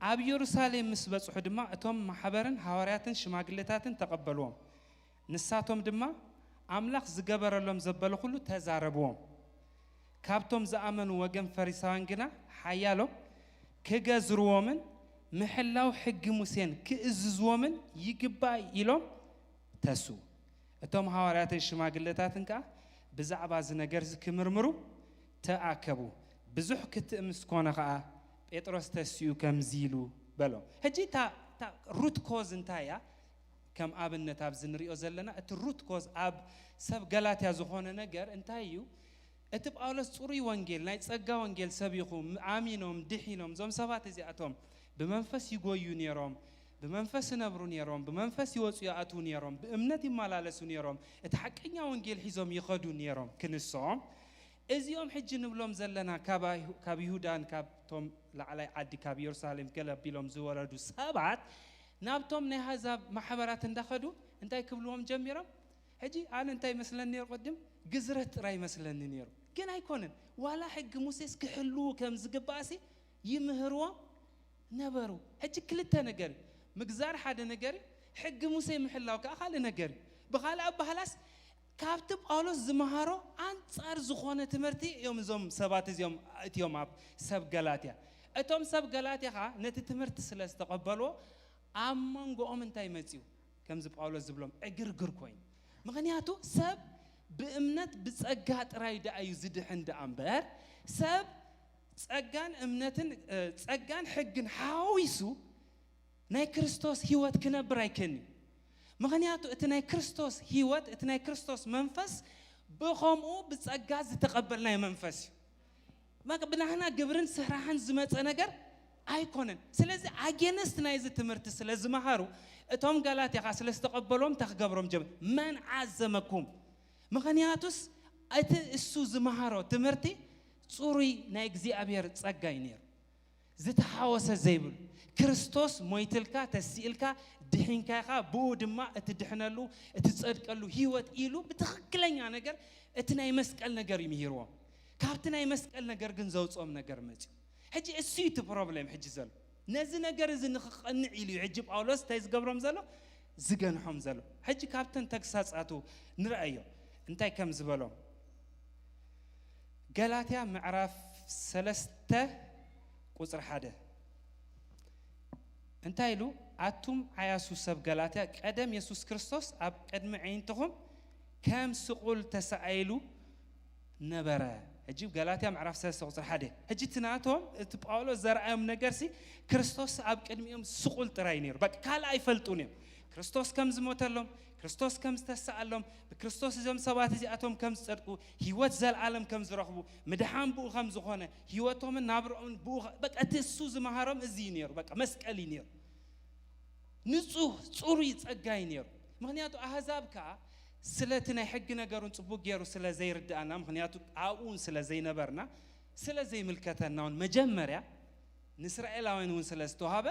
ኣብ የሩሳሌም ምስ በጽሑ ድማ እቶም ማሕበርን ሃዋርያትን ሽማግሌታትን ተቐበልዎም። ንሳቶም ድማ ኣምላኽ ዝገበረሎም ዘበለ ኩሉ ተዛረብዎም። ካብቶም ዝኣመኑ ወገን ፈሪሳውያን ግና ሓያሎ ክገዝርዎምን ምሕላው ሕጊ ሙሴን ክእዝዝዎምን ይግባእ ኢሎም ተስኡ። እቶም ሃዋርያትን ሽማግለታትን ከኣ ብዛዕባ እዚ ነገር እዚ ክምርምሩ ተኣከቡ። ብዙሕ ክትእ ምስ ኮነ ኸኣ ጴጥሮስ ተሲኡ ከምዚ ኢሉ በሎም። ሕጂ እታ እታ ሩት ኮዝ እንታይ እያ? ከም ኣብነት ኣብዚ ንሪኦ ዘለና እቲ ሩት ኮዝ ኣብ ሰብ ገላትያ ዝኾነ ነገር እንታይ እዩ? እቲ ጳውሎስ ጽሩይ ወንጌል፣ ናይ ጸጋ ወንጌል ሰቢኹ፣ ኣሚኖም፣ ድሒኖም፣ እዞም ሰባት እዚኣቶም ብመንፈስ ይጎዩ ነይሮም፣ ብመንፈስ ይነብሩ ነይሮም፣ ብመንፈስ ይወጹ ይኣትዉ ነይሮም፣ ብእምነት ይመላለሱ ነይሮም፣ እቲ ሓቀኛ ወንጌል ሒዞም ይኸዱ ነይሮም ክንሶም። እዚኦም ሕጂ ንብሎም ዘለና ካብ ኣይ-፣ ካብ ይሁዳን ካብቶም ላዕላይ ዓዲ ካብ የሩሳሌም ገለ ኣቢሎም ዝወረዱ ሰባት ናብቶም ናይ ኣህዛብ ማሕበራት እንዳኸዱ እንታይ ክብልዎም ጀሚሮም? ሕጂ ኣነ እንታይ ይመስለኒ ነይሩ ቅድም? ግዝረት ጥራይ ይመስለኒ ነይሩ። ግን ኣይኮነን። ዋላ ሕጊ ሙሴስ ክሕልዉ ከም ዝግባእሲ ይምህርዎም ነበሩ። ሕጂ ክልተ ነገር እዩ። ምግዛር ሓደ ነገር እዩ። ሕጊ ሙሴ ምሕላው ከኣ ካልእ ነገር እዩ። ብኻልእ ኣባህላስ ካብቲ ጳውሎስ ዝመሃሮ ኣንጻር ዝኾነ ትምህርቲ እዮም እዞም ሰባት እዚኦም እትዮም ኣብ ሰብ ገላትያ። እቶም ሰብ ገላትያ ኸኣ ነቲ ትምህርቲ ስለ ዝተቐበልዎ ኣብ መንጎኦም እንታይ መጺኡ? ከምዚ ጳውሎስ ዝብሎም ዕግርግር ኮይኑ። ምኽንያቱ ሰብ ብእምነት ብጸጋ ጥራይ ደኣ እዩ ዝድሕን ደኣ እምበር፣ ሰብ ጸጋን እምነትን፣ እ፣ ጸጋን ሕግን ሓዊሱ ናይ ክርስቶስ ህይወት ክነብር ኣይከን እዩ። ምኽንያቱ እቲ ናይ ክርስቶስ ህይወት፣ እቲ ናይ ክርስቶስ መንፈስ ብኸምኡ ብጸጋ ዝተቐበልናዮ መንፈስ እዩ። መቅ-፣ ብናህና ግብርን ስራሕን ዝመጸ ነገር ኣይኮነን። ስለዚ ኣጌንስት ናይዚ ትምህርቲ ስለ ዝመሃሩ፣ እቶም ጋላትያ ኸኣ ስለ ዝተቐበሎም እንታይ ክገብሮም ጀመር? መን ዓዘመኩም? ምኽንያቱስ እቲ እሱ ዝመሃሮ ትምህርቲ ጽሩይ ናይ እግዚኣብሔር ጸጋ እዩ ነይሩ። ዝተሓወሰ ዘይብሉ። ክርስቶስ ሞይትልካ፣ ተሲእልካ፣ ድሒንካ ኢኻ፣ ብኡ ድማ እትድሕነሉ፣ እትጸድቀሉ ህይወት ኢሉ ብትኽክለኛ ነገር እቲ ናይ መስቀል ነገር እዩ ምሂርዎም። ካብቲ ናይ መስቀል ነገር ግን ዘውጽኦም ነገር መጽዩ። ሕጂ እሱ እዩ እቲ ፕሮብሌም ሕጂ ዘሎ። ነዚ ነገር እዚ ንኽቐንዕ ኢሉ እዩ ሕጂ ጳውሎስ እንታይ ዝገብሮም ዘሎ? ዝገንሖም ዘሎ። ሕጂ ካብተን ተግሳጻቱ ንርኣዮ እንታይ ከም ዝበሎም። ገላትያ ምዕራፍ ሰለስተ ቁጽሪ ሓደ እንታይ ኢሉ? ኣቱም ዓያሱ ሰብ ገላትያ፣ ቀደም የሱስ ክርስቶስ ኣብ ቅድሚ ኣዒንትኹም ከም ስቑል ተሰኣኢሉ ነበረ። ሕጂ ገላትያ ምዕራፍ ሰለስተ ቁጽሪ ሓደ። ሕጂ እቲ ናቶም፣ እቲ ጳውሎስ ዘርኣዮም ነገርሲ ክርስቶስ ኣብ ቅድሚኦም ስቑል ጥራይ ነይሩ። በቃ ካልእ ኣይፈልጡን እዮም። ክርስቶስ ከም ዝሞተሎም፣ ክርስቶስ ከም ዝተሰኣሎም፣ ብክርስቶስ እዞም ሰባት እዚኣቶም ከም ዝጸድቁ፣ ህይወት ዘለዓለም ከም ዝረኽቡ፣ ምድሓን ብኡ ከም ዝኾነ፣ ህይወቶምን ናብርኦምን ብኡ ከ-፣ በቃ እቲ እሱ ዝመሃሮም እዚ እዩ ነይሩ። በቃ መስቀል እዩ ነይሩ። ንጹህ ጽሩይ ጸጋ እዩ ነይሩ። ምኽንያቱ ኣህዛብ ከኣ ስለቲ ናይ ሕጊ ነገሩን ጽቡቕ ገይሩ ስለ ዘይርድኣና፣ ምኽንያቱ ኣብኡ እውን ስለ ዘይነበርና፣ ስለ ዘይምልከተና እውን መጀመርያ ንእስራኤላውያን እውን ስለ ዝተዋህበ፣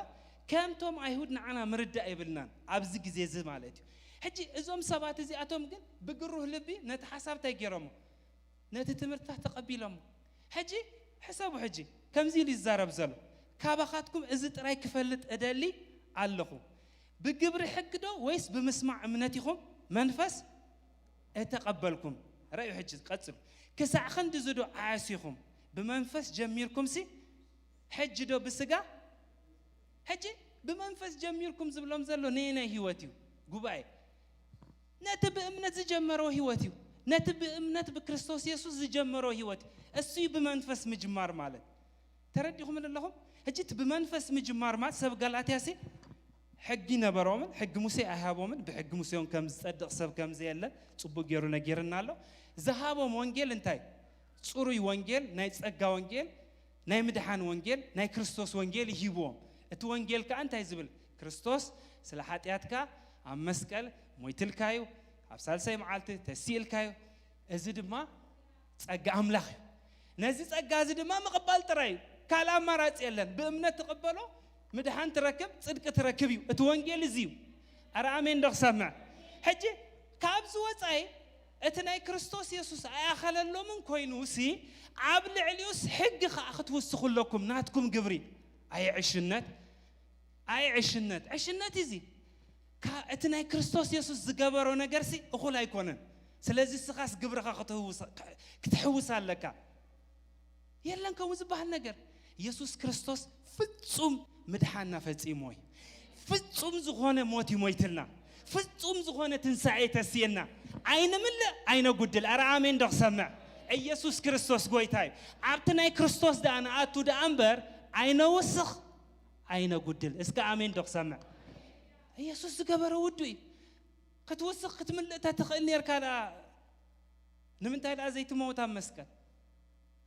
ከምቶም ኣይሁድ ንዓና ምርዳእ የብልናን ኣብዚ ግዜ እዚ ማለት እዩ። ሕጂ እዞም ሰባት እዚኣቶም ግን ብግሩህ ልቢ ነቲ ሓሳብ እንታይ ገይሮሞ? ነቲ ትምህርትታት ተቐቢሎሞ። ሕጂ ሕሰቡ፣ ሕጂ ከምዚ ኢሉ ይዛረብ ዘሎ፣ ካባኻትኩም እዚ ጥራይ ክፈልጥ እደሊ ኣለኹ፣ ብግብሪ ሕጊ ዶ ወይስ ብምስማዕ እምነት ኢኹም መንፈስ እተቐበልኩም? ረእዩ፣ ሕጂ ቀጽሉ። ክሳዕ ክንድዚ ዶ ዓያሲኹም? ብመንፈስ ጀሚርኩምሲ፣ ሕጂ ዶ ብስጋ? ሕጂ ብመንፈስ ጀሚርኩም ዝብሎም ዘሎ ነየናይ ህይወት እዩ? ጉባኤ፣ ነቲ ብእምነት ዝጀመሮ ህይወት እዩ። ነቲ ብእምነት ብክርስቶስ የሱስ ዝጀመሮ ህይወት እዩ። እሱ እዩ ብመንፈስ ምጅማር ማለት። ተረዲኹም ኣለኹም? ሕጂ እቲ ብመንፈስ ምጅማር ማለት ሰብ ጋላትያ ሲ ሕጊ ነበሮምን ሕጊ ሙሴ ኣይሃቦምን፣ ብሕጊ ሙሴ እውን ከም ዝጸድቕ ሰብ ከም ዘየለ ጽቡቕ ገይሩ ነጊርና ኣሎ። ዝሃቦም ወንጌል እንታይ? ጽሩይ ወንጌል፣ ናይ ጸጋ ወንጌል፣ ናይ ምድሓን ወንጌል፣ ናይ ክርስቶስ ወንጌል ይሂብዎም። እቲ ወንጌል ከኣ እንታይ ዝብል? ክርስቶስ ስለ ሓጢኣትካ ኣብ መስቀል ሞይትልካዩ፣ ኣብ ሳልሳይ መዓልቲ ተሲእልካዩ። እዚ ድማ ጸጋ ኣምላኽ እዩ። ነዚ ጸጋ እዚ ድማ ምቕባል ጥራይ እዩ። ካልእ ኣማራጺ የለን። ብእምነት ትቕበሎ፣ ምድሓን ትረክብ፣ ጽድቂ ትረክብ እዩ። እቲ ወንጌል እዚ እዩ። ኣረ ኣሜን ዶ ክሰምዕ? ሕጂ ካብዚ ወጻኢ እቲ ናይ ክርስቶስ የሱስ ኣይኣኸለሎምን ኮይኑ ሲ፣ ኣብ ልዕሊኡስ ሕጊ ኸኣ ክትውስኹ ኣለኩም፣ ናትኩም ግብሪ። ኣየ ዕሽነት፣ ኣየ ዕሽነት፣ ዕሽነት እዚ። ካ-፣ እቲ ናይ ክርስቶስ የሱስ ዝገበሮ ነገር ሲ እኹል ኣይኮነን። ስለዚ እስኻስ ግብርኻ ክትህውስ-፣ ክትሕውስ ኣለካ። የለን ከምኡ ዝበሃል ነገር። የሱስ ክርስቶስ ፍጹም ምድሓንና ፈጺሙ እዩ። ፍጹም ዝኾነ ሞት እዩ ሞይትልና። ፍጹም ዝኾነ ትንሳኤ ተስየና። ኣይንምልእ፣ ኣይነጉድል። ኣረ ኣሜን ዶ ክሰምዕ? ኢየሱስ ክርስቶስ ጎይታ እዩ። ኣብቲ ናይ ክርስቶስ ደኣ ንኣቱ ደኣ እምበር፣ ኣይነውስኽ፣ ኣይነጉድል። እስከ ኣሜን ዶ ክሰምዕ? ኢየሱስ ዝገበሮ ውዱ እዩ። ክትውስኽ ክትምልእ ተትኽእል ኔርካ ደኣ፣ ንምንታይ ደኣ ዘይትመውት ኣብ መስቀል?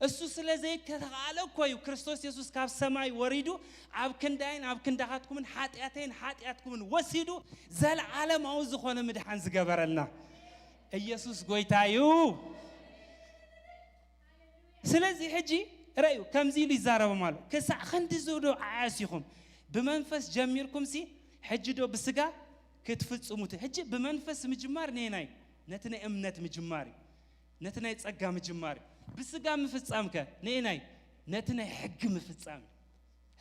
እሱ ስለ ዘይከተኻእለ እኮ እዩ ክርስቶስ የሱስ ካብ ሰማይ ወሪዱ ኣብ ክንዳይን ኣብ ክንዳኻትኩምን ሓጢኣተይን ሓጢኣትኩምን ወሲዱ ዘለዓለማዊ ዝኾነ ምድሓን ዝገበረልና። ኢየሱስ ጎይታ እዩ። ስለዚ ሕጂ ረእዩ፣ ከምዚ ኢሉ ይዛረቦም ኣሎ። ክሳዕ ክንድዚ ዶ ዓያሲኹም? ብመንፈስ ጀሚርኩም ሲ፣ ሕጂ ዶ ብስጋ ክትፍጽሙ ት-፣ ሕጂ ብመንፈስ ምጅማር ነየናይ? ነቲ ናይ እምነት ምጅማር እዩ። ነቲ ናይ ጸጋ ምጅማር እዩ። ብስጋ ምፍጻም ከ ነየናይ? ነቲ ናይ ሕጊ ምፍጻም እዩ።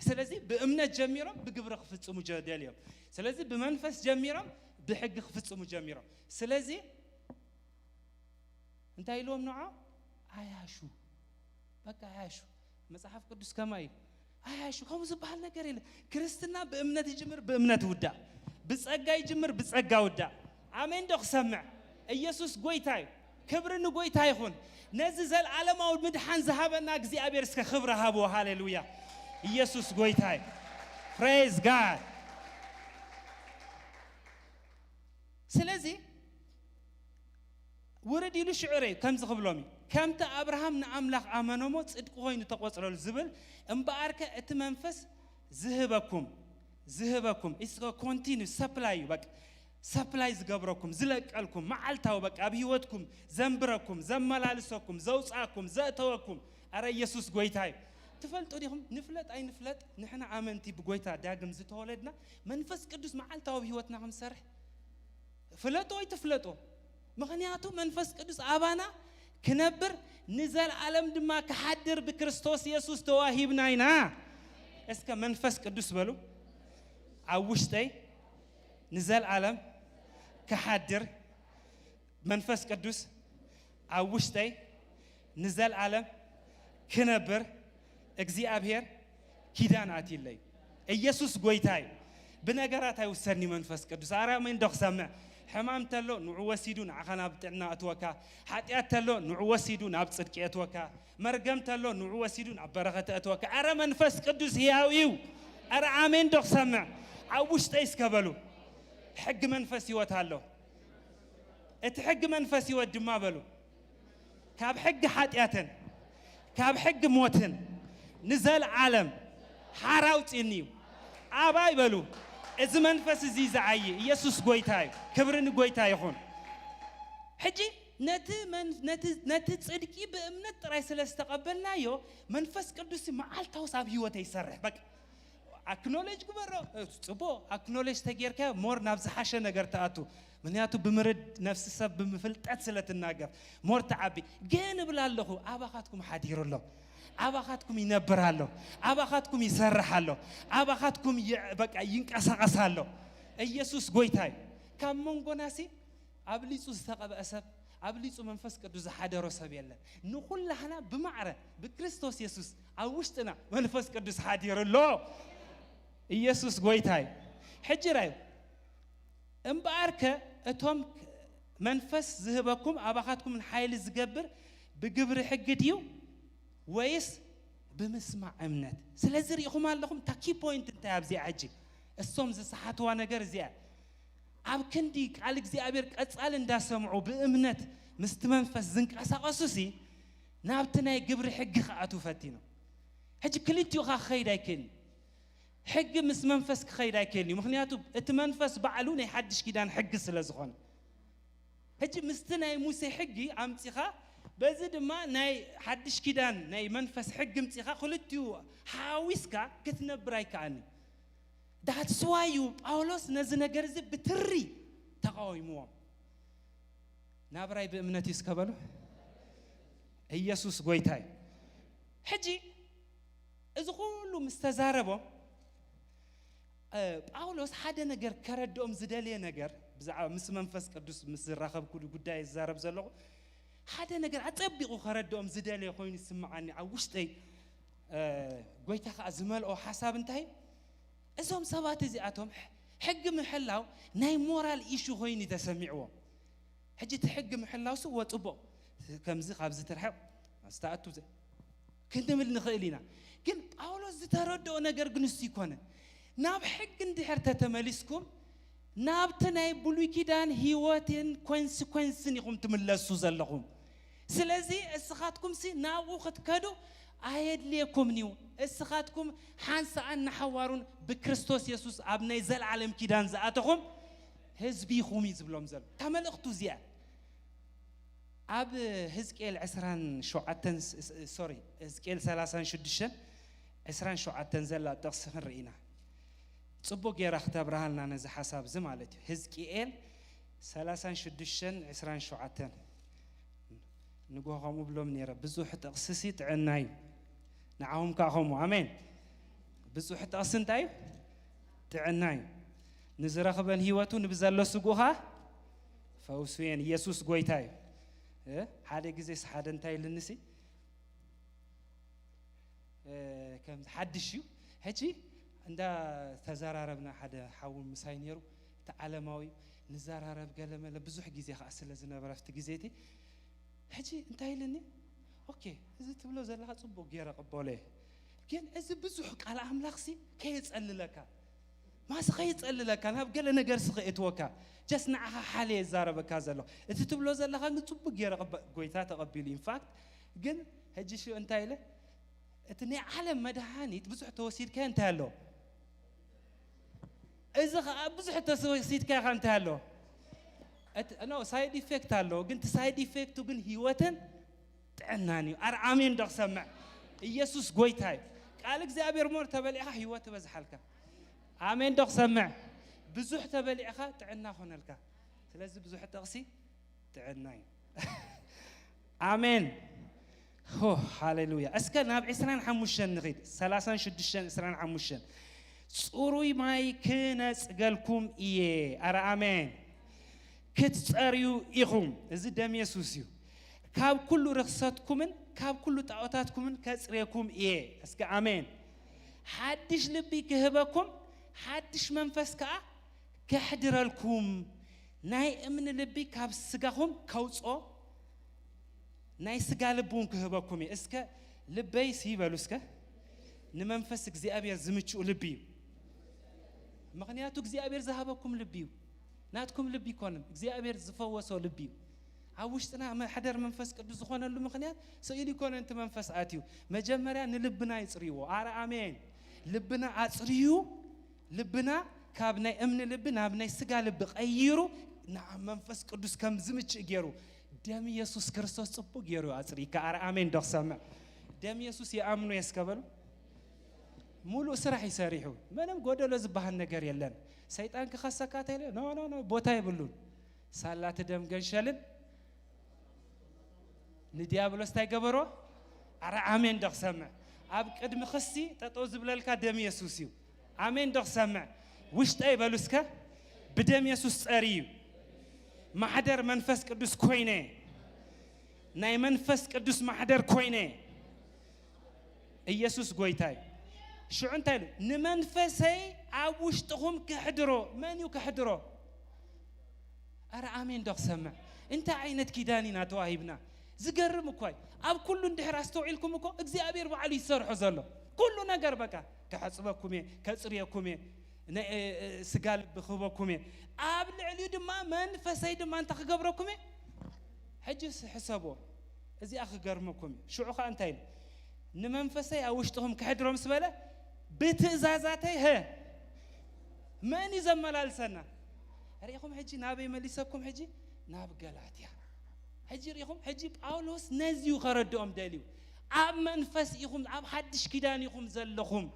ስለዚ ብእምነት ጀሚሮም ብግብሪ ክፍጽሙ ጀ-፣ ደልዮም። ስለዚ ብመንፈስ ጀሚሮም ብሕጊ ክፍጽሙ ጀሚሮም። ስለዚ እንታይ ኢልዎም ንዖ? ኣያሹ። በቃ ኣያሹ። መጽሓፍ ቅዱስ ከማይ እዩ። ኣያሹ፣ ከምኡ ዝበሃል ነገር የለ። ክርስትና ብእምነት ይጅምር፣ ብእምነት ይውዳእ። ብጸጋ ይጅምር፣ ብጸጋ ይውዳእ። ኣሜን ዶ ክሰምዕ? ኢየሱስ ጎይታ እዩ። ክብሪ ንጎይታ ይኹን። ነዚ ዘልዓለማዊ ምድሓን ዝሃበና እግዚኣብሔር እስከ ክብሪ ሃብዎ። ሃሌሉያ። ኢየሱስ ጎይታ እዩ። Praise God። ስለዚ ውርድ ኢሉ ሽዑ እዩ ከምዚ ክብሎም እዩ። ከምቲ ኣብርሃም ንኣምላኽ ኣመነሞ ጽድቂ ኮይኑ ተቆጽረሉ ዝብል፣ እምበኣርከ እቲ መንፈስ ዝህበኩም፣ ዝህበኩም፣ it's a continue supply እዩ። በቃ ሰፕላይ ዝገብረኩም፣ ዝለቀልኩም፣ መዓልታዊ በቃ ኣብ ህይወትኩም ዘንብረኩም፣ ዘመላልሰኩም፣ ዘውጻኩም፣ ዘእተወኩም። ኣረ ኢየሱስ ጎይታ እዩ። ትፈልጡ ዲኹም? ንፍለጥ ኣይንፍለጥ፣ ንሕና ኣመንቲ ብጎይታ ዳግም ዝተወለድና መንፈስ ቅዱስ መዓልታዊ ኣብ ህይወትና ከም ዝሰርሕ ፍለጦ ወይ ትፍለጦ። ምኽንያቱ መንፈስ ቅዱስ ኣባና ክነብር ንዘለዓለም ድማ ክሓድር ብክርስቶስ የሱስ ተዋሂብና ኢና። እስከ መንፈስ ቅዱስ በሉ። ኣብ ውሽጠይ ንዘለዓለም ክሓድር መንፈስ ቅዱስ ኣብ ውሽጠይ ንዘለዓለም ክነብር እግዚኣብሔር ኪዳን ኣትይለይ። ኢየሱስ ጎይታ እዩ። ብነገራት ኣይውሰድን እዩ መንፈስ ቅዱስ። ኣረ ኣሜን ዶ ክሰምዕ? ሕማም ተሎ ንዑ ወሲዱ ንዓኻ ናብ ጥዕና እትወካ። ሓጢኣት ተሎ ንዑ ወሲዱ ናብ ጽድቂ እትወካ። መርገም ተሎ ንዑ ወሲዱ ናብ በረኸት እትወካ። ኣረ መንፈስ ቅዱስ ህያው እዩ። ኣረ ኣሜን ዶ ክሰምዕ? ኣብ ውሽጠይ እስከ በሉ። ሕጊ መንፈስ ህይወት ኣሎ። እቲ ሕጊ መንፈስ ህይወት ድማ በሉ፣ ካብ ሕጊ ሓጢኣትን ካብ ሕጊ ሞትን ንዘለዓለም ሓራ ኣውፅእኒ እዩ። ኣባይ በሉ፣ እዚ መንፈስ እዚ ዝዓዪ ኢየሱስ ጎይታ እዩ። ክብሪ ንጎይታ ይኹን። ሕጂ ነቲ መን-፣ ነቲ፣ ነቲ ጽድቂ ብእምነት ጥራይ ስለ ዝተቐበልናዮ፣ መንፈስ ቅዱስ መዓልታውስ ኣብ ህይወተይ ይሰርሕ። በቃ ኣክኖሌጅ ግበሮ። ጽቡቕ ኣክኖሌጅ ተጌርካ ሞር ናብ ዝሓሸ ነገር ትኣቱ። ምክንያቱ ብምርድ ነፍሲ ሰብ ብምፍልጠት ስለ ትናገር ሞር ትዓቢ። ግን እብል ኣለኹ፣ ኣባኻትኩም ሓዲሩ ኣሎ፣ ኣባኻትኩም ይነብር ኣሎ፣ ኣባኻትኩም ይሰርሕ ኣሎ፣ ኣባኻትኩም ይ-፣ በቃ ይንቀሳቐስ ኣሎ። ኢየሱስ ጎይታ እዩ። ካብ መንጎናሲ ኣብሊጹ ዝተቐብአ ሰብ፣ ኣብሊጹ መንፈስ ቅዱስ ዝሓደሮ ሰብ የለን። ንኹላህና ብማዕረ ብክርስቶስ የሱስ ኣብ ውሽጥና መንፈስ ቅዱስ ሓዲሩ ኣሎ። ኢየሱስ ጎይታ እዩ። ሕጂ ራዩ እምበኣርከ እቶም መንፈስ ዝህበኩም ኣባኻትኩም ሓይሊ ዝገብር ብግብሪ ሕጊ ድዩ ወይስ ብምስማዕ እምነት? ስለዚ ርኢኹም ኣለኹም፣ ታኪ ፖይንት እንታይ ኣብዚኣ ሕጂ እሶም ዝሰሓትዋ ነገር እዚኣ። ኣብ ክንዲ ቃል እግዚኣብሔር ቀጻሊ እንዳሰምዑ ብእምነት ምስቲ መንፈስ ዝንቀሳቐሱ ሲ ናብቲ ናይ ግብሪ ሕጊ ክኣትዉ ፈቲኖም። ሕጂ ክልቲኡ ኸኣ ክኸይድ ኣይክእልን። ሕጊ ምስ መንፈስ ክኸይድ ኣይክእልን እዩ። ምኽንያቱ እቲ መንፈስ ባዕሉ ናይ ሓድሽ ኪዳን ሕጊ ስለ ዝኾነ። ሕጂ ምስቲ ናይ ሙሴ ሕጊ ኣምጺኻ፣ በዚ ድማ ናይ ሓድሽ ኪዳን ናይ መንፈስ ሕጊ ምጺኻ፣ ክልቲኡ ሓዊስካ ክትነብር ኣይከኣልን እዩ። That's why እዩ ጳውሎስ ነዚ ነገር እዚ ብትሪ ተቃዊምዎም። ናብራይ ብእምነት እዩ እስከ በሉ። ኢየሱስ ጎይታ እዩ። ሕጂ እዚ ኩሉ ምስ ተዛረቦም፣ እ፣ ጳውሎስ ሓደ ነገር ከረድኦም ዝደልየ ነገር፣ ብዛዕባ ምስ መንፈስ ቅዱስ ምስ ዝራኸብ ኩሉ ጉዳይ ዝዛረብ ዘለኹ፣ ሓደ ነገር ኣጸቢቑ ከረድኦም ዝደልየ ኮይኑ ይስምዓኒ ኣብ ውሽጠይ። እ፣ ጎይታ ከኣ ዝመልኦ ሓሳብ እንታይ? እዞም ሰባት እዚኣቶም ሕ-፣ ሕጊ ምሕላው ናይ ሞራል ኢሹ ኮይኑ ተሰሚዕዎም። ሕጂ እቲ ሕጊ ምሕላው ስ ወ ጽቡቕ፣ ከምዚ ካብዚ ትርሕቕ፣ ዝተኣቱ ዘ-፣ ክንብል ንኽእል ኢና። ግን ጳውሎስ ዝተረድኦ ነገር ግን እሱ ይኮነ። ናብ ሕጊ እንድሕር ተተመሊስኩም፣ ናብቲ ናይ ብሉይ ኪዳን ህይወትን ኮንሲኮንስን ኢኹም ትምለሱ ዘለኹም። ስለዚ እስኻትኩም ሲ ናብኡ ክትከዱ ኣየድልየኩምን እዩ። እስኻትኩም ሓንሳኣን ንሓዋሩን ብክርስቶስ የሱስ ኣብ ናይ ዘለዓለም ኪዳን ዝኣተኹም ህዝቢ ኢኹም እዩ ዝብሎም ዘሎ። እታ መልእኽቱ እዚኣ ኣብ ህዝቅኤል ዕስራን ሸውዓተን፣ ስ-፣ ስ-፣ ሶሪ፣ ህዝቅኤል ሰላሳን ሽዱሽተን ዕስራን ሸውዓተን ዘላ ጥቕሲ ክንርኢ ኢና። ጽቡቕ ጌራ ክተብርሃልና ነዚ ሓሳብ እዚ ማለት እዩ። ህዝቅኤል ሰላሳን ሽዱሽተን ዕስራን ሸውዓተን። ንግሆ ከምኡ ብሎም ነይረ። ብዙሕ ጥቕስሲ ጥዕና እዩ። ንዓኹም ከኣ ከምኡ። ኣሜን። ብዙሕ ጥቕሲ እንታይ እዩ? ጥዕና እዩ። ንዝረኽበን ህይወቱ ንብዘሎ ስጉኻ ፈውሱ እየን። ኢየሱስ ጎይታ እዩ። እ? ሓደ ግዜስ ሓደ እንታይ ኢልንሲ? እ፣ ከም ሓድሽ እዩ። ሕጂ እንዳ ተዘራረብና ሓደ ሓው ምሳይ ነይሩ። እቲ ዓለማዊ ንዘራረብ ገለ መለ ብዙሕ ግዜ ከኣ ስለ ዝነበረ ኣብቲ ግዜ እቲ፣ ሕጂ እንታይ ኢልኒ? ኦኬ፣ እዚ ትብሎ ዘለኻ ጽቡቕ ገይረ ቅበሎ እየ። ግን እዚ ብዙሕ ቃል ኣምላኽሲ ከየጸልለካ፣ ማስ ከየጸልለካ፣ ናብ ገለ ነገርሲ ከየእትወካ፣ ጀስት ንዓኻ ሓልየ ይዛረበካ ዘሎ። እቲ ትብሎ ዘለኻ ግን ጽቡቕ ገይረ ቅበ-፣ ጎይታ ተቐቢሉ። ኢንፋክት ግን ሕጂ ሽዑ እንታይ ኢለ? እቲ ናይ ዓለም መድሃኒት ብዙሕ ተወሲድካዮ እንታይ ኣሎ? እዚ ኸኣ ብዙሕ ተወሲድካዮ ኸ እንታይ ኣሎ? እቲ፣ ኖ፣ ሳይድ ኢፌክት ኣሎ፣ ግን እቲ ሳይድ ኢፌክቱ ግን ህይወትን ጥዕናን እዩ። ኣረ ኣሜን ዶ ክሰምዕ? ኢየሱስ ጎይታ እዩ። ቃል እግዚኣብሔር ሞር ተበሊዕኻ ህይወት ትበዝሓልካ። ኣሜን ዶ ክሰምዕ? ብዙሕ ተበሊዕኻ ጥዕና ኾነልካ። ስለዚ ብዙሕ ጥቕሲ ጥዕና እዩ። ኣሜን። ሆ፣ ሃሌሉያ። እስከ ናብ ዕስራን ሓሙሽተን ንኺድ። ሰላሳን ሽዱሽተን፣ ዕስራን ሓሙሽተን። ጽሩይ ማይ ክነጽገልኩም እየ። ኣረ ኣሜን። ክትጸርዩ ኢኹም። እዚ ደም የሱስ እዩ። ካብ ኩሉ ርኽሰትኩምን ካብ ኩሉ ጣዖታትኩምን ከጽርየኩም እየ። እስከ ኣሜን። ሓድሽ ልቢ ክህበኩም፣ ሓድሽ መንፈስ ከኣ ከሕድረልኩም፣ ናይ እምኒ ልቢ ካብ ስጋኹም ከውጽኦ፣ ናይ ስጋ ልቢ እውን ክህበኩም እየ። እስከ ልበይሲ በሉ እስከ፣ ንመንፈስ እግዚኣብሔር ዝምችኡ ልቢ እዩ። ምኽንያቱ እግዚኣብሔር ዝሃበኩም ልቢ እዩ። ናትኩም ልቢ ኣይኮነን፣ እግዚኣብሔር ዝፈወሶ ልቢ እዩ። ኣብ ውሽጥና መሕደር መንፈስ ቅዱስ ዝኾነሉ ምኽንያት ስኢሉ ኣይኮነን እቲ መንፈስ ኣትዩ። መጀመርያ ንልብና ይጽርይዎ። ኣረ ኣሜን። ልብና ኣጽርዩ፣ ልብና ካብ ናይ እምኒ ልቢ ናብ ናይ ስጋ ልቢ ቀይሩ፣ ንዓ መንፈስ ቅዱስ ከም ዝምችእ ገይሩ፣ ደም ኢየሱስ ክርስቶስ ጽቡቅ ገይሩ ኣጽርይካ። ኣረ ኣሜን ዶ ክሰምዕ? ደም ኢየሱስ ይኣምኑ እየ እስከ በሉ። ሙሉእ ስራሕ እዩ ሰሪሑ። ምንም ጎደሎ ዝበሃል ነገር የለን። ሰይጣን ክኸሰካ ተይለ፣ ኖ፣ ኖ፣ ኖ፣ ቦታ የብሉን። ሳላ እቲ ደም ገንሸልን ንዲያብሎስ እንታይ ገበሮ? ኣረ ኣሜን ዶ ክሰምዕ? ኣብ ቅድሚ ክሲ ጠጠው ዝብለልካ ደም ኢየሱስ እዩ። ኣሜን ዶ ክሰምዕ? ውሽጠይ በሉ እስከ፣ ብደም ኢየሱስ ጸሪ እዩ። ማሕደር መንፈስ ቅዱስ ኮይነ፣ ናይ መንፈስ ቅዱስ ማሕደር ኮይነ። ኢየሱስ ጎይታ እዩ። ሽዑ እንታይ ኢሉ? "ንመንፈሰይ ኣብ ውሽጥኹም ክሕድሮ።" መን እዩ ክሕድሮ? ኣረ ኣሜን ዶ ክሰምዕ? እንታይ ዓይነት ኪዳን ኢና ተዋሂብና? ዝገርም እኮ እዩ። ኣብ ኩሉ እንድሕር ኣስተውዒልኩም እኮ እግዚኣብሔር ባዕሉ ይሰርሖ ዘሎ። ኩሉ ነገር በቃ፣ "ከሐጽበኩም እየ፣ ከጽርየኩም እየ፣ ናይ፣ እ፣ እ፣ ስጋ ልቢ ክህበኩም እየ። ኣብ ልዕሊኡ ድማ መንፈሰይ ድማ እንታይ ክገብረኩም እየ?" ሕጂ ስ-፣ ሕሰብዎ። እዚኣ ክገርመኩም እዩ። ሽዑ ኸኣ እንታይ ኢሉ? "ንመንፈሰይ ኣብ ውሽጥኹም ክሕድሮ" ምስ በለ፣ "ብትእዛዛተይ" ሀ፣ መን እዩ ዘመላልሰና? ርኢኹም፣ ሕጂ ናበይ መሊሰኩም? ሕጂ ናብ ገላትያ። ሕጂ ርኢኹም፣ ሕጂ ጳውሎስ ነዚ እዩ ከረድኦም ደልዩ። ኣብ መንፈስ ኢኹም፣ ኣብ ሓድሽ ኪዳን ኢኹም ዘለኹም።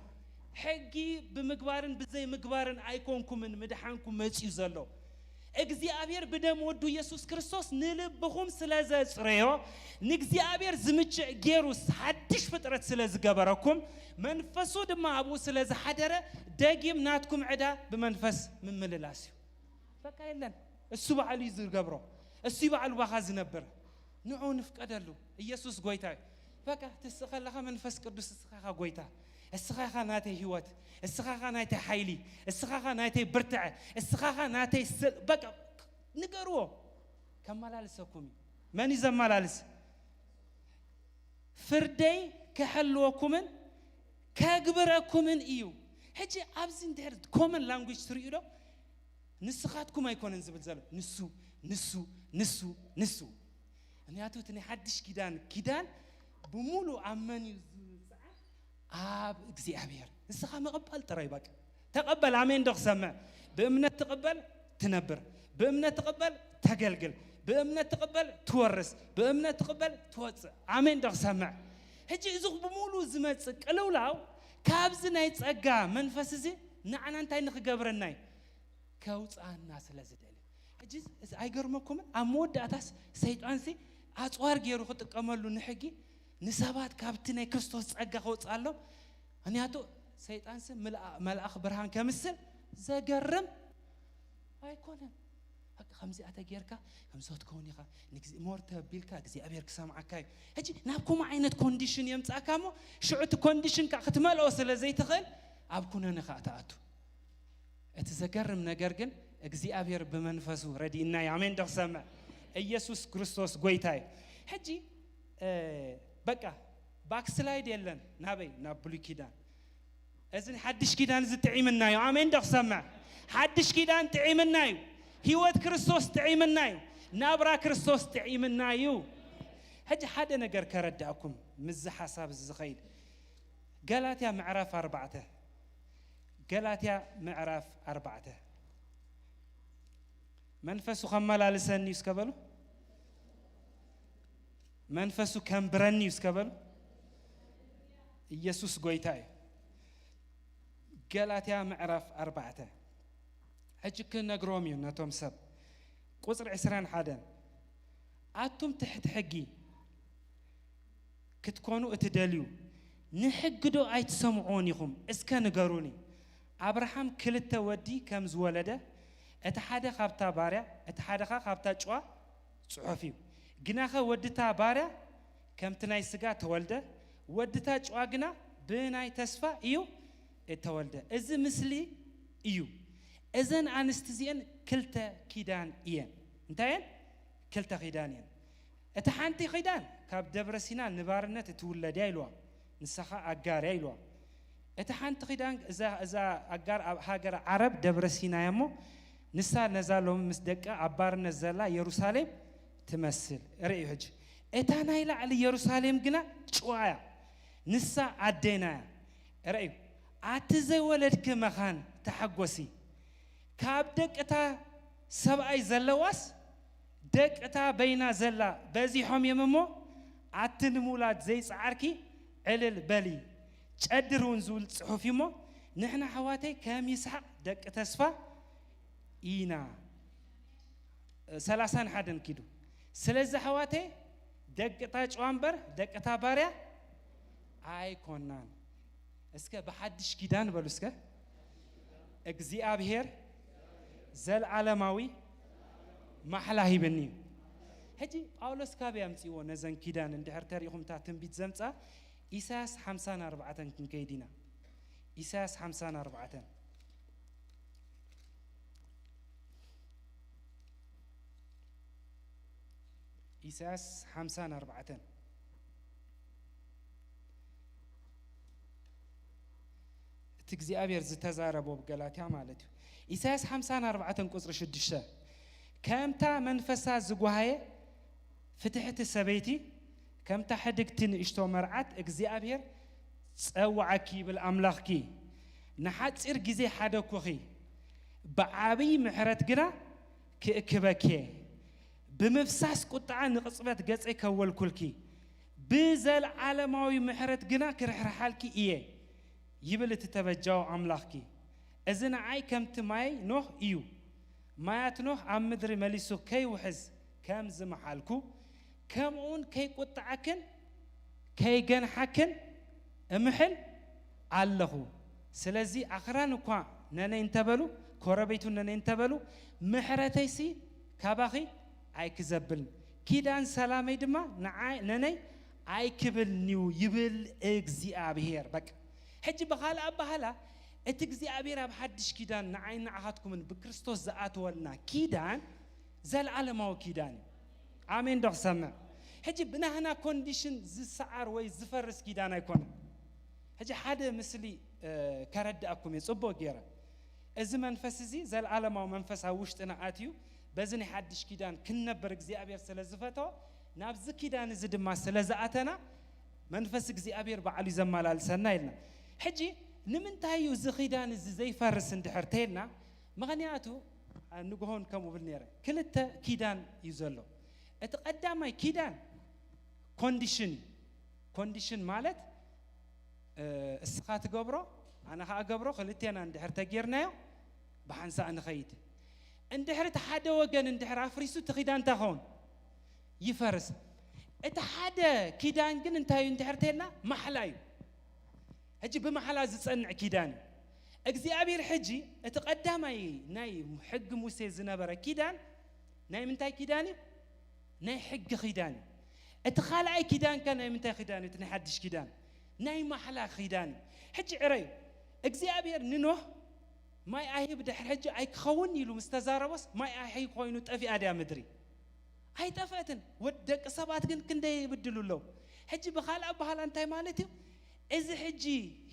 ሕጊ ብምግባርን ብዘይ ምግባርን ኣይኮንኩምን ምድሓንኩም መጺኡ ዘሎ። እግዚኣብሔር ብደም ወዱ ኢየሱስ ክርስቶስ ንልብኹም ስለ ዘጽረዮ፣ ንእግዚኣብሔር ዝምችእ ገይሩ ሓድሽ ፍጥረት ስለ ዝገበረኩም፣ መንፈሱ ድማ ኣብኡ ስለ ዝሓደረ፣ ደጊም ናትኩም ዕዳ ብመንፈስ ምምልላስ እዩ። በቃ የለን። እሱ ባዕሉ እዩ ዝገብሮ። እሱ እዩ ባዕሉ ባኻ ዝነብር። ንዑ ንፍቀደሉ። ኢየሱስ ጎይታ እዩ። በቃ ትስእ ከለኻ መንፈስ ቅዱስ እስኻ ኢኻ ጎይታ። እስኻ ኢኻ ናተይ ህይወት። እስኻ ኢኻ ናተይ ሓይሊ። እስኻ ኢኻ ናተይ ብርትዐ። እስኻ ኢኻ ናተይ ስል-፣ በቃ ንገርዎ። ከመላልሰኩም እዩ። መን እዩ ዘመላልስ? "ፍርደይ ከሐልወኩምን ከግብረኩምን እዩ።" ሕጂ ኣብዚ እንድሕር ኮመን ላንጉጅ ትርእዩ ዶ? "ንስኻትኩም ኣይኮነን" ዝብል ዘሎ። ንሱ፣ ንሱ፣ ንሱ፣ ንሱ። ምኽንያቱ እቲ ናይ ሓድሽ ኪዳን፣ ኪዳን ብምሉእ ኣብ መን እዩ ዝጽዓን? ኣብ እግዚኣብሔር። ንስኻ ምቕባል ጥራይ በቃ። ተቐበል፣ ኣሜን ዶ ክሰምዕ? ብእምነት ትቕበል፣ ትነብር። ብእምነት ትቕበል፣ ተገልግል። ብእምነት ትቕበል፣ ትወርስ። ብእምነት ትቕበል፣ ትወጽእ። ኣሜን ዶ ክሰምዕ? ሕጂ እዚ ብምሉእ ዝመጽእ ቅልውላው ካብዚ ናይ ጸጋ መንፈስ እዚ ንዓና እንታይ ንኽገብረና እዩ? ከውጽኣና ስለ ዝደሊ። ሕጂ እዚ ኣይገርመኩምን? ኣብ መወዳእታስ ሰይጣንሲ ኣጽዋር ገይሩ ክጥቀመሉ ንሕጊ ንሰባት ካብቲ ናይ ክርስቶስ ጸጋ ከውጽኣሎም። ምኽንያቱ ሰይጣንሲ ምልኣ-፣ መልኣኽ ብርሃን ከምስል ዘገርም ኣይኮነን። በቃ ከምዚኣ ተጌርካ ከምዚ ክትከውን ኢኻ፣ ንግዚ-፣ ሞር ተቢልካ እግዚኣብሔር ክሰምዓካ እዩ። ሕጂ ናብ ከምኡ ዓይነት ኮንዲሽን የምጻእካ እሞ ሽዑ እቲ ኮንዲሽንካ ክትመልኦ ስለ ዘይትኽእል ኣብ ኩነነ ከኣ ትኣቱ። እቲ ዘገርም ነገር ግን እግዚኣብሔር ብመንፈሱ ረዲእና እዩ። ኣሜን ዶ ክሰምዕ? ኢየሱስ ክርስቶስ ጎይታ እዩ። ሕጂ፣ እ፣ በቃ ባክስላይድ የለን። ናበይ? ናብ ብሉይ ኪዳን። እዚ ሓድሽ ኪዳን እዚ ጥዒምና እዩ። ኣሜን ዶ ክሰምዕ? ሓድሽ ኪዳን ጥዒምና እዩ። ህይወት ክርስቶስ ጥዒምና እዩ። ናብራ ክርስቶስ ጥዒምና እዩ። ሕጂ ሓደ ነገር ከረዳእኩም፣ ምስዚ ሓሳብ እዚ ዝኸይድ። ገላትያ ምዕራፍ ኣርባዕተ። ገላትያ ምዕራፍ ኣርባዕተ። መንፈሱ ከመላልሰኒ እዩ እስከ በሉ። መንፈሱ ከንብረኒ እዩ እስከ በሉ። ኢየሱስ ጎይታ እዩ። ገላትያ ምዕራፍ ኣርባዕተ። ሕጂ ክነግሮም እዩ ነቶም ሰብ። ቁጽሪ ዕስራን ሓደን። ኣቱም ትሕቲ ሕጊ ክትኮኑ እትደልዩ፣ ንሕጊ ዶ ኣይትሰምዑን ኢኹም? እስከ ንገሩኒ። ኣብርሃም ክልተ ወዲ ከም ዝወለደ፣ እቲ ሓደ ካብታ ባርያ፣ እቲ ሓደ ኸኣ ካብታ ጭዋ ጽሑፍ እዩ። ግናኸ ወድታ ባርያ ከምቲ ናይ ስጋ ተወልደ፣ ወድታ ጭዋ ግና ብናይ ተስፋ እዩ እተወልደ። እዚ ምስሊ እዩ። እዘን ኣንስቲ እዚአን ክልተ ኪዳን እየን። እንታይ እየን? ክልተ ኪዳን እየን። እታ ሓንቲ ኪዳን ካብ ደብረ ሲና ንባርነት እትውለድ እያ ኢልዋ። ንሳ ኸኣ ኣጋር እያ ኢልዋ። እታ ሓንቲ ኪዳን፣ እዛ፣ እዛ ኣጋር ኣብ ሃገር ዓረብ ደብረ ሲና እያ እሞ፣ ንሳ ነዛ ሎሚ ምስ ደቃ ኣብ ባርነት ዘላ የሩሳሌም ትመስል። ርእዩ ሕጂ፣ እታ ናይ ላዕሊ የሩሳሌም ግና ጭዋ እያ፣ ንሳ ኣዴና እያ። ርእዩ፣ ኣቲ ዘይወለድኪ መኻን ተሓጎሲ፣ ካብ ደቅታ ሰብኣይ ዘለዋስ ደቅታ በይና ዘላ በዚሖም እዮም እሞ፣ ኣቲ ንምውላድ ዘይጸዓርኪ ዕልል በሊ። ጨድር እውን ዝብል ጽሑፍ እዩ እሞ፣ ንሕና ኣሕዋተይ ከም ይስሐቅ ደቂ ተስፋ ኢና። ሰላሳን ሓደን ኪዱ። ስለዚ ኣሕዋተይ ደቅታ ጨዋ እምበር ደቅታ ባርያ ኣይኮናን። እስከ ብሓድሽ ኪዳን በሉ እስከ፣ እግዚኣብሔር ዘልዓለማዊ ማሕላ ሂብኒ እዩ። ሕጂ ጳውሎስ ካበይ ኣምጺእዎ ነዘን ኪዳን እንድሕር ተሪኢኹም እታ ትንቢት ዘምጻ? ኢሳያስ ሓምሳን ኣርባዕተን ክንከይድ ኢና። ኢሳያስ ሓምሳን ኣርባዕተን። ኢሳያስ ሓምሳን ኣርባዕተን። እቲ እግዚኣብሔር ዝተዛረቦ ብገላትያ ማለት እዩ። ኢሳያስ ሓምሳን ኣርባዕተን ቁጽሪ ሽዱሽተ፣ ከምታ መንፈሳ ዝጓሃየ ፍትሕቲ ሰበይቲ፣ ከምታ ሕድግቲ ንእሽቶ መርዓት እግዚኣብሔር ጸውዓኪ ይብል ኣምላኽኪ። ንሓጺር ግዜ ሓደኩኺ፣ ብዓብዪ ምሕረት ግና ክእክበኪ እየ። ብምፍሳስ ቁጥዓ ንቕጽበት ገጸይ ከወልኩልኪ፣ ብዘለዓለማዊ ምሕረት ግና ክርሕርሓልኪ እየ ይብል እቲ ተበጃዊ ኣምላኽኪ። እዚ ንዓይ ከምቲ ማይ ኖህ እዩ። ማያት ኖህ ኣብ ምድሪ መሊሱ ከይውሕዝ ከም ዝመሓልኩ፣ ከምኡውን ከይቁጥዓክን ከይገንሓክን እምሕል ኣለኹ። ስለዚ ኣኽራን እኳ ነነይ እንተበሉ፣ ኮረበይቱ ነነይ እንተበሉ፣ ምሕረተይሲ ካባኺ ኣይክዘብልን፣ ኪዳን ሰላመይ ድማ ንዓይ፣ ነነይ ኣይክብልንዩ ይብል እግዚኣብሔር። በቃ ሕጂ ብኻልእ ኣባህላ እቲ እግዚኣብሔር ኣብ ሓድሽ ኪዳን ንዓይ ንዓኻትኩምን ብክርስቶስ ዝኣትወልና ኪዳን ዘልዓለማዊ ኪዳን እዩ። ኣሜን ዶ ክሰምዕ? ሕጂ ብናህና ኮንዲሽን ዝሰዓር ወይ ዝፈርስ ኪዳን ኣይኮነን። ሕጂ ሓደ ምስሊ፣ እ፣ ከረድኣኩም እየ ጽቡቕ ገይረ። እዚ መንፈስ እዚ ዘልዓለማዊ መንፈስ ኣብ ውሽጥና ኣትዩ፣ በዚ ናይ ሓድሽ ኪዳን ክንነብር እግዚኣብሔር ስለ ዝፈተወ፣ ናብዚ ኪዳን እዚ ድማ ስለ ዝኣተና፣ መንፈስ እግዚኣብሔር ባዕሉ እዩ ዘመላልሰና ኢልና። ሕጂ ንምንታይ እዩ እዚ ኪዳን እዚ ዘይፈርስ እንድሕር ተይልና፣ ምኽንያቱ፣ አ፣ ንግሆን ከምኡ ብል ነይረ። ክልተ ኪዳን እዩ ዘሎ። እቲ ቀዳማይ ኪዳን ኮንዲሽን እዩ። ኮንዲሽን ማለት፣ እ፣ እስኻ ትገብሮ፣ ኣነ ኸኣ እገብሮ፣ ክልቴና እንድሕር ተጌርናዮ፣ ብሓንሳእ ንኸይድ። እንድሕር እቲ ሓደ ወገን እንድሕር ኣፍሪሱ፣ እቲ ኪዳን እንታይ ኸውን? ይፈርስ። እቲ ሓደ ኪዳን ግን እንታይ እዩ እንድሕር ተይልና? ማሕላ እዩ። ሕጂ ብማሕላ ዝጸንዕ ኪዳን እዩ። እግዚኣብሔር ሕጂ እቲ ቀዳማይ ናይ ሕጊ ሙሴ ዝነበረ ኪዳን ናይ ምንታይ ኪዳን እዩ? ናይ ሕጊ ኪዳን እዩ። እቲ ካልኣይ ኪዳን ከ ናይ ምንታይ ኪዳን እዩ? እቲ ናይ ሓድሽ ኪዳን ናይ ማሕላ ኪዳን እዩ። ሕጂ ዕረዩ፣ እግዚኣብሔር ንኖህ ማይ ኣሂብ ድሕሪ ሕጂ ኣይክኸውን ኢሉ ምስ ተዛረቦስ ማይ ኣሂብ ኮይኑ ጠፊኣ ድያ ምድሪ? ኣይጠፍአትን። ወድ ደቂ ሰባት ግን ክንደይ ይብድሉ ኣለዉ። ሕጂ ብኻልእ ኣበሃላ እንታይ ማለት እዩ? እዚ ሕጂ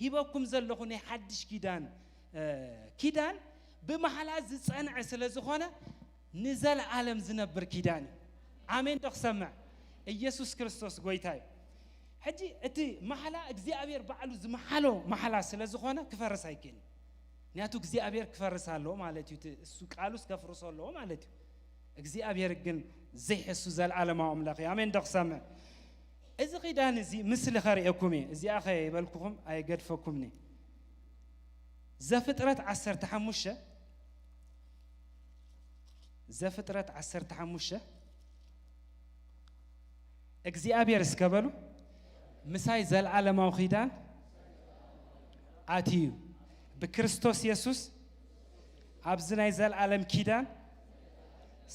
ሂበኩም ዘለኹ ናይ ሓድሽ ኪዳን፣ እ፣ ኪዳን ብማሕላ ዝጸንዐ ስለ ዝኾነ ንዘለዓለም ዝነብር ኪዳን እዩ። ኣሜን ዶ ክሰምዕ? ኢየሱስ ክርስቶስ ጎይታ እዩ። ሕጂ እቲ ማሕላ እግዚኣብሔር ባዕሉ ዝመሓሎ ማሕላ ስለ ዝኾነ ክፈርስ ኣይክእልን። ምክንያቱ እግዚኣብሔር ክፈርስ ኣለዎ ማለት እዩ። እቲ እሱ ቃሉስ ከፍርሶ ኣለዎ ማለት እዩ። እግዚኣብሔር ግን ዘይሕሱ ዘልዓለማዊ ኣምላኽ እዩ። ኣሜን ዶ ክሰምዕ? እዚ ኪዳን እዚ ምስሊ ከርእየኩም እየ። እዚኣ ከይበልኩኹም ኣይገድፈኩምን እየ። ዘፍጥረት ዓሰርተ ሓሙሽተ፣ ዘፍጥረት ዓሰርተ ሓሙሽተ፣ እግዚኣብሔር እስከ በሉ፣ ምሳይ ዘልዓለማዊ ኪዳን ኣትዩ። ብክርስቶስ የሱስ ኣብዚ ናይ ዘልዓለም ኪዳን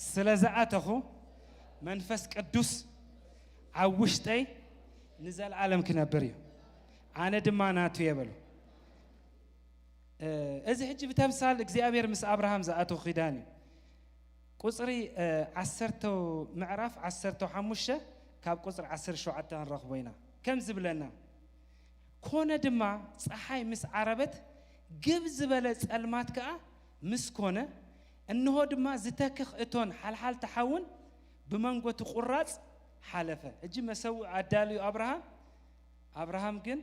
ስለ ዝኣተኹ፣ መንፈስ ቅዱስ ኣብ ውሽጠይ ንዘልዓለም ክነብር እዩ። ኣነ ድማ ናቱ እየ በሉ። እ፣ እዚ ሕጂ ብተምሳል እግዚኣብሔር ምስ ኣብርሃም ዝኣተዎ ኪዳን እዩ። ቁጽሪ፣ እ፣ ዓሰርተ፣ ምዕራፍ ዓሰርተ ሓሙሽተ ካብ ቁጽሪ ዓሰርተ ሸውዓተ ንረኽቦ ኢና። ከም ዝብለና፣ ኮነ ድማ፣ ጸሓይ ምስ ዓረበት፣ ግብ ዝበለ ጸልማት ከኣ ምስ ኮነ፣ እንሆ ድማ ዝተክኽ እቶን ሓልሓልቲ ሓውን ብመንጎ እቲ ቁራጽ ሓለፈ። ሕጂ መሰውእ ኣዳልዩ ኣብርሃም፣ ኣብርሃም ግን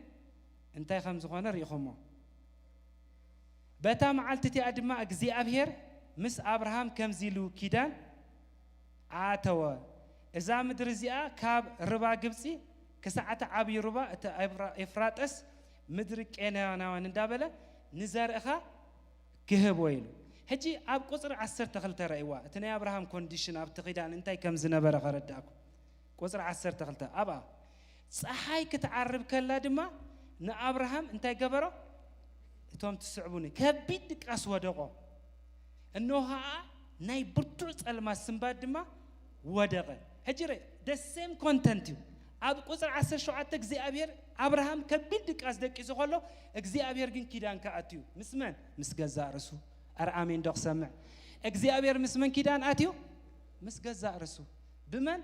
እንታይ ከም ዝኾነ ርኢኹሞ። በታ መዓልቲ እቲኣ ድማ እግዚኣብሔር ምስ ኣብርሃም ከምዚ ኢሉ ኪዳን ኣተወ። እዛ ምድሪ እዚኣ ካብ ርባ ግብጺ ክሳዕ እቲ ዓብዪ ሩባ እቲ ኤፍራ-፣ ኤፍራጠስ ምድሪ ቄናናውያን እንዳበለ ንዘርእኻ ክህቦ ኢሉ። ሕጂ ኣብ ቁጽሪ ዓሰርተ ክልተ ረእይዋ፣ እቲ ናይ ኣብርሃም ኮንዲሽን ኣብቲ ኪዳን እንታይ ከም ዝነበረ ከረዳእኩም። ቁጽሪ ዓሰርተ ክልተ ኣብኣ፣ ጸሓይ ክትዓርብ ከላ ድማ ንኣብርሃም እንታይ ገበሮ? እቶም ትስዕቡኒ ከቢድ ድቃስ ወደቆ። እንሆ ኸኣ ናይ ብርቱዕ ጸልማት ስንባድ ድማ ወደቐ። ሕጂ ርእ፣ the same content እዩ። ኣብ ቁጽሪ ዓሰርተ ሸውዓተ እግዚኣብሔር ኣብርሃም ከቢድ ድቃስ ደቂሱ ከሎ፣ እግዚኣብሔር ግን ኪዳን ክኣትዩ። ምስ መን? ምስ ገዛእ ርእሱ። ኣረ ኣሜን ዶ ክሰምዕ? እግዚኣብሔር ምስ መን ኪዳን ኣትዩ? ምስ ገዛእ ርእሱ። ብመን?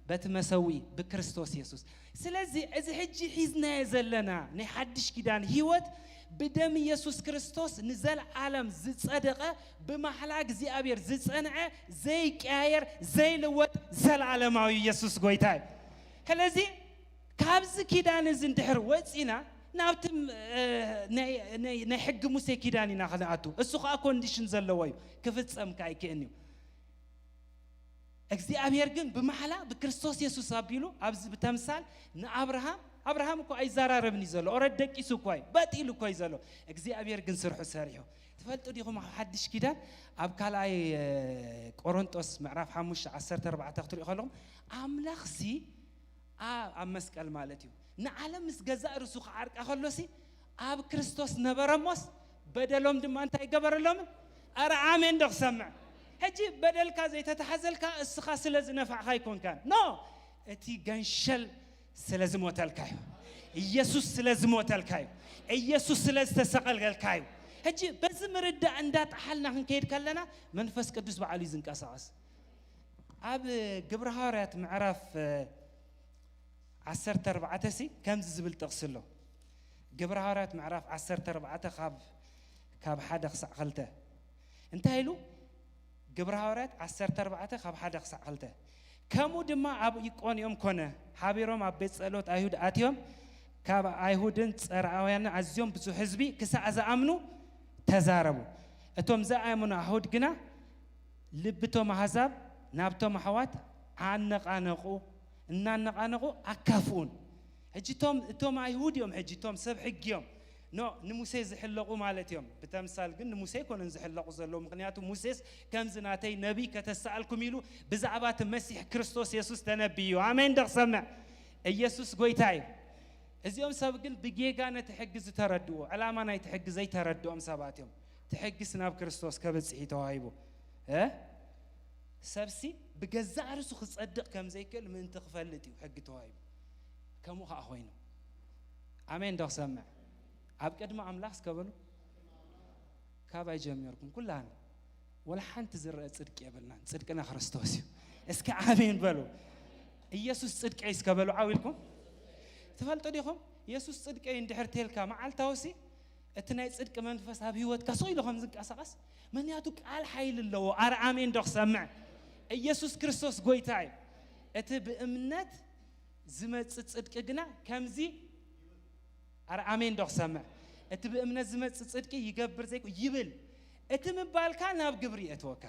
በቲ መሰውኢ፣ ብክርስቶስ የሱስ። ስለዚ እዚ ሕጂ ሒዝናዮ ዘለና ናይ ሓድሽ ኪዳን ህይወት ብደም ኢየሱስ ክርስቶስ ንዘለዓለም ዝጸደቐ፣ ብማሕላ እግዚኣብሔር ዝጸንዐ፣ ዘይቀያየር፣ ዘይልወጥ፣ ዘለዓለማዊ ኢየሱስ ጎይታ እዩ። ስለዚ ካብዚ ኪዳን እዚ እንድሕር ወጺና ናብቲ፣ እ፣ ናይ፣ ናይ፣ ናይ ሕጊ ሙሴ ኪዳን ኢና ክንኣቱ። እሱ ኸኣ ኮንዲሽን ዘለዎ እዩ፣ ክፍጸም ከኣ ኣይክእልን እዩ። እግዚኣብሔር ግን ብማሕላ ብክርስቶስ የሱስ ኣቢሉ ኣብዚ ብተምሳል ንኣብርሃም፣ ኣብርሃም እኮ ኣይዘራረብን እዩ ዘሎ፣ ኦረድ ደቂሱ እኳ እዩ፣ በጥ ኢሉ እኳ እዩ ዘሎ። እግዚኣብሔር ግን ስርሑ ሰሪሑ። ትፈልጡ ዲኹም ኣብ ሓድሽ ኪዳን ኣብ ካልኣይ፣ እ፣ ቆሮንጦስ ምዕራፍ ሓሙሽተ ዓሰርተ ኣርባዕተ ክትሪኡ ከለኹም ኣምላኽሲ ኣብ፣ ኣብ መስቀል ማለት እዩ ንዓለም ምስ ገዛእ ርእሱ ክዓርቃ ከሎሲ ኣብ ክርስቶስ ነበረ እሞስ በደሎም ድማ እንታይ ገበረሎምን? ኣረ ኣሜን ዶ ክሰምዕ? ሕጂ በደልካ ዘይተታሓዘልካ እስኻ ስለ ዝነፋዕኻ ኣይኮንካን። ኖ፣ እቲ ገንሸል ስለ ዝሞተልካ እዩ። ኢየሱስ ስለ ዝሞተልካ እዩ። ኢየሱስ ስለ ዝተሰቐለልካ እዩ። ሕጂ በዚ ምርዳእ እንዳጠሓልና ክንከይድ ከለና መንፈስ ቅዱስ በዓሉ እዩ ዝንቀሳቐስ። ኣብ ግብረ ሃዋርያት ምዕራፍ ዓሰርተ ኣርባዕተ ሲ ከምዚ ዝብል ጥቕሲ ኣሎ። ግብረ ሃዋርያት ምዕራፍ ዓሰርተ ኣርባዕተ ካብ፣ ካብ ሓደ ክሳዕ ክልተ እንታይ ኢሉ? ግብረ ሃዋርያት ዓሰርተ ኣርባዕተ ካብ ሓደ ክሳዕ ክልተ። ከምኡ ድማ ኣብ ኢቆንዮም ኮነ፣ ሓቢሮም ኣብ ቤት ጸሎት ኣይሁድ ኣትዮም፣ ካብ ኣይሁድን ጸርኣውያንን ኣዝዮም ብዙሕ ህዝቢ ክሳዕ ዝኣምኑ ተዛረቡ። እቶም ዝኣመኑ ኣይሁድ ግና ልቢ እቶም ኣህዛብ ናብቶም ኣሕዋት ኣነቓነቑ፣ እናነቓነቑ ኣካፍኡን። ሕጂ እቶም፣ እቶም ኣይሁድ እዮም፣ ሕጂ እቶም ሰብ ሕጊ እዮም። ኖ፣ ንሙሴ ዝሕለቑ ማለት እዮም። ብተምሳል ግን ንሙሴ ኣይኮነን ዝሕለቑ ዘለዉ፣ ምኽንያቱ ሙሴስ ከምዚ ናተይ ነቢይ ከተሰኣልኩም ኢሉ ብዛዕባ እቲ መሲሕ ክርስቶስ የሱስ ተነብዩ እዩ። ኣሜን ዶ ክሰምዕ? ኢየሱስ ጎይታ እዩ። እዚኦም ሰብ ግን ብጌጋ ነቲ ሕጊ ዝተረድኡ፣ ዕላማ ናይቲ ሕጊ ዘይተረድኦም ሰባት እዮም። እቲ ሕጊስ ናብ ክርስቶስ ከብጽሕ እዩ ተዋሂቡ። እ? ሰብሲ ብገዛእ ርእሱ ክጸድቕ ከም ዘይክእል ምእንቲ ክፈልጥ እዩ ሕጊ ተዋሂቡ። ከምኡ ኸኣ ኾይኑ። ኣሜን ዶ ክሰምዕ? ኣብ ቅድሚ ኣምላኽ እስከ በሉ። ካባይ ጀሚርኩም ኩላን ወላ ሓንቲ ዝረአ ጽድቂ የብልናን። ጽድቅና ክርስቶስ እዩ። እስከ ኣሜን በሉ። ኢየሱስ ጽድቀይ እስከ በሉ ዓው ኢልኩም። ትፈልጡ ዲኹም? ኢየሱስ ጽድቀይ እንድሕር ተልካ መዓልታውሲ እቲ ናይ ጽድቂ መንፈስ ኣብ ህይወትካ ስቕ ኢሉ ከም ዝንቀሳቐስ፣ ምኽንያቱ ቃል ሓይሊ ኣለዎ። ኣረ ኣሜን ዶ ክሰምዕ? ኢየሱስ ክርስቶስ ጎይታ እዩ። እቲ ብእምነት ዝመጽእ ጽድቂ ግና ከምዚ፣ ኣረ ኣሜን ዶ ክሰምዕ? እቲ ብእምነት ዝመጽእ ጽድቂ ይገብር ዘይኮ-፣ ይብል። እቲ ምባልካ ናብ ግብሪ የእትወካ።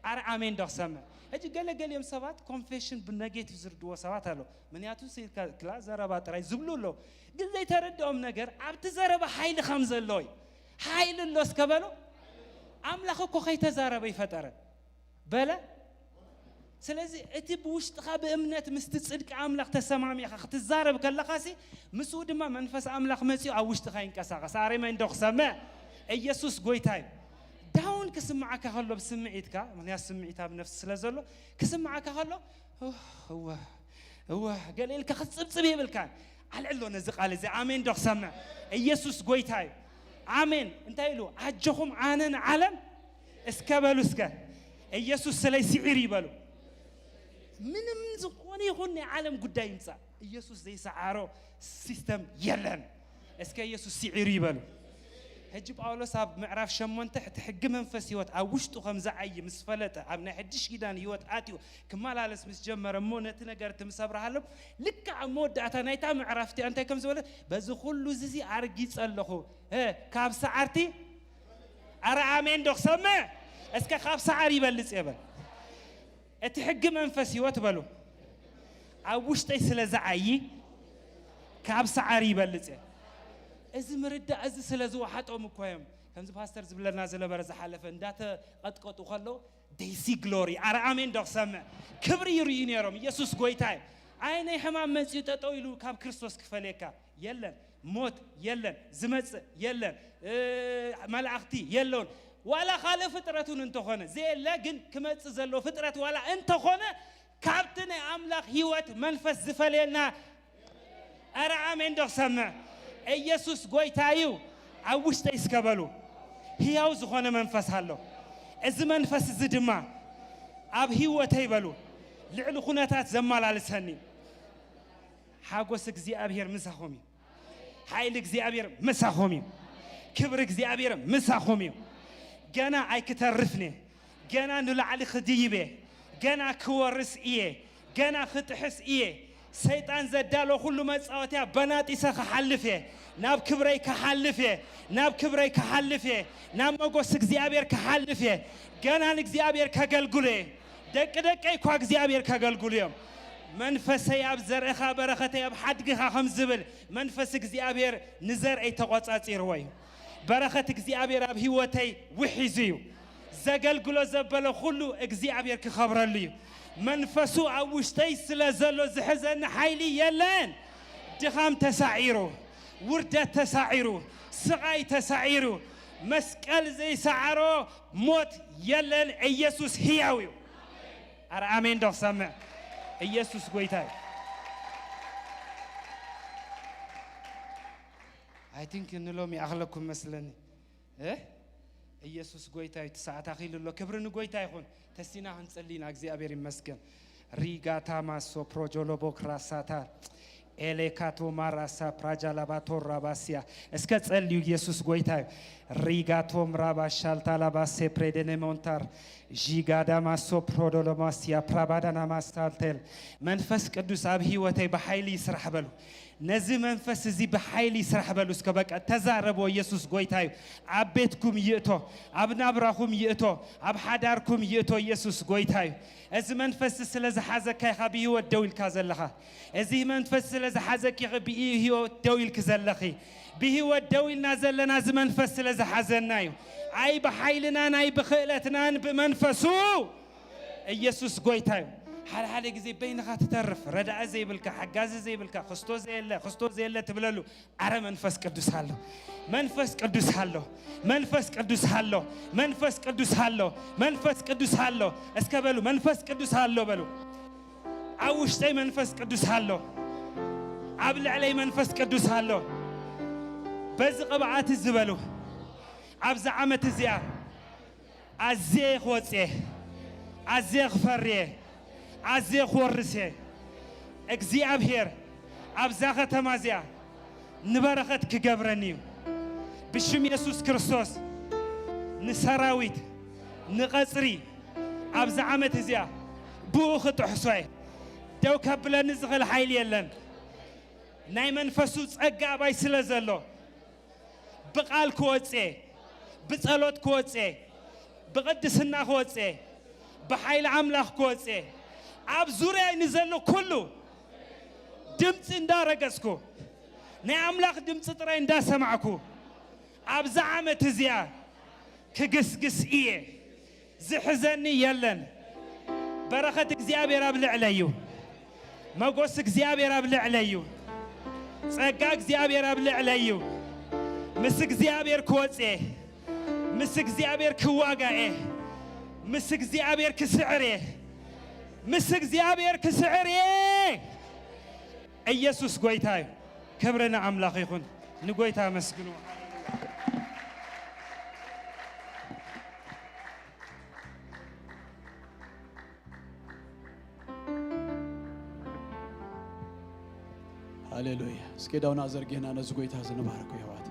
ኣረ ኣሜን ዶ ክሰምዕ? ሕጂ ገለ ገሊኦም ሰባት ኮንፌሽን ብነጌቲቭ ዝርድዎ ሰባት ኣለዉ። ምኽንያቱ ስኢልካ ክላ ዘረባ ጥራይ ዝብሉ ኣለዉ። ግን ዘይተረድኦም ነገር ኣብቲ ዘረባ ሓይሊ ከም ዘሎ እዩ። ሓይሊ ኣሎ እስከ በሉ። ኣምላኽ እኮ ከይተዛረበ ይፈጠረ። በለ። ስለዚ እቲ ብውሽጥኻ ብእምነት ምስቲ ጽድቂ ኣምላኽ ተሰማሚዕኻ ክትዛረብ ከለኻሲ፣ ምስኡ ድማ መንፈስ ኣምላኽ መጺኡ ኣብ ውሽጥኻ ይንቀሳቐስ። ኣረ ኣሜን ዶ ክሰምዕ? ኢየሱስ ጎይታ እዩ። ዳውን ክስምዓካ ከሎ ብስምዒትካ፣ ምኽንያቱ ስምዒት ኣብ ነፍሲ ስለ ዘሎ፣ ክስምዓካ ከሎ፣ "ኡህ፣ እወ፣ እወ" ገለ ኢልካ ክትጽብጽብ የብልካን። ኣልዕሎ ነዚ ቃል እዚ፣ ኣሜን ዶ ክሰምዕ? ኢየሱስ ጎይታ እዩ። ኣሜን። እንታይ ኢሉ? "ኣጆኹም ኣነ ንዓለም" እስከ በሉ እስከ። "ኢየሱስ ስለይ ስዒሩ" ይበሉ። ምንም ዝኾነ ይኹን ናይ ዓለም ጉዳይ ይምጻእ፣ ኢየሱስ ዘይሰዓሮ ሲስተም የለን። እስከ "ኢየሱስ ስዒሩ" ይበሉ። ሕጂ ጳውሎስ ኣብ ምዕራፍ ሸሞንተ እቲ ሕጊ መንፈስ ህይወት ኣብ ውሽጡ ከም ዝዓዪ ምስ ፈለጠ፣ ኣብ ናይ ሕድሽ ኪዳን ህይወት ኣትዩ ክመላለስ ምስ ጀመረ፣ እሞ ነቲ ነገር እቲ ምስ ኣብርሃሎም፣ ልክዕ ኣብ መወዳእታ ናይታ ምዕራፍ እቲኣ እንታይ ከም ዝበለ፣ "በዚ ኩሉ እዚ ኣርጊጸ ኣለኹ፣ እ፣ ካብ ሰዓርቲ"፣ ኣረ ኣሜን ዶ ክሰምዕ? እስከ "ካብ ሰዓር ይበልጽ" እየ በል። እቲ ሕጊ መንፈስ ህይወት በሉ ኣብ ውሽጠይ ስለ ዝዓዪ ካብ ሰዓር ይበልጽ እየ። እዚ ምርዳእ እዚ ስለ ዝወሓጦም እኮ እዮም። ከምዚ ፓስተር ዝብለና ዝነበረ ዝሓለፈ እንዳተቐጥቀጡ ከለዉ they see glory። ኣረ ኣሜን ዶ ክሰምዕ? ክብሪ ይርእዩ ነይሮም። ኢየሱስ ጎይታ እዩ። ኣይ ናይ ሕማም መጺኡ ጠጠው ኢሉ ካብ ክርስቶስ ክፈልየካ የለን። ሞት የለን። ዝመጽእ የለን። እ፣ መላእኽቲ የለውን። ዋላ ካልእ ፍጥረት እውን እንተኾነ ዘየለ ግን ክመጽእ ዘሎ ፍጥረት ዋላ እንተኾነ ካብቲ ናይ ኣምላኽ ህይወት መንፈስ ዝፈልየና። ኣረ ኣሜን ዶ ክሰምዕ? ኢየሱስ ጎይታ እዩ። ኣብ ውሽጠይ እስከ በሉ ህያው ዝኾነ መንፈስ ኣሎ። እዚ መንፈስ እዚ ድማ ኣብ ህይወተይ በሉ ልዕሊ ኩነታት ዘመላልሰኒ። ሓጎስ እግዚኣብሔር ምሳኹም እዩ። ሓይሊ እግዚኣብሔር ምሳኹም እዩ። ክብሪ እግዚኣብሔር ምሳኹም እዩ። ገና ኣይክተርፍን እየ። ገና ንላዕሊ ክድይብ እየ። ገና ክወርስ እየ። ገና ክጥሕስ እየ። ሰይጣን ዘዳሎ ኩሉ መጻወትያ በናጢሰ ክሓልፍ እየ። ናብ ክብረይ ክሓልፍ እየ። ናብ ክብረይ ክሓልፍ እየ። ናብ መጎስ እግዚኣብሔር ክሓልፍ እየ። ገና ንእግዚኣብሔር ከገልግሎ እየ። ደቂ ደቀይ እኳ እግዚኣብሔር ከገልግሉ እዮም። መንፈሰይ ኣብ ዘርእኻ፣ በረኸተይ ኣብ ሓድግኻ ከም ዝብል መንፈስ እግዚኣብሔር ንዘርእይ ተቖጻጺርዎ እዩ። በረኸት እግዚኣብሔር ኣብ ህይወተይ ውሒዙ እዩ። ዘገልግሎ ዘበለ ኩሉ እግዚኣብሔር ክኸብረሉ እዩ። መንፈሱ ኣብ ውሽጠይ ስለ ዘሎ ዝሕዘኒ ሓይሊ የለን። ድኻም ተሳዒሩ፣ ውርደት ተሳዒሩ፣ ስቓይ ተሳዒሩ፣ መስቀል ዘይሰዓሮ ሞት የለን። ኢየሱስ ህያው እዩ። ኣረ ኣሜን ዶ ክሰምዕ? ኢየሱስ ጎይታ እዩ። I think ንሎሚ ይኣኽለኩም መስለኒ። እ? ኢየሱስ ጎይታ እዩ። እቲ ሰዓት ኣኺሉ ኣሎ። ክብሪ ንጎይታ ይኹን። ተሲና ክንጽሊ ኢና። እግዚኣብሔር ይመስገን። ሪጋታ ማሶ ፕሮጆሎቦ ክራሳታ ኤሌካቶ ማራሳ ፕራጃላባቶ ራባሲያ። እስከ ጸልዩ። ኢየሱስ ጎይታ እዩ። ሪጋቶም ራባ ሻልታ ላባሴ ፕሬደነ ሞንታር ዢጋዳ ማሶ ፕሮዶሎማሲያ ፕራባዳና ማስታልቴል። መንፈስ ቅዱስ ኣብ ህይወተይ ብሓይሊ ይስራሕ በሉ። ነዚ መንፈስ እዚ ብሓይሊ ይስራሕ በሉ። እስከ በቃ ተዛረቦ። ኢየሱስ ጎይታ እዩ። ኣብ ቤትኩም ይእቶ፣ ኣብ ናብራኹም ይእቶ፣ ኣብ ሓዳርኩም ይእቶ። ኢየሱስ ጎይታ እዩ። እዚ መንፈስ ስለ ዝሓዘካ ኢኻ ብህይወት ደው ኢልካ ዘለኻ። እዚ መንፈስ ስለ ዝሓዘኪ ኢኺ ብህይወት ደው ኢልኪ ዘለኺ። ብህይወት ደው ኢልና ዘለና እዚ መንፈስ ስለ ዝሓዘና እዩ። ኣይ ብሓይልናን ኣይ ብኽእለትናን ብመንፈሱ። ኢየሱስ ጎይታ እዩ። ሓደ ሓደ ግዜ በይንኻ ትተርፍ፣ ረዳኢ ዘይብልካ፣ ሓጋዚ ዘይብልካ፣ ክስቶ ዘየለ፣ ክስቶ ዘየለ ትብለሉ። ኣረ መንፈስ ቅዱስ ኣሎ፣ መንፈስ ቅዱስ ኣሎ፣ መንፈስ ቅዱስ ኣሎ፣ መንፈስ ቅዱስ ኣሎ፣ መንፈስ ቅዱስ ኣሎ። እስከ በሉ መንፈስ ቅዱስ ኣሎ በሉ። ኣብ ውሽጠይ መንፈስ ቅዱስ ኣሎ፣ ኣብ ልዕለይ መንፈስ ቅዱስ ኣሎ። በዚ ቅብኣት እዚ በሉ ኣብዛ ዓመት እዚኣ ኣዝየ ክወጽእ እየ፣ ኣዝየ ክፈሪ እየ፣ ኣዝየ ክወርስ እየ። እግዚኣብሔር ኣብዛ ከተማ እዚኣ ንበረኸት ክገብረኒ እዩ። ብሽም የሱስ ክርስቶስ ንሰራዊት ንቐጽሪ ኣብዚ ዓመት እዚኣ ብኡ ክጥሕሶ እየ። ደው ከብለኒ ዝኽእል ሓይሊ የለን። ናይ መንፈሱ ጸጋ ኣባይ ስለ ዘሎ ብቓል ክወጽእ፣ ብጸሎት ክወጽእ፣ ብቕድስና ክወጽእ፣ ብሓይሊ ኣምላኽ ክወጽእ፣ ኣብ ዙርያይ ንዘሎ ኩሉ ድምፂ እንዳረገጽኩ፣ ናይ ኣምላኽ ድምፂ ጥራይ እንዳሰማዕኩ፣ ኣብዛ ዓመት እዚኣ ክግስግስ እየ። ዝሕዘኒ የለን። በረኸት እግዚኣብሔር ኣብ ልዕለይ እዩ። መጎስ እግዚኣብሔር ኣብ ልዕለይ እዩ። ጸጋ እግዚኣብሔር ኣብ ልዕለይ እዩ። ምስ እግዚኣብሔር ክወጽእ እየ። ምስ እግዚኣብሔር ክዋጋእ እየ። ምስ እግዚኣብሔር ክስዕር እየ። ምስ እግዚኣብሔር ክስዕር እየ። ኢየሱስ ጎይታ እዩ። ክብሪ ንኣምላኽ ይኹን። ንጎይታ ኣመስግንዎ። ሃሌሉያ። እስኪ ዳውና ዘርጊህና ነዚ ጎይታ እዚ ንባርኮ የሕዋት።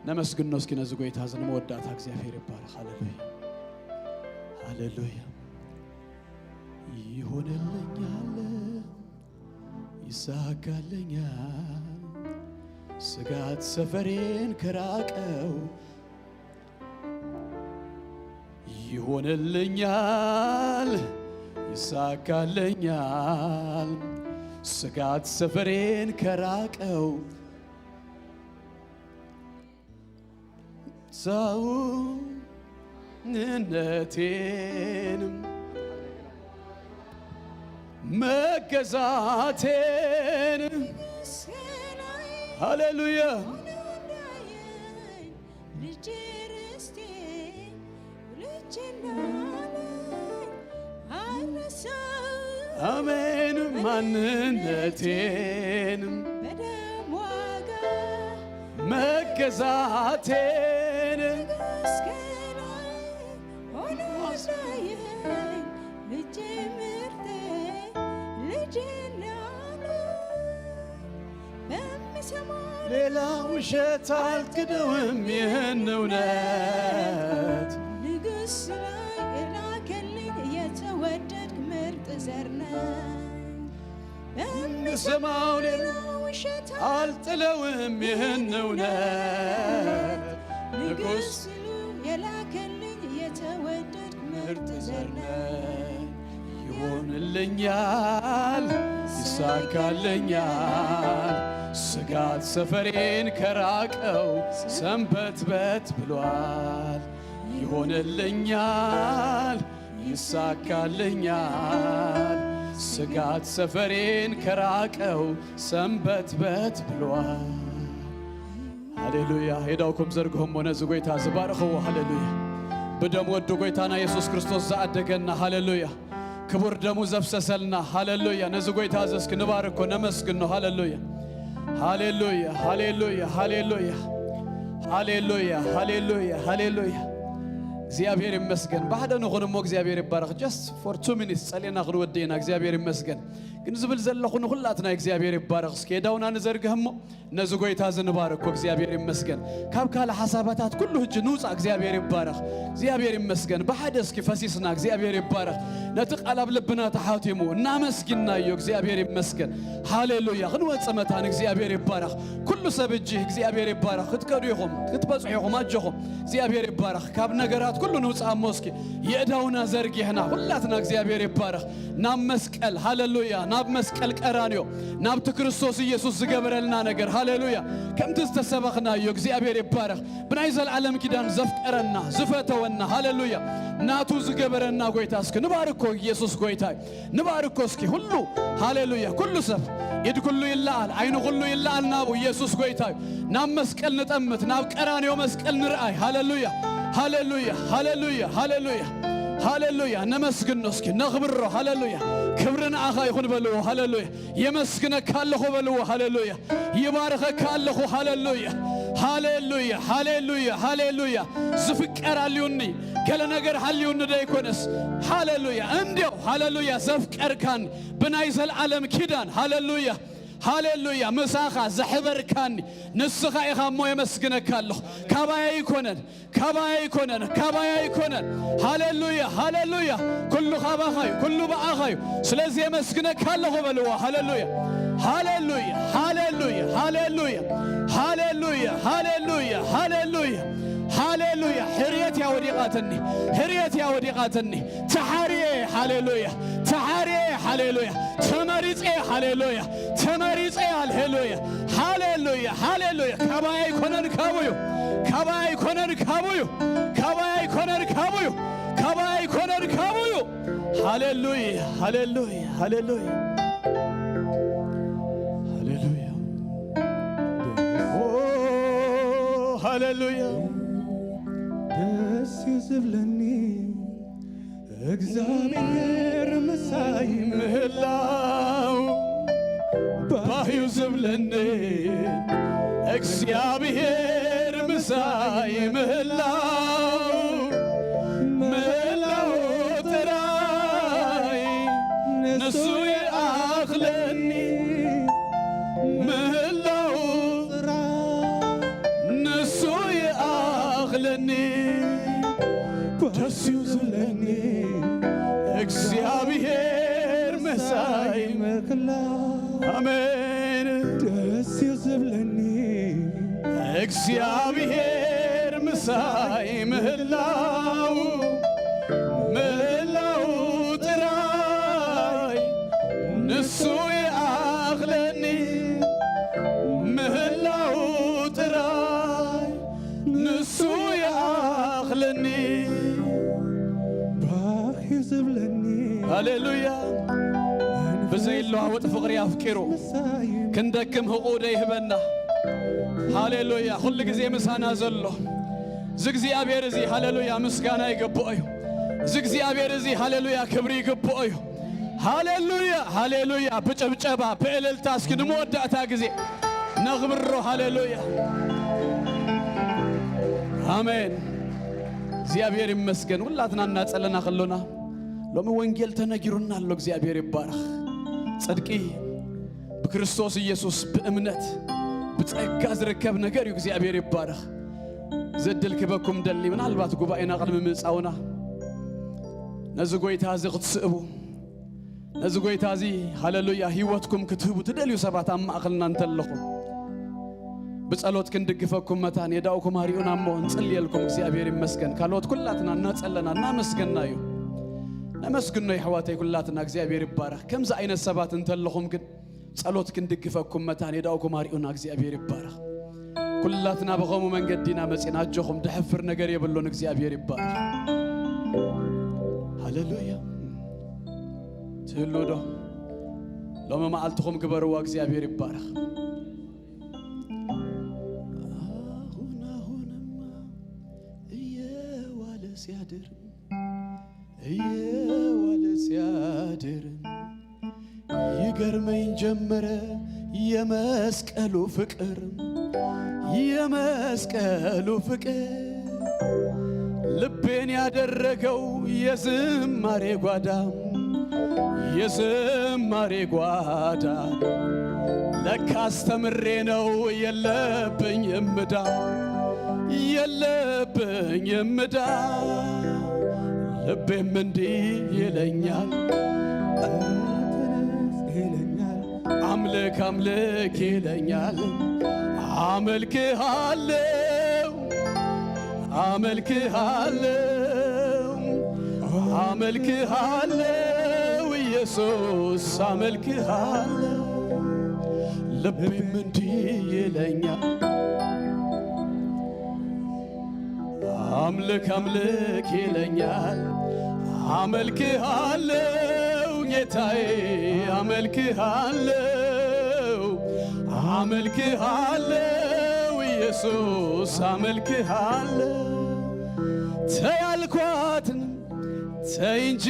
ነመስግኖ እስኪ ነዚ ጎይታ እዚ ንመወዳእታ። እግዚኣብሔር ይባረኽ። ሃሌሉያ፣ ሃሌሉያ። ይሆንልኛል፣ ይሳካልኛል፣ ስጋት ሰፈሬን ከራቀው። ይሆንልኛል፣ ይሳካልኛል፣ ስጋት ሰፈሬን ከራቀው። ሰውነቴን መገዛቴን። ሃሌሉያ። ልጄ ርስቴ፣ ልጄ እንዳለኝ አረሳው። አሜን። ማንነቴን በደም ዋጋ መገዛቴን እስከ ላይ ሆኖ ሳየኝ፣ ልጄ ምርቴ፣ ልጄ እንዳለኝ በምሰማው ሌላ ውሸት አልክደውም ይህን እውነት። ንጉሥ ላይ የላከልኝ የተወደድክ ምርጥ ዘር ነኝ። በምሰማው ሌላ ውሸት አልጥለውም ይህን እውነት። ንጉሥ የላከልኝ የተወደድክ ምርጥ ዘር ነኝ። ይሆንልኛል፣ ይሳካልኛል፣ ስጋት ሰፈሬን ከራቀው ሰንበትበት ብሏል። ይሆንልኛል፣ ይሳካልኛል፣ ስጋት ሰፈሬን ከራቀው ሰንበትበት ብሏል። ሃሌሉያ። ሄዳውኩም ዘርግሆሞ ነዚ ጎይታ ዝባርኽዎ። ሃሌሉያ። ብደም ወዱ ጎይታና የሱስ ክርስቶስ ዝኣደገና። ሃሌሉያ። ክቡር ደሙ ዘፍሰሰልና። ሃሌሉያ። ነዚ ጎይታ እዚ እስኪ ንባርኮ፣ ነመስግኖ። ሃሌሉያ። ሃሌሉያ፣ ሃሌሉያ፣ ሃሌሉያ። ሃሌሉያ፣ ሃሌሉያ፣ ሃሌሉያ። እግዚኣብሔር ይመስገን። ብሓደ ንኹን እሞ እግዚኣብሔር ይባረኽ። Just for two minutes ጸሊና ክንወዲ ኢና። እግዚኣብሔር ይመስገን። ግን ዝብል ዘለኹ ንኹላትና እግዚኣብሔር ይባረኽ። እስኪ የዳውና ንዘርግህ እሞ ነዚ ጎይታ እዚ ንባርኮ። እግዚኣብሔር ይመስገን። ካብ ካልእ ሓሳባታት ኩሉ ህጂ ንውፃእ። እግዚኣብሔር ይባረኽ። እግዚኣብሔር ይመስገን። ብሓደ እስኪ ፈሲስና። እግዚኣብሔር ይባረኽ። ነቲ ቃል ኣብ ልብና ተሓቲሙ እናመስግናዮ። እግዚኣብሔር ይመስገን። ሃሌሉያ። ክንወፅእ መታን። እግዚኣብሔር ይባረኽ። ኩሉ ሰብ እጂ እግዚኣብሔር ይባረኽ። ክትከዱ ኢኹም፣ ክትበፅሑ ኢኹም። ኣጆኹም። እግዚኣብሔር ይባረኽ። ካብ ነገራት ኩሉ ንውፃእ እሞ እስኪ የእዳውና ዘርጊሕና ኩላትና። እግዚኣብሔር ይባረኽ። ናብ መስቀል፣ ሃሌሉያ፣ ናብ መስቀል ቀራንዮ፣ ናብቲ ክርስቶስ ኢየሱስ ዝገበረልና ነገር፣ ሃሌሉያ፣ ከምቲ ዝተሰበኽናዮ። እግዚኣብሔር ይባረኽ። ብናይ ዘለዓለም ኪዳን ዘፍቀረና፣ ዝፈተወና፣ ሃሌሉያ፣ ናቱ ዝገበረና ጎይታ እስኪ ንባርኮ። ኢየሱስ ጎይታ እዩ። ንባርኮ እስኪ። ሁሉ፣ ሃሌሉያ፣ ኩሉ ሰብ፣ ኢድ ኩሉ ይለዓል፣ ዓይኒ ኩሉ ይለዓል ናብኡ። ኢየሱስ ጎይታ እዩ። ናብ መስቀል ንጠምት፣ ናብ ቀራንዮ መስቀል ንርኣይ። ሃሌሉያ፣ ሃሌሉያ፣ ሃሌሉያ፣ ሃሌሉያ፣ ሃሌሉያ። ነመስግኖ እስኪ፣ ነኽብሮ። ሃሌሉያ። ክብሪ ንዓኻ ይኹን በልዎ። ሃሌሉያ። የመስግነካ ኣለኹ በልዎ። ሃሌሉያ። ይባርኸካ ኣለኹ። ሃሌሉያ፣ ሃሌሉያ፣ ሃሌሉያ፣ ሃሌሉያ። ዝፍቀር ኣልዩኒ፣ ገለ ነገር ሃልዩኒ ደይኮነስ፣ ሃሌሉያ፣ እንዲያው፣ ሃሌሉያ፣ ዘፍቀርካን ብናይ ዘልዓለም ኪዳን፣ ሃሌሉያ፣ ሃሌሉያ፣ ምሳኻ ዘሕበርካኒ ንስኻ ኢኻ እሞ የመስግነካ ኣለኹ። ካባይ ኣይኮነን፣ ካባይ ኣይኮነን፣ ካባይ ኣይኮነን። ሃሌሉያ፣ ሃሌሉያ። ኩሉ ካባኻ እዩ፣ ኩሉ ብኣኻ እዩ። ስለዚ የመስግነካ ኣለኹ በልዎ። ሃሌሉያ፣ ሃሌሉያ፣ ሃሌሉያ፣ ሃሌሉያ፣ ሃሌሉያ፣ ሃሌሉያ፣ ሃሌሉያ፣ ሃሌሉያ። ሕርየት እያ ወዲቓትኒ፣ ሕርየት እያ ወዲቓትኒ። ተሓርየ፣ ሃሌሉያ፣ ተሓርየ፣ ሃሌሉያ። ተመሪጸ፣ ሃሌሉያ፣ ተመሪጸ፣ ሃሌሉያ፣ ሃሌሉያ፣ ሃሌሉያ። ካባይ ኣይኮነን፣ ካቡዩ፣ ካባይ ኣይኮነን፣ ካቡዩ፣ ካባይ ኣይኮነን፣ ካቡዩ፣ ካባይ ኣይኮነን፣ ካቡዩ። ሃሌሉያ፣ ሃሌሉያ፣ ሃሌሉያ፣ ሃሌሉያ። ኦ፣ ሃሌሉያ። ደስ እዩ ዝብለኒ እግዚኣብሔር ምሳይ ምህላው፣ ባህ እዩ ዝብለኒ እግዚኣብሔር ምሳይ ምህላው። ምህላው ጥራይ ንሱ ይኣኽለኒ፣ ምህላው ጥራይ ንሱ ደስ እዩ ዝብለኒ እግዚኣብሔር ምሳይ ምህላው። ኣሜን። ደስ እዩ ዝብለኒ እግዚኣብሔር ምሳይ ምህላው፣ ምህላው ጥራይ ንሱ ይኣኽለኒ፣ ምህላው ጥራይ ንሱ ይኣኽለኒ። ባህ እዩ ዝብለኒ። ሃሌሉያ። ብዘይለዋወጥ ፍቕሪ ኣፍቂሩ ክንደክም ህቑ ደይህበና። ሃሌሉያ። ኩሉ ግዜ ምሳና ዘሎ እዚ እግዚኣብሔር እዚ፣ ሃሌሉያ፣ ምስጋና ይግብኦ እዩ። እዚ እግዚኣብሔር እዚ፣ ሃሌሉያ፣ ክብሪ ይግብኦ እዩ። ሃሌሉያ፣ ሃሌሉያ። ብጭብጨባ ብእልልታ እስኪ ንመወዳእታ ግዜ ነኽብሮ። ሃሌሉያ፣ ኣሜን። እግዚኣብሔር ይመስገን። ሁላትና እናጸለና ከሎና ሎሚ ወንጌል ተነጊሩና ኣሎ። እግዚኣብሔር ይባረኽ። ጽድቂ ብክርስቶስ ኢየሱስ ብእምነት ብጸጋ ዝርከብ ነገር እዩ። እግዚኣብሔር ይባረኽ። እዚ ዕድል ክበኩም ደሊ፣ ምናልባት ጉባኤና ቅድሚ ምጻውና ነዚ ጎይታ እዚ ክትስእቡ፣ ነዚ ጎይታ እዚ፣ ሃሌሉያ፣ ህይወትኩም ክትህቡ ትደልዩ ሰባት ኣብ ማእኸልና እንተለኹም፣ ብጸሎት ክንድግፈኩም መታን የዳኡኩም ኣሪኡና እሞ እንጽልየልኩም። እግዚኣብሔር ይመስገን። ካልኦት ኩላትና እናጸለና እናመስገና እዩ። ነመስግኖ የሕዋተይ ኩላትና፣ እግዚኣብሔር ይባረኽ። ከምዚ ዓይነት ሰባት እንተለኹም ግን ጸሎት ክንድግፈኩም መታን የዳኡኩም ኣሪኡና። እግዚኣብሔር ይባረኽ። ኩላትና ብኸምኡ መንገዲ ኢና መጺና። ኣጆኹም፣ ድሕፍር ነገር የብሉን። እግዚኣብሔር ይባረኽ። ሃሌሉያ። ትህሉ ዶ? ሎሚ መዓልትኹም ግበርዋ። እግዚኣብሔር ይባረኽ። ኣሁን ኣሁንማ እየዋለ ሲያድር፣ እየዋለ ሲያድር ይገርመኝ ጀመረ የመስቀሉ ፍቅር፣ የመስቀሉ ፍቅር ልቤን ያደረገው የዝማሬ ጓዳ፣ የዝማሬ ጓዳ። ለካ አስተምሬ ነው የለብኝም ዕዳ፣ የለብኝም ዕዳ። ልቤም እንዲህ ይለኛል፣ ይለኛል፣ አምልክ አምልክ ይለኛል። አመልክሃለሁ፣ አመልክሃለሁ፣ አመልክሃለሁ ኢየሱስ፣ አመልክሃለሁ። ልቤም እንዲህ ይለኛል፣ አምልክ አምልክ ይለኛል። አመልክሃለሁ ጌታዬ፣ አመልክሃለሁ፣ አመልክሃለሁ ኢየሱስ፣ አመልክሃለሁ። ተይ አልኳት ተይ እንጂ፣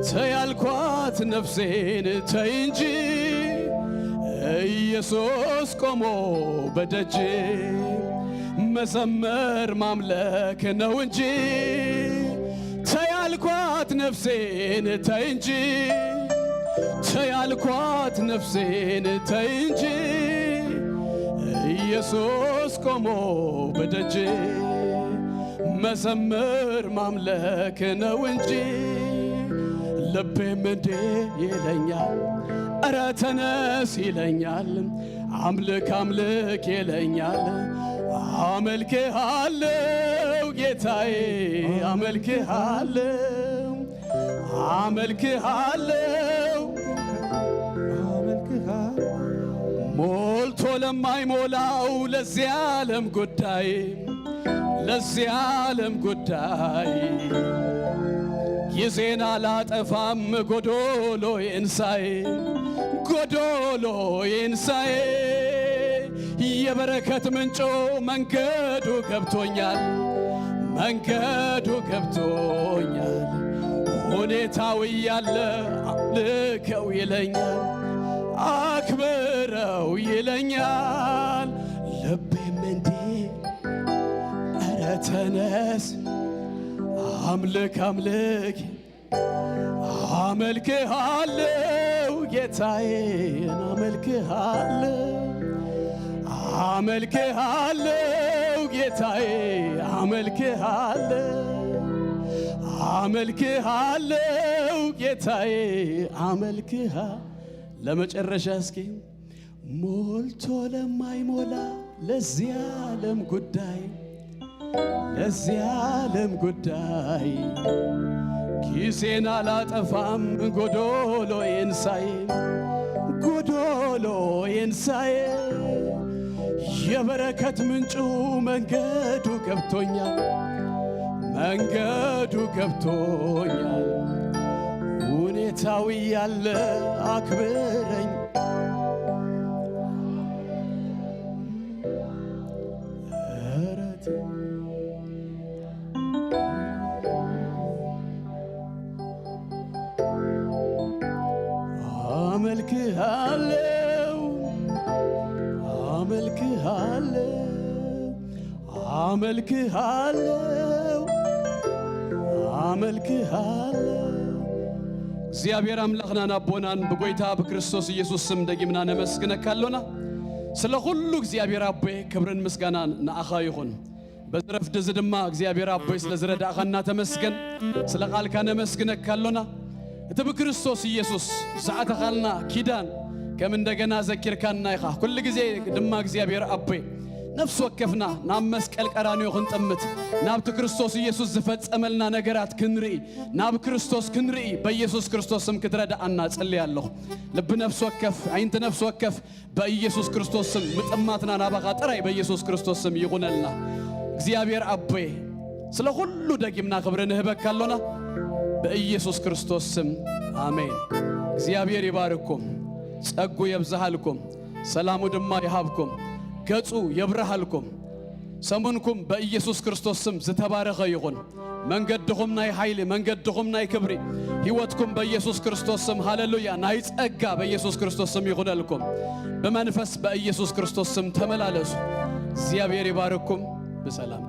ተይ አልኳት ነፍሴን ተይ እንጂ፣ ኢየሱስ ቆሞ በደጄ መዘመር ማምለክ ነው እንጂ። ተይ አልኳት ነፍሴን ተይ እንጂ፣ ተይ አልኳት ነፍሴን ተይ እንጂ፣ ኢየሱስ ቆሞ በደጄ መዘመር ማምለክ ነው እንጂ። ልቤም እንዲህ ይለኛል፣ ኧረ ተነስ ይለኛል፣ አምልክ አምልክ ይለኛል። አመልክሃለሁ ጌታዬ፣ አመልክሃለሁ፣ አመልክሃለሁ። ሞልቶ ለማይሞላው ለዚህ ዓለም ጉዳይ፣ ለዚህ ዓለም ጉዳይ ጊዜን አላጠፋም ጎዶሎዬን ሳይ፣ ጎዶሎዬን ሳይ። የበረከት ምንጮ መንገዱ ገብቶኛል፣ መንገዱ ገብቶኛል። ሁኔታው እያለ አምልከው ይለኛል፣ አክብረው ይለኛል። ልቤም እንዲህ፣ ኧረ ተነስ አምልክ አምልክ፣ አመልክሃለሁ ጌታዬን አመልክሃለሁ፣ አመልክሃለሁ ጌታዬ አመልክሃለሁ፣ አመልክሃለሁ ጌታዬ አመልክሃ ለመጨረሻ እስኪ ሞልቶ ለማይሞላ ለዚህ ዓለም ጉዳይ ለዚህ ዓለም ጉዳይ ጊዜን አላጠፋም ጎዶሎዬን ሳይ ጎዶሎዬን ሳይ የበረከት ምንጩ መንገዱ ገብቶኛል መንገዱ ገብቶኛል ሁኔታው ያለ አክብረኝ ኧረ ተው። አመልክሃለሁ አመልክሃለሁ አመልክሃለሁ አመልክሃለሁ። እግዚኣብሔር ኣምላኽናን ኣቦናን ብጎይታ ብክርስቶስ ኢየሱስ ስም ደጊምና ነመስግነካ ኣሎና። ስለ ኩሉ እግዚኣብሔር ኣቦይ ክብርን ምስጋናን ንኣኻ ይኹን። በዚ ረፍዲ እዚ ድማ እግዚኣብሔር ኣቦይ ስለ ዝረዳእኻና ተመስገን፣ ስለ ቃልካ ነመስግነካ ኣሎና። እቲ ብክርስቶስ ኢየሱስ ዝኣተኻልና ኪዳን ከም እንደገና ዘኪርካና ኢኻ። ኩሉ ግዜ ድማ እግዚኣብሔር ኣቦይ ነፍሲ ወከፍና ናብ መስቀል ቀራንዮ ክንጥምት ናብቲ ክርስቶስ ኢየሱስ ዝፈጸመልና ነገራት ክንርኢ ናብ ክርስቶስ ክንርኢ በኢየሱስ ክርስቶስ ስም ክትረድኣና እጽሊ ኣለኹ። ልቢ ነፍሲ ወከፍ ኣይንቲ ነፍሲ ወከፍ በኢየሱስ ክርስቶስ ስም ምጥማትና ናባኻ ጥራይ በኢየሱስ ክርስቶስ ስም ይኹነልና። እግዚኣብሔር ኣቦይ ስለ ኩሉ ደጊምና ክብሪ ንህበካ ኣሎና በኢየሱስ ክርስቶስ ስም ኣሜን። እግዚኣብሔር ይባርኩም፣ ጸጉ የብዝሃልኩም፣ ሰላሙ ድማ ይሃብኩም፣ ገጹ የብርሃልኩም። ሰሙንኩም በኢየሱስ ክርስቶስ ስም ዝተባረኸ ይኹን። መንገድኹም ናይ ሓይሊ መንገድኹም ናይ ክብሪ ህይወትኩም በኢየሱስ ክርስቶስ ስም ሃለሉያ ናይ ጸጋ በኢየሱስ ክርስቶስ ስም ይኹነልኩም። ብመንፈስ በኢየሱስ ክርስቶስ ስም ተመላለሱ። እግዚኣብሔር ይባርኩም። ብሰላም